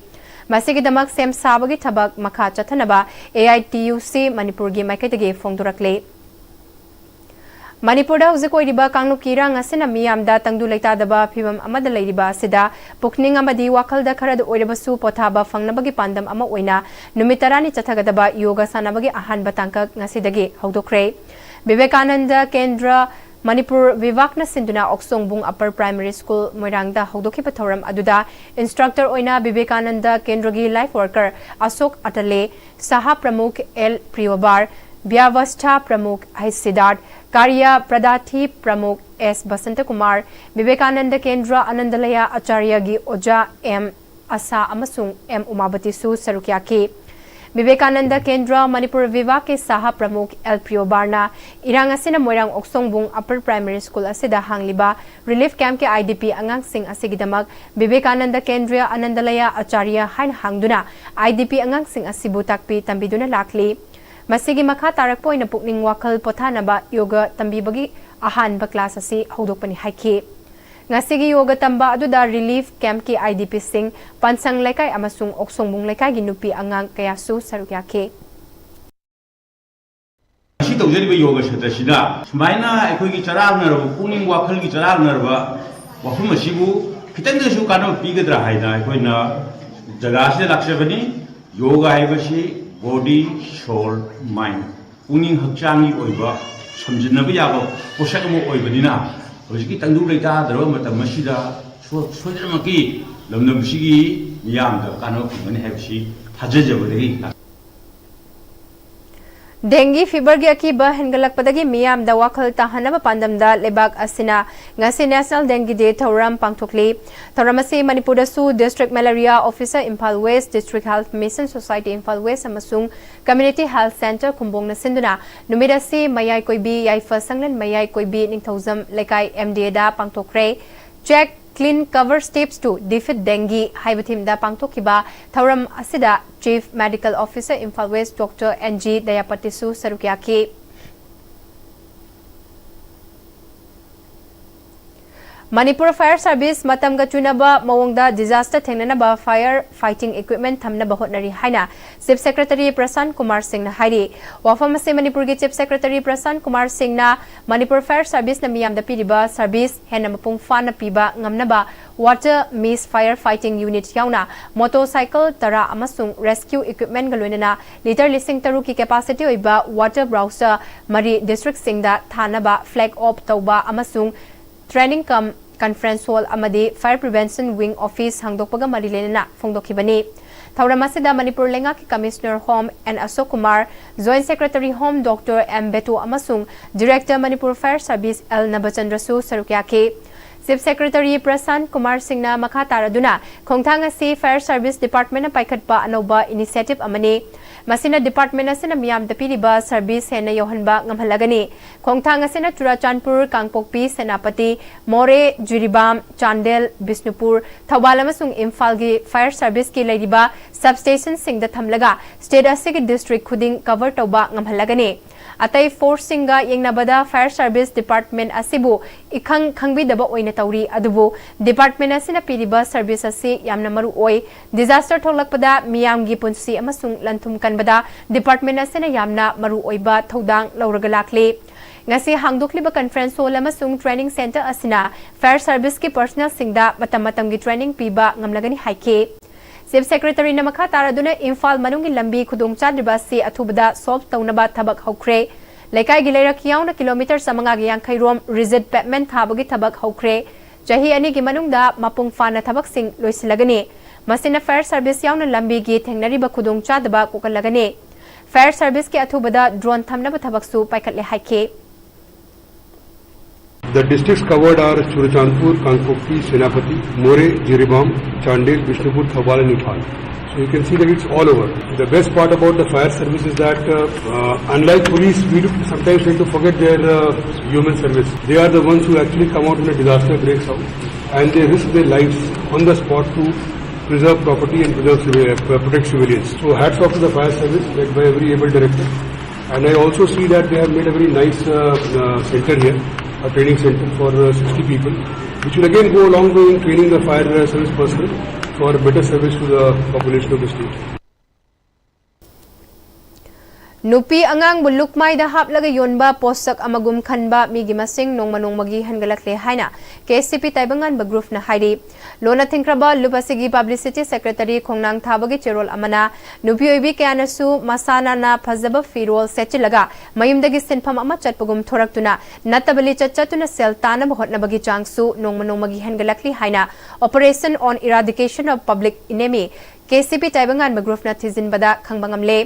ꯃꯁꯤꯒꯤꯗꯃꯛ ꯁꯦꯝ ꯁꯥꯕꯒꯤ ꯊꯕꯛ ꯃꯈꯥ ꯆꯠꯊꯅꯕ A I T U C ꯃꯅꯤꯄꯨꯔꯒꯤ ꯃꯥꯏꯀꯩꯗꯒꯤ ꯐꯣꯡꯗꯣꯔꯛꯂꯤ꯫ ꯃꯅꯤꯄꯨꯔꯗ ꯍꯧꯖꯤꯛ ꯑꯣꯏꯔꯤꯕ ꯀꯥꯡꯂꯨꯞꯀꯤ ꯏꯔꯥꯡ ꯑꯁꯤꯅ ꯃꯤꯌꯥꯝꯗ ꯇꯪꯗꯨ ꯂꯩꯇꯥꯗꯕ ꯐꯤꯚꯝ ꯑꯃꯗ ꯂꯩꯔꯤꯕ ꯑꯁꯤꯗ ꯄꯨꯛꯅꯤꯡ ꯑꯃꯗꯤ ꯋꯥꯈꯜꯗ ꯈꯔꯗ ꯑꯣꯏꯔꯕꯁꯨ ꯄꯣꯊꯥꯕ ꯐꯪꯅꯕꯒꯤ ꯄꯥꯟꯗꯝ ꯑꯃ ꯑꯣꯏꯅ ꯅꯨꯃꯤꯠ ꯇꯔꯥꯅꯤ ꯆꯠꯊꯒꯗꯕ ꯌꯣꯒ ꯁꯥꯟꯅꯕꯒꯤ ꯑꯍꯥꯟꯕ ꯇꯥꯡꯀꯛ ꯉꯁꯤꯗꯒꯤ ꯍꯧꯗꯣꯛꯈ꯭ꯔꯦ꯫ ꯕꯤꯕꯦꯀꯥꯅꯟꯗ ꯀꯦꯟꯗ꯭ꯔ ꯃꯅꯤꯄꯨꯔ ꯚꯤꯚꯥꯛꯅ ꯁꯤꯟꯗꯨꯅ ꯑꯣꯛꯁꯣꯡꯕꯨꯡ Upper Primary School ꯃꯣꯏꯔꯥꯡꯗ ꯍꯧꯗꯣꯛꯈꯤꯕ ꯊꯧꯔꯝ ꯑꯗꯨꯗ instructor ꯑꯣꯏꯅ ꯕꯤꯕꯦꯀꯥꯅꯟꯗ ꯀꯦꯟꯗ꯭ꯔꯒꯤ life worker ꯑꯁꯣꯛ ꯑꯇꯂꯦ, ꯁꯍꯥ ꯄ꯭ꯔꯃꯨꯈ ꯑꯦꯜ ꯄ꯭ꯔꯤꯌꯣꯕꯥꯔ, ꯕ꯭ꯌꯥꯚꯁꯊꯥ ꯄ꯭ꯔꯃꯨꯈ ꯑꯩꯆ ꯁꯤꯗꯥꯔꯊ, ꯀꯥꯔꯤꯌꯥ ꯄ꯭ꯔꯗꯥꯊꯤ ꯄ꯭ꯔꯃꯨꯈ ꯑꯦꯁ ꯕꯁꯟꯇꯀꯨꯃꯥꯔ, ꯕꯤꯕꯦꯀꯥꯅꯟꯗ ꯀꯦꯟꯗ꯭ꯔ ꯑꯅꯟꯗꯂꯌꯥ ꯑꯆꯥꯔꯌꯒꯤ ꯑꯣꯖꯥ ꯑꯦꯝ ꯑꯁꯥ ꯑꯃꯁꯨꯡ ꯑꯦꯝ ꯎꯃꯥꯕꯇꯤꯁꯨ ꯁꯔꯨꯛ ꯌꯥꯈꯤ꯫ ꯕꯤꯕꯦꯀꯥꯅꯟꯗ ꯀꯦꯟꯗ꯭ꯔ ꯃꯅꯤꯄꯨꯔ ꯚꯤꯚꯥꯒꯤ ꯁꯥꯍ ꯄ꯭ꯔꯃꯨꯈ ꯑꯦꯜ ꯄ꯭ꯔꯤꯌꯣꯕꯥꯔꯅ ꯏꯔꯥꯡ ꯑꯁꯤꯅ ꯃꯣꯏꯔꯥꯡ ꯑꯣꯛꯁꯣꯡꯕꯨꯡ ꯑꯄꯔ ꯄ꯭ꯔꯥꯏꯃꯔꯤ ꯁ꯭ꯀꯨꯜ ꯑꯁꯤꯗ ꯍꯥꯡꯂꯤꯕ ꯔꯤꯂꯤꯐ ꯀꯦꯝꯞꯀꯤ ꯑꯥꯏ ꯗꯤ ꯄꯤ ꯑꯉꯥꯡꯁꯤꯡ ꯑꯁꯤꯒꯤꯗꯃꯛ ꯕꯤꯕꯦꯀꯥꯅꯟꯗ ꯀꯦꯟꯗ꯭ꯔꯤꯌ ꯑꯅꯟꯗꯂꯌ ꯑꯆꯥꯔꯌ ꯍꯥꯏꯅ ꯍꯥꯡꯗꯨꯅ ꯑꯥꯏ ꯗꯤ ꯄꯤ ꯑꯉꯥꯡꯁꯤꯡ ꯑꯁꯤꯕꯨ ꯇꯥꯛꯄꯤ ꯇꯝꯕꯤꯗꯨꯅ ꯂꯥꯛꯂꯤ꯫ ꯃꯁꯤꯒꯤ ꯃꯈꯥ ꯇꯥꯔꯛꯄ ꯑꯣꯏꯅ ꯄꯨꯛꯅꯤꯡ ꯋꯥꯈꯜ ꯄꯣꯊꯥꯅꯕ ꯌꯣꯒ ꯇꯝꯕꯤꯕꯒꯤ ꯑꯍꯥꯟꯕ ꯀ꯭ꯂꯥꯁ ꯑꯁꯤ ꯍꯧꯗꯣꯛꯄꯅꯤ ꯍꯥꯏꯈꯤ꯫ ꯉꯁꯤꯒꯤ ꯌꯣꯒ ꯇꯝꯕ ꯑꯗꯨꯗ ꯔꯤꯂꯤꯐ ꯀꯦꯝꯞꯀꯤ ꯑꯥꯏ ꯗꯤ ꯄꯤꯁꯤꯡ, ꯄꯟꯁꯪ ꯂꯩꯀꯥꯏ ꯑꯃꯁꯨꯡ ꯑꯣꯛꯁꯣꯡꯕꯨꯡ ꯂꯩꯀꯥꯏꯒꯤ ꯅꯨꯄꯤ ꯑꯉꯥꯡ ꯀꯌꯥꯁꯨ ꯁꯔꯨꯛ ꯌꯥꯈꯤ꯫ ꯉꯁꯤ ꯇꯧꯖꯔꯤꯕ ꯌꯣꯒ ꯁꯇ꯭ꯔꯁꯤꯗ ꯁꯨꯃꯥꯏꯅ ꯑꯩꯈꯣꯏꯒꯤ ꯆꯔꯥꯡꯅꯔꯕ, ꯄꯨꯛꯅꯤꯡ ꯋꯥꯈꯜꯒꯤ ꯆꯔꯥꯡꯅꯔꯕ ꯋꯥꯐꯝ ꯑꯁꯤꯕꯨ ꯈꯤꯇꯪꯗꯁꯨ ꯀꯥꯟꯅꯕ ꯄꯤꯒꯗ꯭ꯔꯥ ꯍꯥꯏꯅ ꯑꯩꯈꯣꯏꯅ ꯖꯒꯥ ꯑꯁꯤꯗ ꯂꯥꯛꯆꯕꯅꯤ꯫ ꯌꯣꯒ ꯍꯥꯏꯕꯁꯤ body, soul, mind, ꯄꯨꯛꯅꯤꯡ ꯍꯛꯆꯥꯡꯒꯤ ꯑꯣꯏꯕ ꯁꯝꯖꯤꯟꯅꯕ ꯌꯥꯕ ꯄꯣꯠꯁꯛ ꯑꯃ ꯑꯣꯏꯕꯅꯤꯅ, ꯍꯧꯖꯤꯛꯀꯤ ꯇꯪꯗꯨ ꯂꯩꯇꯥꯗ꯭ꯔꯕ ꯃꯇꯝ ꯑꯁꯤꯗ ꯁꯣ-, ꯁꯣꯏꯗꯅꯃꯛꯀꯤ ꯂꯝꯗꯝꯁꯤꯒꯤ ꯃꯤꯌꯥꯝꯗ ꯀꯥꯟꯅꯕ ꯐꯪꯒꯅꯤ ꯍꯥꯏꯕꯁꯤ ꯊꯥꯖꯖꯕꯗꯒꯤ ꯂꯥꯛ- ꯗꯦꯡꯒꯤ ꯐꯤꯚꯔꯒꯤ ꯑꯀꯤꯕ ꯍꯦꯟꯒꯠꯂꯛꯄꯗꯒꯤ ꯃꯤꯌꯥꯝꯗ ꯋꯥꯈꯜ ꯇꯥꯍꯟꯅꯕ ꯄꯥꯟꯗꯝꯗ ꯂꯩꯕꯥꯛ ꯑꯁꯤꯅ ꯉꯁꯤ National Dengue Day ꯊꯧꯔꯝ ꯄꯥꯡꯊꯣꯛꯂꯤ꯫ ꯊꯧꯔꯝ ꯑꯁꯤ ꯃꯅꯤꯄꯨꯔꯗꯁꯨ District Malaria Officer Imphal West, District Health Mission Society Imphal West ꯑꯃꯁꯨꯡ Community Health Centre ꯈꯨꯝꯕꯣꯡꯅ ꯁꯤꯟꯗꯨꯅ ꯅꯨꯃꯤꯠ ꯑꯁꯤ ꯃꯌꯥꯏ ꯀꯣꯏꯕꯤ ꯌꯥꯏꯐ ꯁꯪꯂꯦꯟ ꯃꯌꯥꯏ ꯀꯣꯏꯕꯤ ꯅꯤꯡꯊꯧꯖꯝ ꯂꯩꯀꯥꯏ M D A the ꯄꯥꯡꯊꯣꯛꯈ꯭ꯔꯦ꯫ Check Clean Cover Steps to Defeat Dengue ꯍꯥꯏꯕ ꯊꯤꯝꯗ ꯄꯥꯡꯊꯣꯛꯈꯤꯕ ꯊꯧꯔꯝ ꯑꯁꯤꯗ Chief Medical Officer Imphal West Doctor N G ꯗꯌꯥꯄꯇꯤꯁꯨ ꯁꯔꯨꯛ ꯌꯥꯈꯤ꯫ ꯃꯅꯤꯄꯨꯔ Fire Service ꯃꯇꯝꯒ ꯆꯨꯅꯕ ꯃꯑꯣꯡꯗ disaster ꯊꯦꯡꯅꯅꯕ fire fighting equipment ꯊꯝꯅꯕ ꯍꯣꯠꯅꯔꯤ ꯍꯥꯏꯅ Chief Secretary ꯄ꯭ꯔꯁꯥꯟ ꯀꯨꯃꯥꯔ ꯁꯤꯡꯅ ꯍꯥꯏꯔꯤ꯫ ꯋꯥꯐꯝ ꯑꯁꯤ ꯃꯅꯤꯄꯨꯔꯒꯤ Chief Secretary ꯄ꯭ꯔꯁꯥꯟ ꯀꯨꯃꯥꯔ ꯁꯤꯡꯅ ꯃꯅꯤꯄꯨꯔ Fire Service ꯅ ꯃꯤꯌꯥꯝꯗ ꯄꯤꯔꯤꯕ service ꯍꯦꯟꯅ ꯃꯄꯨꯡ ꯐꯥꯅ ꯄꯤꯕ ꯉꯝꯅꯕ water mist fire fighting unit ꯌꯥꯎꯅ motorcycle ꯇꯔꯥ ꯑꯃꯁꯨꯡ rescue equipment ꯒ ꯂꯣꯏꯅꯅ litre ꯂꯤꯁꯤꯡ ꯇꯔꯨꯛꯀꯤ capacity ꯑꯣꯏꯕ water brouser ꯃꯔꯤ district ꯁꯤꯡꯗ ꯊꯥꯅꯕ flag off ꯇꯧꯕ ꯑꯃꯁꯨꯡ training cum conference hall ꯑꯃꯗꯤ Fire Prevention Wing Office ꯍꯥꯡꯗꯣꯛꯄꯒ ꯃꯔꯤ ꯂꯩꯅꯅ ꯐꯣꯡꯗꯣꯛꯈꯤꯕꯅꯤ꯫ ꯊꯧꯔꯝ ꯑꯁꯤꯗ ꯃꯅꯤꯄꯨꯔ ꯂꯩꯉꯥꯛꯀꯤ Commissioner Home N Ashok Kumar, Joint Secretary Home Doctor M Beto ꯑꯃꯁꯨꯡ Director Manipur Fire Service L ꯅꯕꯆꯟꯗ꯭ꯔꯁꯨ ꯁꯔꯨꯛ ꯌꯥꯈꯤ꯫ Chief Secretary Prashant Kumar Singhꯅ ꯃꯈꯥ ꯇꯥꯔꯗꯨꯅ, ꯈꯣꯡꯊꯥꯡ ꯑꯁꯤ Fire Service Departmentꯅ ꯄꯥꯏꯈꯠꯄ ꯑꯅꯧꯕ initiative ꯑꯃꯅꯤ꯫ ꯃꯁꯤꯅ department ꯑꯁꯤꯅ ꯃꯤꯌꯥꯝꯗ ꯄꯤꯔꯤꯕ service ꯍꯦꯟꯅ ꯌꯧꯍꯟꯕ ꯉꯝꯍꯜꯂꯒꯅꯤ꯫ ꯈꯣꯡꯊꯥꯡ ꯑꯁꯤꯅ ꯆꯨꯔꯥꯆꯥꯟꯄꯨꯔ, ꯀꯥꯡꯄꯣꯛꯄꯤ, ꯁꯦꯅꯥꯄꯇꯤ, ꯃꯣꯔꯦ, ꯖꯤꯔꯤꯕꯥꯝ, ꯆꯥꯟꯗꯦꯜ, ꯕꯤꯁꯅꯨꯄꯨꯔ, ꯊꯧꯕꯥꯜ ꯑꯃꯁꯨꯡ ꯏꯝꯐꯥꯜꯒꯤ fire serviceꯀꯤ ꯂꯩꯔꯤꯕ substationꯁꯤꯡꯗ ꯊꯝꯂꯒ state ꯑꯁꯤꯒꯤ district ꯈꯨꯗꯤꯡ cover ꯇꯧꯕ ꯉꯝꯍꯜꯂꯒꯅꯤ꯫ ꯑꯇꯩ forceꯁꯤꯡꯒ ꯌꯦꯡꯅꯕꯗ fire service department ꯑꯁꯤꯕꯨ ꯏꯈꯪ ꯈꯪꯕꯤꯗꯕ ꯑꯣꯏꯅ ꯇꯧꯔꯤ, ꯑꯗꯨꯕꯨ department ꯑꯁꯤꯅ ꯄꯤꯔꯤꯕ service ꯑꯁꯤ ꯌꯥꯝꯅ ꯃꯔꯨ ꯑꯣꯏ꯫ Disaster ꯊꯣꯛꯂꯛꯄꯗ ꯃꯤꯌꯥꯝꯒꯤ ꯄꯨꯟꯁꯤ ꯑꯃꯁꯨꯡ ꯂꯟ-ꯊꯨꯝ ꯀꯟꯕꯗ department ꯑꯁꯤꯅ ꯌꯥꯝꯅ ꯃꯔꯨ ꯑꯣꯏꯕ ꯊꯧꯗꯥꯡ ꯂꯧꯔꯒ ꯂꯥꯛꯂꯤ꯫ ꯉꯁꯤ ꯍꯥꯡꯗꯣꯛꯂꯤꯕ conference hall ꯑꯃꯁꯨꯡ training centre ꯑꯁꯤꯅ fire serviceꯀꯤ personnelꯁꯤꯡꯗ ꯃꯇꯝ ꯃꯇꯝꯒꯤ training ꯄꯤꯕ ꯉꯝꯂꯒꯅꯤ ꯍꯥꯏꯈꯤ꯫ Chief Secretaryꯅ ꯃꯈꯥ ꯇꯥꯔꯗꯨꯅ ꯏꯝꯐꯥꯜ ꯃꯅꯨꯡꯒꯤ ꯂꯝꯕꯤ ꯈꯨꯗꯣꯡꯆꯥꯗ꯭ꯔꯤꯕ ꯑꯁꯤ ꯑꯊꯨꯕꯗ solve ꯇꯧꯅꯕ ꯊꯕꯛ ꯍꯧꯈ꯭ꯔꯦ꯫ ꯂꯩꯀꯥꯏꯒꯤ ꯂꯩꯔꯛ ꯌꯥꯎꯅ kilometre ꯆꯥꯃꯉꯥꯒ ꯌꯥꯡꯈꯩ ꯔꯣꯝ rigid pavement ꯊꯥꯕꯒꯤ ꯊꯕꯛ ꯍꯧꯈ꯭ꯔꯦ꯫ ꯆꯍꯤ ꯑꯅꯤꯒꯤ ꯃꯅꯨꯡꯗ ꯃꯄꯨꯡ ꯐꯥꯅ ꯊꯕꯛꯁꯤꯡ ꯂꯣꯏꯁꯤꯜꯂꯒꯅꯤ꯫ ꯃꯁꯤꯅ fire service ꯌꯥꯎꯅ ꯂꯝꯕꯤꯒꯤ ꯊꯦꯡꯅꯔꯤꯕ ꯈꯨꯗꯣꯡꯆꯥꯗꯕ ꯀꯣꯛꯍꯜꯂꯒꯅꯤ꯫ Fire serviceꯀꯤ ꯑꯊꯨꯕꯗ drone ꯊꯝꯅꯕ ꯊꯕꯛꯁꯨ ꯄꯥꯏꯈꯠꯂꯦ ꯍꯥꯏꯈꯤ꯫ The districts covered are Churachandpur, Kangpokpi, Senapati, Moreh, Jiribam, Chandel, Bishnupur, Thoubal and Imphal. So you can see that it's all over. The best part about the fire service is that uh, uh, unlike police, we do sometimes tend to forget their uh, human service. They are the ones who actually come out when a disaster breaks out and they risk their lives on the spot to preserve property and preserve civil, uh, protect civilians. So hats off to the fire service led by every able director. And I also see that they have made a very nice uh, uh, center here, a training center for uh, sixty people, which will again go a long way in training the fire uh, service personnel for better service to the population of the state. ꯅꯨꯄꯤ ꯑꯉꯥꯡꯕꯨ ꯂꯨꯛꯃꯥꯏꯗ ꯍꯥꯞꯂꯒ ꯌꯣꯟꯕ ꯄꯣꯠꯁꯛ ꯑꯃꯒꯨꯝ ꯈꯟꯕ ꯃꯤꯒꯤ ꯃꯁꯤꯡ ꯅꯣꯡꯃ ꯅꯣꯡꯃꯒꯤ ꯍꯦꯟꯒꯠꯂꯛꯂꯦ ꯍꯥꯏꯅ KCP ꯇꯥꯏꯕꯪꯉꯥꯟꯕ groupꯅ ꯍꯥꯏꯔꯤ꯫ ꯂꯣꯟꯅ ꯊꯤꯡꯈ꯭ꯔꯕ ꯂꯨꯞ ꯑꯁꯤꯒꯤ publicity secretary ꯈꯣꯡꯅꯥꯡ ꯊꯥꯕꯒꯤ ꯆꯦꯔꯣꯜ ꯑꯃꯅ ꯅꯨꯄꯤ ꯑꯣꯏꯕꯤ ꯀꯌꯥꯅꯁꯨ ꯃꯁꯥ ꯅꯥꯟꯅ ꯐꯖꯕ ꯐꯤꯔꯣꯜ ꯁꯦꯠꯆꯤꯜꯂꯒ ꯃꯌꯨꯝꯗꯒꯤ ꯁꯤꯟꯐꯝ ꯑꯃ ꯆꯠꯄꯒꯨꯝ ꯊꯣꯔꯛꯇꯨꯅ ꯅꯠꯇꯕ ꯂꯤꯆꯠ ꯆꯠꯇꯨꯅ ꯁꯦꯜ ꯇꯥꯅꯕ ꯍꯣꯠꯅꯕꯒꯤ ꯆꯥꯡꯁꯨ ꯅꯣꯡꯃ ꯅꯣꯡꯃꯒꯤ ꯍꯦꯟꯒꯠꯂꯛꯂꯤ ꯍꯥꯏꯅ Operation on Eradication of Public Enemy, KCP ꯇꯥꯏꯕꯪꯉꯥꯟꯕ groupꯅ ꯊꯤꯖꯤꯟꯕꯗ ꯈꯪꯕ ꯉꯝꯂꯦ꯫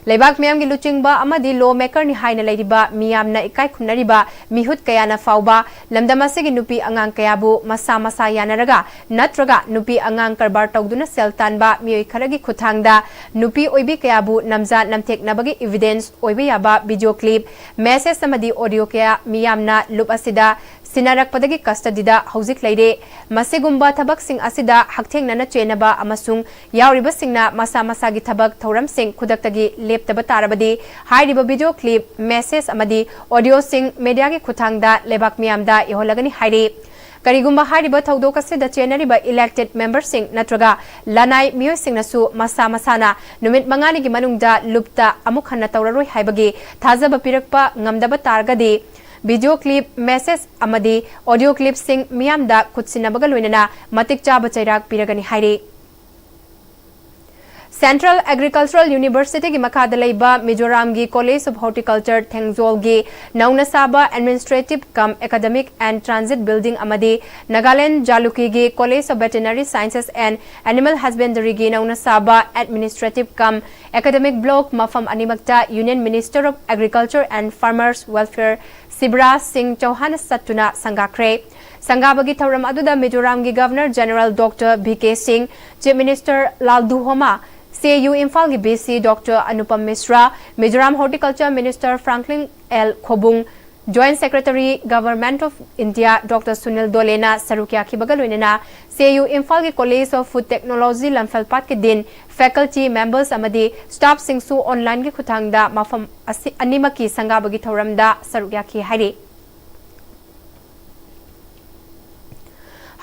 ꯂꯩꯕꯥꯛ ꯃꯤꯌꯥꯝꯒꯤ ꯂꯨꯆꯤꯡꯕ ꯑꯃꯗꯤ law maker ꯅꯤ ꯍꯥꯏꯅ ꯂꯩꯔꯤꯕ ꯃꯤꯌꯥꯝꯅ ꯏꯀꯥꯏ ꯈꯨꯝꯅꯔꯤꯕ ꯃꯤꯍꯨꯠ ꯀꯌꯥꯅ ꯐꯥꯎꯕ ꯂꯝꯗꯝ ꯑꯁꯤꯒꯤ ꯅꯨꯄꯤ ꯑꯉꯥꯡ ꯀꯌꯥꯕꯨ ꯃꯁꯥ ꯃꯁꯥ ꯌꯥꯅꯔꯒ ꯅꯠꯇ꯭ꯔꯒ ꯅꯨꯄꯤ ꯑꯉꯥꯡ ꯀꯔꯕꯥꯔ ꯇꯧꯗꯨꯅ ꯁꯦꯜ ꯇꯥꯟꯕ ꯃꯤꯑꯣꯏ ꯈꯔꯒꯤ ꯈꯨꯠꯊꯥꯡꯗ ꯅꯨꯄꯤ ꯑꯣꯏꯕꯤ ꯀꯌꯥꯕꯨ ꯅꯝꯖ ꯅꯝꯊꯦꯛꯅꯕꯒꯤ evidence ꯑꯣꯏꯕ ꯌꯥꯕ video clip, message ꯑꯃꯗꯤ audio ꯀꯌꯥ ꯃꯤꯌꯥꯝꯅ ꯂꯨꯞ ꯑꯁꯤꯗ ꯁꯤꯟꯅꯔꯛꯄꯗꯒꯤ custody ꯗ ꯍꯧꯖꯤꯛ ꯂꯩꯔꯦ꯫ ꯃꯁꯤꯒꯨꯝꯕ ꯊꯕꯛꯁꯤꯡ ꯑꯁꯤꯗ ꯍꯛꯊꯦꯡꯅꯅ ꯆꯦꯟꯅꯕ ꯑꯃꯁꯨꯡ ꯌꯥꯎꯔꯤꯕꯁꯤꯡꯅ ꯃꯁꯥ ꯃꯁꯥꯒꯤ ꯊꯕꯛ ꯊꯧꯔꯝꯁꯤꯡ ꯈꯨꯗꯛꯇꯒꯤ ꯂꯦꯞꯇꯕ ꯇꯥꯔꯕꯗꯤ ꯍꯥꯏꯔꯤꯕ video clip, message ꯑꯃꯗꯤ audio ꯁꯤꯡ media ꯒꯤ ꯈꯨꯠꯊꯥꯡꯗ ꯂꯩꯕꯥꯛ ꯃꯤꯌꯥꯝꯗ ꯌꯧꯍꯜꯂꯒꯅꯤ ꯍꯥꯏꯔꯤ꯫ ꯀꯔꯤꯒꯨꯝꯕ ꯍꯥꯏꯔꯤꯕ ꯊꯧꯗꯣꯛ ꯑꯁꯤꯗ ꯆꯦꯟꯅꯔꯤꯕ elected member ꯁꯤꯡ ꯅꯠꯇ꯭ꯔꯒ ꯂꯅꯥꯏ ꯃꯤꯑꯣꯏꯁꯤꯡꯅꯁꯨ ꯃꯁꯥ ꯃꯁꯥꯅ ꯅꯨꯃꯤꯠ ꯃꯉꯥꯅꯤꯒꯤ ꯃꯅꯨꯡꯗ ꯂꯨꯞꯇ ꯑꯃꯨꯛ ꯍꯟꯅ ꯇꯧꯔꯔꯣꯏ ꯍꯥꯏꯕꯒꯤ ꯊꯥꯖꯕ ꯄꯤꯔꯛꯄ ꯉꯝꯗꯕ ꯇꯥꯔꯒꯗꯤ, video clip, message ꯑꯃꯗꯤ audio clip ꯁꯤꯡ ꯃꯤꯌꯥꯝꯗ ꯈꯨꯠꯁꯤꯟꯅꯕꯒ ꯂꯣꯏꯅꯅ ꯃꯇꯤꯛ ꯆꯥꯕ ꯆꯩꯔꯥꯛ ꯄꯤꯔꯒꯅꯤ ꯍꯥꯏꯔꯤ꯫ Central Agricultural University ꯒꯤ ꯃꯈꯥꯗ ꯂꯩꯕ ꯃꯤꯖꯣꯔꯥꯝꯒꯤ College of Horticulture ꯊꯦꯡꯖꯣꯜꯒꯤ ꯅꯧꯅ ꯁꯥꯕ Administrative cum Academic and Transit Building ꯑꯃꯗꯤ Nagaland ꯖꯥꯂꯨꯀꯤꯒꯤ College of Veterinary Sciences and Animal Husbandry ꯒꯤ ꯅꯧꯅ ꯁꯥꯕ Administrative cum Academic Block ꯃꯐꯝ ꯑꯅꯤꯃꯛꯇ Union Minister of Agriculture and Farmers Welfare Shivraj ꯁꯤꯡ ꯆꯧꯍꯥꯟꯅ ꯆꯠꯇꯨꯅ ꯁꯪꯒꯥꯈ꯭ꯔꯦ꯫ ꯁꯪꯒꯥꯕꯒꯤ ꯊꯧꯔꯝ ꯑꯗꯨꯗ ꯃꯤꯖꯣꯔꯥꯝꯒꯤ Governor General Doctor V K Singh, Chief Minister Lalduhoma, C I U ꯏꯝꯐꯥꯜꯒꯤ V C Doctor Anupam Mishra, Mizoram Horticulture Minister Franklin L Khobung, Joint Secretary Government of India Doctor Sunil ꯗꯣꯂꯦꯅ ꯁꯔꯨꯛ ꯌꯥꯈꯤꯕꯒ ꯂꯣꯏꯅꯅ ꯁꯤ ꯑꯥꯏ ꯌꯨ ꯏꯝꯐꯥꯜꯒꯤ College of Food Technology ꯂꯝꯐꯦꯜꯄꯥꯠꯀꯤ Dean, Faculty Members ꯑꯃꯗꯤ Staff ꯁꯤꯡꯁꯨ online ꯒꯤ ꯈꯨꯠꯊꯥꯡꯗ ꯃꯐꯝ ꯑꯁꯤ ꯑꯅꯤꯃꯛꯀꯤ ꯁꯪꯒꯥꯕꯒꯤ ꯊꯧꯔꯝꯗ ꯁꯔꯨꯛ ꯌꯥꯈꯤ ꯍꯥꯏꯔꯤ꯫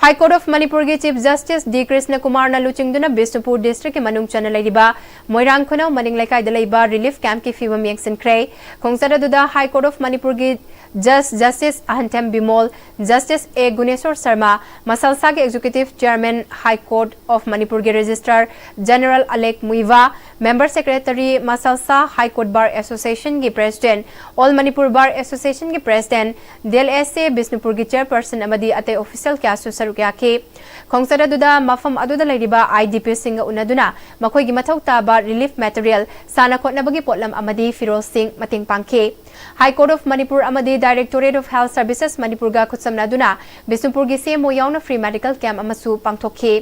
High Court of ꯃꯅꯤꯄꯨꯔꯒꯤ Chief Justice ꯗꯤ ꯀ꯭ꯔꯤꯁꯅ ꯀꯨꯃꯥꯔꯅ ꯂꯨꯆꯤꯡꯗꯨꯅ ꯕꯤꯁꯅꯨꯄꯨꯔ district ꯀꯤ ꯃꯅꯨꯡ ꯆꯟꯅ ꯂꯩꯔꯤꯕ ꯃꯣꯏꯔꯥꯡ ꯈꯨꯅꯧ ꯃꯅꯤꯡ ꯂꯩꯀꯥꯏꯗ ꯂꯩꯕ relief camp ꯀꯤ ꯐꯤꯕꯝ ꯌꯦꯡꯁꯤꯟꯈ꯭ꯔꯦ꯫ ꯈꯣꯡꯆꯠ ꯑꯗꯨꯗ High Court of ꯃꯅꯤꯄꯨꯔꯒꯤ Judge Justice Ahanthem Bimol, Justice A Guneshwar Sharma, ꯃꯁꯜꯁꯥꯒꯤ Executive Chairman High Court of ꯃꯅꯤꯄꯨꯔꯒꯤ Registrar General Alek Muivah, Member Secretary ꯃꯁꯜꯁꯥ High Court Bar Association ꯒꯤ President, All Manipur Bar Association ꯒꯤ President, ꯗꯤ ꯑꯦꯜ ꯑꯦꯁ ꯑꯦ ꯕꯤꯁꯅꯨꯄꯨꯔꯒꯤ Chairperson ꯑꯃꯗꯤ ꯑꯇꯩ official ꯀꯌꯥꯁꯨ ꯁꯔꯨꯛ ꯌꯥꯈꯤ꯫ ꯈꯣꯡꯆꯠ ꯑꯗꯨꯗ ꯃꯐꯝ ꯑꯗꯨꯗ ꯂꯩꯔꯤꯕ IDPꯁꯤꯡꯒ ꯎꯅꯗꯨꯅ ꯃꯈꯣꯏꯒꯤ ꯃꯊꯧ ꯇꯥꯕ relief material, ꯁꯥꯟꯅ ꯈꯣꯠꯅꯕꯒꯤ ꯄꯣꯠꯂꯝ ꯑꯃꯗꯤ ꯐꯤꯔꯣꯜꯁꯤꯡ ꯃꯇꯦꯡ ꯄꯥꯡꯈꯤ꯫ High Court of Manipur ꯑꯃꯗꯤ Directorate of Health Services ꯃꯅꯤꯄꯨꯔꯒ ꯈꯨꯠꯁꯝꯅꯗꯨꯅ ꯕꯤꯁꯅꯨꯄꯨꯔꯒꯤ CMO ꯌꯥꯎꯅ free medical camp ꯑꯃꯁꯨ ꯄꯥꯡꯊꯣꯛꯈꯤ꯫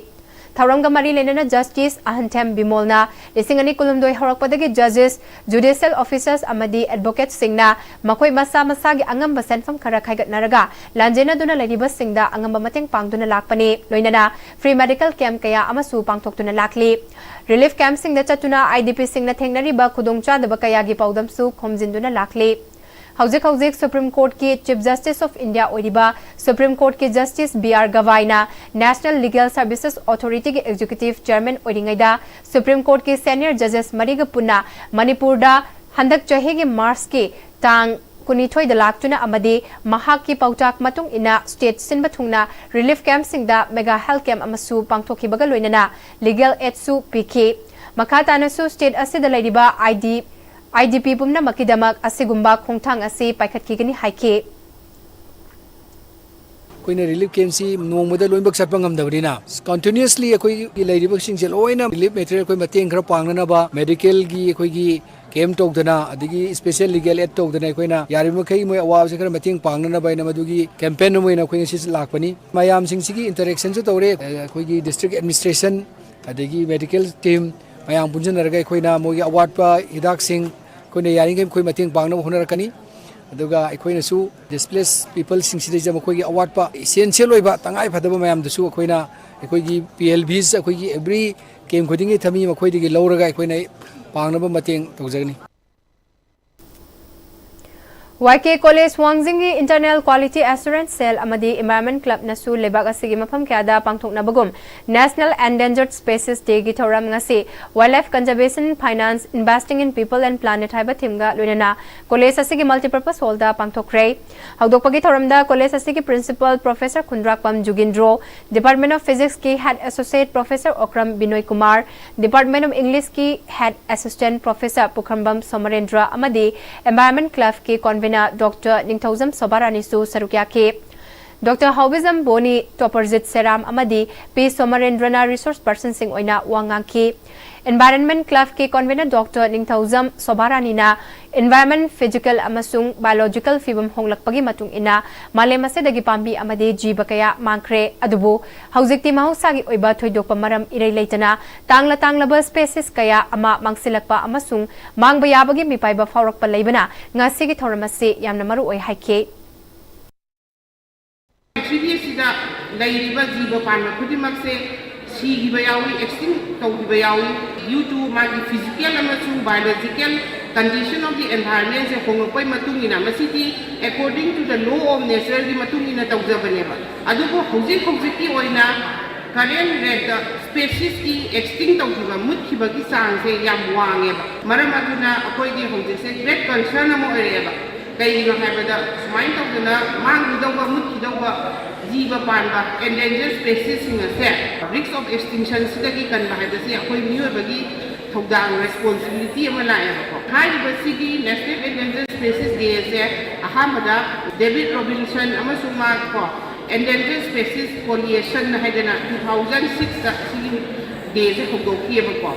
ꯊꯧꯔꯝꯒ ꯃꯔꯤ ꯂꯩꯅꯅ Justice ꯑꯍꯟꯊꯦꯝ ꯕꯤꯃꯣꯜꯅ ꯂꯤꯁꯤꯡ ꯑꯅꯤ ꯀꯨꯟꯍꯨꯝꯗꯣꯏ ꯍꯧꯔꯛꯄꯗꯒꯤ judges, judicial officers ꯑꯃꯗꯤ advocateꯁꯤꯡꯅ ꯃꯈꯣꯏ ꯃꯁꯥ ꯃꯁꯥꯒꯤ ꯑꯉꯝꯕ ꯁꯦꯟꯐꯝ ꯈꯔ ꯈꯥꯏꯒꯠꯅꯔꯒ ꯂꯥꯟꯖꯦꯟꯅꯗꯨꯅ ꯂꯩꯔꯤꯕꯁꯤꯡꯗ ꯑꯉꯝꯕ ꯃꯇꯦꯡ ꯄꯥꯡꯗꯨꯅ ꯂꯥꯛꯄꯅꯤ꯫ ꯂꯣꯏꯅꯅ free medical camp ꯀꯌꯥ ꯑꯃꯁꯨ ꯄꯥꯡꯊꯣꯛꯇꯨꯅ ꯂꯥꯛꯂꯤ꯫ Relief campꯁꯤꯡꯗ ꯆꯠꯇꯨꯅ IDPꯁꯤꯡꯅ ꯊꯦꯡꯅꯔꯤꯕ ꯈꯨꯗꯣꯡꯆꯥꯗꯕ ꯀꯌꯥꯒꯤ ꯄꯥꯎꯗꯝꯁꯨ ꯈꯣꯝꯖꯤꯟꯗꯨꯅ ꯂꯥꯛꯂꯤ꯫ ꯍꯧꯖꯤꯛ ꯍꯧꯖꯤꯛ Supreme Courtꯀꯤ Chief Justice of India ꯑꯣꯏꯔꯤꯕ Supreme Courtꯀꯤ Justice B R Gavaiꯅ National Legal Services Authorityꯒꯤ Executive Chairman ꯑꯣꯏꯔꯤꯉꯩꯗ Supreme Courtꯀꯤ senior judges ꯃꯔꯤꯒ ꯄꯨꯟꯅ ꯃꯅꯤꯄꯨꯔꯗ ꯍꯟꯗꯛ ꯆꯍꯤꯒꯤ Marchꯀꯤ ꯇꯥꯡ ꯀꯨꯟꯅꯤꯊꯣꯏꯗ ꯂꯥꯛꯇꯨꯅ ꯑꯃꯗꯤ ꯃꯍꯥꯛꯀꯤ ꯄꯥꯎꯇꯥꯛ ꯃꯇꯨꯡ ꯏꯟꯅ state ꯁꯤꯟꯕ ꯊꯨꯡꯅ relief campꯁꯤꯡꯗ mega health camp ꯑꯃꯁꯨ ꯄꯥꯡꯊꯣꯛꯈꯤꯕꯒ ꯂꯣꯏꯅꯅ legal aidꯁꯨ ꯄꯤꯈꯤ꯫ ꯃꯈꯥ ꯇꯥꯅꯁꯨ state ꯑꯁꯤꯗ ꯂꯩꯔꯤꯕ ID, IDP ꯄꯨꯝꯅꯃꯛꯀꯤꯗꯃꯛ ꯑꯁꯤꯒꯨꯝꯕ ꯈꯣꯡꯊꯥꯡ ꯑꯁꯤ ꯄꯥꯏꯈꯠꯈꯤꯒꯅꯤ ꯍꯥꯏꯈꯤ꯫ ꯑꯩꯈꯣꯏꯅ relief campꯁꯤ ꯅꯣꯡꯃꯗ ꯂꯣꯏꯅꯃꯛ ꯆꯠꯄ ꯉꯝꯗꯕꯅꯤꯅ, continuously ꯑꯩꯈꯣꯏꯒꯤ ꯂꯩꯔꯤꯕꯁꯤꯡꯁꯦ ꯂꯣꯏꯅ relief material ꯑꯩꯈꯣꯏ ꯃꯇꯦꯡ ꯈꯔ ꯄꯥꯡꯅꯅꯕ medicalꯒꯤ ꯑꯩꯈꯣꯏꯒꯤ camp ꯇꯧꯗꯅ, ꯑꯗꯒꯤ special legal aid ꯇꯧꯗꯅ, ꯑꯩꯈꯣꯏꯅ ꯌꯥꯔꯤꯕ ꯃꯈꯩ ꯃꯣꯏ ꯑꯋꯥꯕꯁꯦ ꯈꯔ ꯃꯇꯦꯡ ꯄꯥꯡꯅꯅꯕ ꯍꯥꯏꯅ ꯃꯗꯨꯒꯤ campaign ꯑꯃ ꯑꯣꯏꯅ ꯑꯩꯈꯣꯏ ꯉꯁꯤ ꯂꯥꯛꯄꯅꯤ꯫ ꯃꯌꯥꯝꯁꯤꯡꯁꯤꯒꯤ interactionꯁꯨ ꯇꯧꯔꯦ꯫ ꯑꯩꯈꯣꯏꯒꯤ district administration, ꯑꯗꯒꯤ medical team ꯃꯌꯥꯝ ꯄꯨꯟꯁꯤꯟꯅꯔꯒ ꯑꯩꯈꯣꯏꯅ ꯃꯣꯏꯒꯤ ꯑꯋꯥꯠꯄ ꯍꯤꯗꯥꯛꯁꯤꯡ ꯑꯩꯈꯣꯏꯅ ꯌꯥꯔꯤꯈꯩ ꯑꯩꯈꯣꯏ ꯃꯇꯦꯡ ꯄꯥꯡꯅꯕ ꯍꯣꯠꯅꯔꯛꯀꯅꯤ꯫ ꯑꯗꯨꯒ ꯑꯩꯈꯣꯏꯅꯁꯨ displaced peopleꯁꯤꯡꯁꯤꯗꯩꯁꯤꯗ ꯃꯈꯣꯏꯒꯤ ꯑꯋꯥꯠꯄ essential ꯑꯣꯏꯕ ꯇꯉꯥꯏ ꯐꯗꯕ ꯃꯌꯥꯝꯗꯨꯁꯨ ꯑꯩꯈꯣꯏꯅ ꯑꯩꯈꯣꯏꯒꯤ PLBs ꯑꯩꯈꯣꯏꯒꯤ every camp ꯈꯨꯗꯤꯡꯒꯤ ꯊꯝꯃꯤ, ꯃꯈꯣꯏꯗꯒꯤ ꯂꯧꯔꯒ ꯑꯩꯈꯣꯏꯅ ꯄꯥꯡꯅꯕ ꯃꯇꯦꯡ ꯇꯧꯖꯒꯅꯤ꯫ YK College ꯋꯥꯡꯖꯤꯡꯒꯤ Internal Quality Assurance Cell ꯑꯃꯗꯤ Environment Clubꯅꯁꯨ ꯂꯩꯕꯥꯛ ꯑꯁꯤꯒꯤ ꯃꯐꯝ ꯀꯌꯥꯗ ꯄꯥꯡꯊꯣꯛꯅꯕꯒꯨꯝ National Endangered Species Dayꯒꯤ ꯊꯧꯔꯝ ꯉꯁꯤ Wildlife Conservation, Finance, Investing in People and Planet ꯍꯥꯏꯕ themeꯒ ꯂꯣꯏꯅꯅ college ꯑꯁꯤꯒꯤ multipurpose hallꯗ ꯄꯥꯡꯊꯣꯛꯈ꯭ꯔꯦ꯫ ꯍꯧꯗꯣꯛꯄꯒꯤ ꯊꯧꯔꯝꯗ college ꯑꯁꯤꯒꯤ principal Professor Khundrakpam ꯖꯨꯒꯤꯟꯗ꯭ꯔꯣ, Department of Physicsꯀꯤ head associate professor Okram ꯕꯤꯅꯣꯏ Kumar, Department of Englishꯀꯤ head assistant professor ꯄꯨꯈ꯭ꯔꯝꯕꯝ ꯁꯣꯃꯔꯦꯟꯗ꯭ꯔ ꯑꯃꯗꯤ Environment Clubꯀꯤ convener Doctor ꯅꯤꯡꯊꯧꯖꯝ ꯁꯣꯚꯥꯔꯥꯅꯤꯁꯨ ꯁꯔꯨꯛ ꯌꯥꯈꯤ꯫ ꯗꯣꯛꯇꯔ ꯍꯥꯎꯕꯤꯖꯝ ꯕꯣꯅꯤ, ꯇꯣꯄꯔꯖꯤꯠ ꯁꯦꯔꯥꯝ ꯑꯃꯗꯤ ꯄꯤ ꯁꯣꯃꯔꯦꯟꯗ꯭ꯔꯅ ꯔꯤꯁꯣꯔꯁ ꯄꯔꯁꯟꯁꯤꯡ ꯑꯣꯏꯅ ꯋꯥ ꯉꯥꯡꯈꯤ꯫ ꯏꯟꯚꯥꯏꯔꯟꯃꯦꯟ ꯀ꯭ꯂꯕꯀꯤ ꯀꯣꯟꯚꯦꯅꯔ ꯗꯣꯛꯇꯔ ꯅꯤꯡꯊꯧꯖꯝ ꯁꯣꯚꯥꯔꯥꯅꯤꯅ ꯏꯟꯚꯥꯏꯔꯟꯃꯦꯟ ꯐꯤꯖꯤꯀꯦꯜ ꯑꯃꯁꯨꯡ ꯕꯥꯏꯑꯣꯂꯣꯖꯤꯀꯦꯜ ꯐꯤꯕꯝ ꯍꯣꯡꯂꯛꯄꯒꯤ ꯃꯇꯨꯡ ꯏꯟꯅ ꯃꯥꯂꯦꯝ ꯑꯁꯤꯗꯒꯤ ꯄꯥꯝꯕꯤ ꯑꯃꯗꯤ ꯖꯤꯕ ꯀꯌꯥ ꯃꯥꯡꯈ꯭ꯔꯦ, ꯑꯗꯨꯕꯨ ꯍꯧꯖꯤꯛꯇꯤ ꯃꯍꯧꯁꯥꯒꯤ ꯑꯣꯏꯕ ꯊꯣꯏꯗꯣꯛꯄ ꯃꯔꯝ ꯏꯔꯩ ꯂꯩꯇꯅ ꯇꯥꯡꯂ ꯇꯥꯡꯂꯕ ꯁ꯭ꯄꯦꯁꯤꯁ ꯀꯌꯥ ꯑꯃ ꯃꯥꯡꯁꯤꯜꯂꯛꯄ ꯑꯃꯁꯨꯡ ꯃꯥꯡꯕ ꯌꯥꯕꯒꯤ ꯃꯤꯄꯥꯏꯕ ꯐꯥꯎꯔꯛꯄ ꯂꯩꯕꯅ ꯉꯁꯤꯒꯤ ꯊꯧꯔꯝ ꯑꯁꯤ ꯌꯥꯝꯅ ꯃꯔꯨ ꯑꯣꯏ ꯍꯥꯏꯈꯤ꯫ ꯄ꯭ꯔꯤꯊꯤꯕꯤ ꯑꯁꯤꯗ ꯂꯩꯔꯤꯕ ꯖꯤꯕ ꯄꯥꯟꯕ ꯈꯨꯗꯤꯡꯃꯛꯁꯦ ꯁꯤꯈꯤꯕ ꯌꯥꯎꯏ, ꯑꯦꯛꯁꯇꯤꯡ ꯇꯧꯈꯤꯕ ꯌꯥꯎꯏ꯫ Due to ꯃꯥꯒꯤ physical ꯑꯃꯁꯨꯡ biological condition of the environment ꯁꯦ ꯍꯣꯡꯂꯛꯄꯒꯤ ꯃꯇꯨꯡ ꯏꯟꯅ, ꯃꯁꯤꯗꯤ according to the law of nature ꯒꯤ ꯃꯇꯨꯡ ꯏꯟꯅ ꯇꯧꯖꯕꯅꯦꯕ꯫ ꯑꯗꯨꯕꯨ ꯍꯧꯖꯤꯛ ꯍꯧꯖꯤꯛꯀꯤ ꯑꯣꯏꯅ current rate ꯇ species ꯀꯤ extinct ꯇꯧꯈꯤꯕ, ꯃꯨꯠꯈꯤꯕꯒꯤ ꯆꯥꯡꯁꯦ ꯌꯥꯝ ꯋꯥꯡꯉꯦꯕ꯫ ꯃꯔꯝ ꯑꯗꯨꯅ ꯑꯩꯈꯣꯏꯒꯤ ꯍꯧꯖꯤꯛꯁꯦ great concern ꯑꯃ ꯑꯣꯏꯔꯛꯑꯦꯕ꯫ ꯀꯩꯒꯤꯅꯣ ꯍꯥꯏꯕꯗ, ꯁꯨꯃꯥꯏꯅ ꯇꯧꯗꯅ ꯃꯥꯡꯈꯤꯗꯧꯕ, ꯃꯨꯠꯈꯤꯗꯧꯕ ꯖꯤꯕ ꯄꯥꯟꯕ, endangered species ꯁꯤꯡ ꯑꯁꯦ risk of extinction ꯁꯤꯗꯒꯤ ꯀꯟꯕ ꯍꯥꯏꯕꯁꯤ ꯑꯩꯈꯣꯏ ꯃꯤꯑꯣꯏꯕꯒꯤ ꯊꯧꯗꯥꯡ, responsibility ꯑꯃ ꯂꯥꯛꯑꯦꯕꯀꯣ꯫ ꯍꯥꯏꯔꯤꯕꯁꯤꯒꯤ National Endangered Species Day ꯑꯁꯦ ꯑꯍꯥꯟꯕꯗ David Robinson ꯑꯃꯁꯨꯡ ꯃꯥ ꯀꯣ Endangered Species Coalition ꯍꯥꯏꯗꯅ two thousand six ꯇ ꯁꯤꯒꯤ day ꯁꯦ ꯍꯧꯗꯣꯛꯈꯤꯑꯕꯀꯣ꯫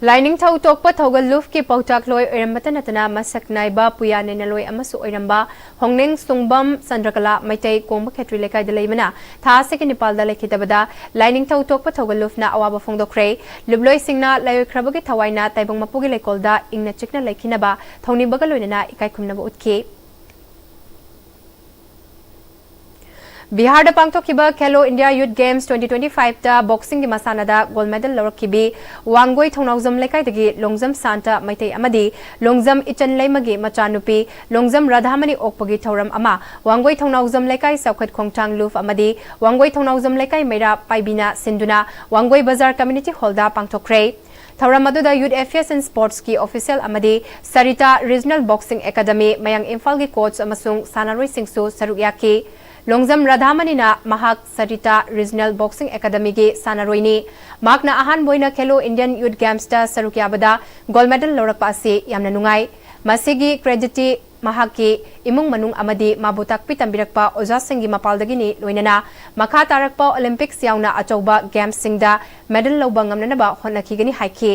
ꯂꯥꯏꯅꯤꯡꯊꯧ ꯇꯣꯛꯄ ꯊꯧꯒꯜꯂꯨꯞꯀꯤ ꯄꯥꯎꯇꯥꯛꯂꯣꯏ ꯑꯣꯏꯔꯝꯕꯇ ꯅꯠꯇꯅ ꯃꯁꯛ ꯅꯥꯏꯕ ꯄꯨꯌꯥ ꯅꯩꯅꯂꯣꯏ ꯑꯃꯁꯨ ꯑꯣꯏꯔꯝꯕ ꯍꯣꯡꯅꯦꯡ ꯁꯨꯡꯕꯝ ꯆꯟꯗ꯭ꯔꯀꯂꯥ ꯃꯩꯇꯩ ꯀꯣꯡꯕ ꯈꯦꯇ꯭ꯔꯤ ꯂꯩꯀꯥꯏꯗ ꯂꯩꯕꯅ ꯊꯥ ꯑꯁꯤꯒꯤ ꯅꯤꯄꯥꯜꯗ ꯂꯩꯈꯤꯗꯕꯗ ꯂꯥꯏꯅꯤꯡꯊꯧ ꯇꯣꯛꯄ ꯊꯧꯒꯜꯂꯨꯞꯅ ꯑꯋꯥꯕ ꯐꯣꯡꯗꯣꯛꯈ꯭ꯔꯦ꯫ ꯂꯨꯞꯂꯣꯏꯁꯤꯡꯅ ꯂꯥꯏꯑꯣꯏꯈ꯭ꯔꯕꯒꯤ ꯊꯋꯥꯏꯅ ꯇꯥꯏꯕꯪ ꯃꯄꯨꯒꯤ ꯂꯩꯀꯣꯜꯗ ꯏꯪꯅ ꯆꯤꯛꯅ ꯂꯩꯈꯤꯅꯕ ꯊꯧꯅꯤꯕꯒ ꯂꯣꯏꯅꯅ ꯏꯀꯥꯏ ꯈꯨꯝꯅꯕ ꯎꯠꯈꯤ꯫ ꯕꯤꯍꯥꯔꯗ ꯄꯥꯡꯊꯣꯛꯈꯤꯕ Khelo India Youth Games twenty twenty-five ꯇ boxing ꯒꯤ ꯃꯁꯥꯟꯅꯗ gold medal ꯂꯧꯔꯛꯈꯤꯕꯤ ꯋꯥꯡꯒꯣꯏ ꯊꯧꯅꯥꯎꯖꯝ ꯂꯩꯀꯥꯏꯗꯒꯤ ꯂꯣꯡꯖꯝ ꯁꯥꯟꯇ ꯃꯩꯇꯩ ꯑꯃꯗꯤ ꯂꯣꯡꯖꯝ ꯏꯆꯟ ꯂꯩꯃꯒꯤ ꯃꯆꯥꯅꯨꯄꯤ ꯂꯣꯡꯖꯝ ꯔꯥꯙꯥꯃꯅꯤ ꯑꯣꯛꯄꯒꯤ ꯊꯧꯔꯝ ꯑꯃ ꯋꯥꯡꯒꯣꯏ ꯊꯧꯅꯥꯎꯖꯝ ꯂꯩꯀꯥꯏ ꯆꯥꯎꯈꯠ ꯈꯣꯡꯊꯥꯡ ꯂꯨꯞ ꯑꯃꯗꯤ ꯋꯥꯡꯒꯣꯏ ꯊꯧꯅꯥꯎꯖꯝ ꯂꯩꯀꯥꯏ ꯃꯩꯔꯥ ꯄꯥꯏꯕꯤꯅ ꯁꯤꯟꯗꯨꯅ ꯋꯥꯡꯒꯣꯏ ꯕꯖꯥꯔ community hall ꯗ ꯄꯥꯡꯊꯣꯛꯈ꯭ꯔꯦ꯫ ꯊꯧꯔꯝ ꯑꯗꯨꯗ Youth Affairs and Sports ꯀꯤ official ꯑꯃꯗꯤ ꯁꯔꯤꯇꯥ Regional Boxing Academy ꯃꯌꯥꯡ ꯏꯝꯐꯥꯜꯒꯤ coach ꯑꯃꯁꯨꯡ ꯁꯥꯟꯅꯔꯣꯏꯁꯤꯡꯁꯨ ꯁꯔꯨꯛ ꯌꯥꯈꯤ꯫ ꯂꯣꯡꯖꯝ ꯔꯥꯙꯥꯃꯅꯤꯅ ꯃꯍꯥꯛ ꯁꯔꯤꯇꯥ Regional Boxing Academy ꯒꯤ ꯁꯥꯟꯅꯔꯣꯏꯅꯤ꯫ ꯃꯍꯥꯛꯅ ꯑꯍꯥꯟꯕ ꯑꯣꯏꯅ Khelo Indian Youth Games ꯇ ꯁꯔꯨꯛ ꯌꯥꯕꯗ gold medal ꯂꯧꯔꯛꯄ ꯑꯁꯤ ꯌꯥꯝꯅ ꯅꯨꯡꯉꯥꯏ꯫ ꯃꯁꯤꯒꯤ credit ꯇꯤ ꯃꯍꯥꯛꯀꯤ ꯏꯃꯨꯡ ꯃꯅꯨꯡ ꯑꯃꯗꯤ ꯃꯥꯕꯨ ꯇꯥꯛꯄꯤ ꯇꯝꯕꯤꯔꯛꯄ ꯑꯣꯖꯥꯁꯤꯡꯒꯤ ꯃꯄꯥꯜꯗꯒꯤꯅꯤ, ꯂꯣꯏꯅꯅ ꯃꯈꯥ ꯇꯥꯔꯛꯄ Olympics ꯌꯥꯎꯅ ꯑꯆꯧꯕ gamesꯁꯤꯡꯗ medal ꯂꯧꯕ ꯉꯝꯅꯅꯕ ꯍꯣꯠꯅꯈꯤꯒꯅꯤ ꯍꯥꯏꯈꯤ꯫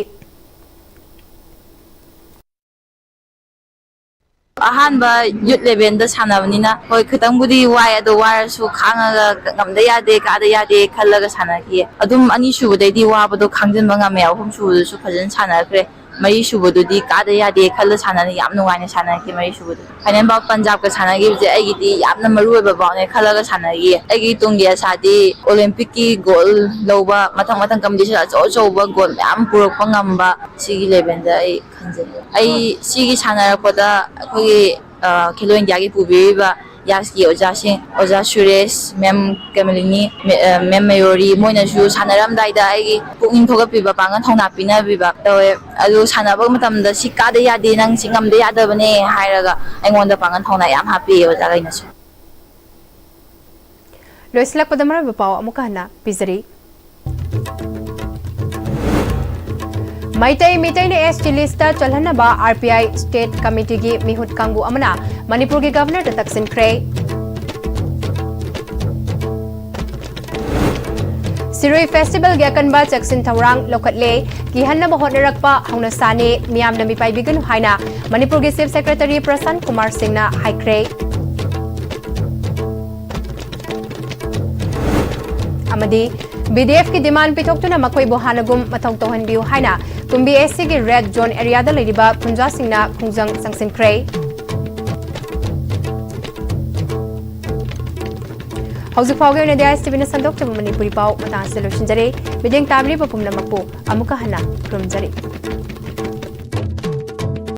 ꯑꯍꯥꯟꯕ youth levelꯗ ꯁꯥꯟꯅꯕꯅꯤꯅ, ꯍꯣꯏ, ꯈꯤꯇꯪꯕꯨꯗꯤ ꯋꯥꯏ, ꯑꯗꯣ ꯋꯥꯔꯁꯨ ꯈꯥꯡꯉꯒ, ꯉꯝꯗ ꯌꯥꯗꯦ, ꯀꯥꯗ ꯌꯥꯗꯦ ꯈꯜꯂꯒ ꯁꯥꯟꯅꯈꯤꯌꯦ꯫ ꯑꯗꯨꯝ ꯑꯅꯤꯁꯨꯕꯗꯩꯗꯤ ꯋꯥꯕꯗꯣ ꯈꯥꯡꯖꯤꯟꯕ ꯉꯝꯃꯦ, ꯑꯍꯨꯝꯁꯨꯕꯗꯨꯁꯨ ꯐꯖꯅ ꯁꯥꯟꯅꯈ꯭ꯔꯦ꯫ ꯃꯔꯤꯁꯨꯕꯗꯨꯗꯤ ꯀꯥꯗ ꯌꯥꯗꯦ ꯈꯜꯂ ꯁꯥꯟꯅꯅꯤ, ꯌꯥꯝ ꯅꯨꯡꯉꯥꯏꯅ ꯁꯥꯟꯅꯈꯤ꯫ ꯃꯔꯤꯁꯨꯕꯗꯨ final bout ꯄꯟꯖꯥꯕꯀ ꯁꯥꯟꯅꯈꯤꯕꯁꯦ ꯑꯩꯒꯤꯗꯤ ꯌꯥꯝꯅ ꯃꯔꯨ ꯑꯣꯏꯕ boutꯅꯦ ꯈꯜꯂꯒ ꯁꯥꯟꯅꯈꯤꯌꯦ꯫ ꯑꯩꯒꯤ ꯇꯨꯡꯒꯤ ꯑꯁꯥꯗꯤ Olympicꯀꯤ gold ꯂꯧꯕ, ꯃꯊꯪ ꯃꯊꯪ competition ꯑꯆꯧ ꯑꯆꯧꯕ gold ꯃꯌꯥꯝ ꯄꯨꯔꯛꯄ ꯉꯝꯕ, ꯁꯤꯒꯤ levelꯗ ꯑꯩ ꯈꯟꯖꯩ꯫ ꯑꯩ ꯁꯤꯒꯤ ꯁꯥꯟꯅꯔꯛꯄꯗ ꯑꯩꯈꯣꯏꯒꯤ, ꯑ, ꯈꯦꯂꯣ ꯏꯟꯗꯤꯌꯥꯒꯤ ꯄꯨꯕꯤꯔꯤꯕ ꯌꯥꯁꯀꯤ ꯑꯣꯖꯥꯁꯤꯡ, ꯑꯣꯖꯥ ꯁꯨꯔꯦꯁ, ma'am ꯀꯃꯂꯤꯅꯤ, ꯃꯦ-, ꯑ, ma'am ꯃꯌꯣꯔꯤ, ꯃꯣꯏꯅꯁꯨ ꯁꯥꯟꯅꯔꯝꯗꯥꯏꯗ ꯑꯩꯒꯤ ꯄꯨꯛꯅꯤꯡ ꯊꯧꯒꯠꯄꯤꯕ, ꯄꯥꯡꯒꯜ ꯊꯧꯅꯥ ꯄꯤꯅꯕꯤꯕ ꯇꯧꯋꯦ꯫ ꯑꯗꯨ ꯁꯥꯟꯅꯕ ꯃꯇꯝꯗ "ꯁꯤ ꯀꯥꯗ ꯌꯥꯗꯦ, ꯅꯪ ꯁꯤ ꯉꯝꯗ ꯌꯥꯗꯕꯅꯦ" ꯍꯥꯏꯔꯒ ꯑꯩꯉꯣꯟꯗ ꯄꯥꯡꯒꯜ ꯊꯧꯅꯥ ꯌꯥꯝ ꯍꯥꯞꯄꯤꯌꯦ ꯑꯣꯖꯥꯈꯩꯅꯁꯨ꯫ ꯂꯣꯏꯁꯤꯜꯂꯛꯄꯗ ꯃꯔꯨꯑꯣꯏꯕ ꯄꯥꯎ ꯑꯃꯨꯛꯀ ꯍꯟꯅ ꯄꯤꯖꯔꯤ꯫ ꯃꯩꯇꯩ ꯃꯤꯇꯩꯅ ST listꯇ ꯆꯜꯍꯟꯅꯕ RPI State Committeeꯒꯤ ꯃꯤꯍꯨꯠ ꯀꯥꯡꯕꯨ ꯑꯃꯅ ꯃꯅꯤꯄꯨꯔꯒꯤ Governorꯗ ꯇꯛꯁꯤꯟꯈ꯭ꯔꯦ꯫ ꯁꯤꯔꯨꯏ festivalꯒꯤ ꯑꯀꯟꯕ ꯆꯦꯛꯁꯤꯟ ꯊꯧꯔꯥꯡ ꯂꯧꯈꯠꯂꯦ꯫ ꯀꯤꯍꯟꯅꯕ ꯍꯣꯠꯅꯔꯛꯄ ꯍꯧꯅꯁꯥꯅꯤ, ꯃꯤꯌꯥꯝꯅ ꯃꯤꯄꯥꯏꯕꯤꯒꯅꯨ ꯍꯥꯏꯅ ꯃꯅꯤꯄꯨꯔꯒꯤ Chief Secretary ꯄ꯭ꯔꯁꯥꯟ ꯀꯨꯃꯥꯔ ꯁꯤꯡꯅ ꯍꯥꯏꯈ꯭ꯔꯦ꯫ ꯑꯃꯗꯤ BDFꯀꯤ demand ꯄꯤꯊꯣꯛꯇꯨꯅ ꯃꯈꯣꯏꯕꯨ ꯍꯥꯟꯅꯒꯨꯝ ꯃꯊꯧ ꯇꯧꯍꯟꯕꯤꯌꯨ ꯍꯥꯏꯅ ꯀꯨꯝꯕꯤ ACꯒꯤ red zone areaꯗ ꯂꯩꯔꯤꯕ ꯈꯨꯟꯖꯥꯁꯤꯡꯅ ꯈꯣꯡꯖꯪ ꯆꯪꯁꯤꯟꯈ꯭ꯔꯦ꯫ ꯍꯧꯖꯤꯛ ꯐꯥꯎꯒꯤ ꯑꯣꯏꯅꯗꯤ ISTVꯅ ꯁꯟꯗꯣꯛꯆꯕ ꯃꯅꯤꯄꯨꯔꯤ ꯄꯥꯎ ꯃꯇꯥꯡ ꯑꯁꯤꯗ ꯂꯣꯏꯁꯤꯟꯖꯔꯦ꯫ ꯃꯤꯠꯌꯦꯡ ꯇꯥꯕꯤꯔꯤꯕ ꯄꯨꯝꯅꯃꯛꯄꯨ ꯑꯃꯨꯛꯀ ꯍꯟꯅ ꯈꯨꯔꯨꯝꯖꯔꯤ꯫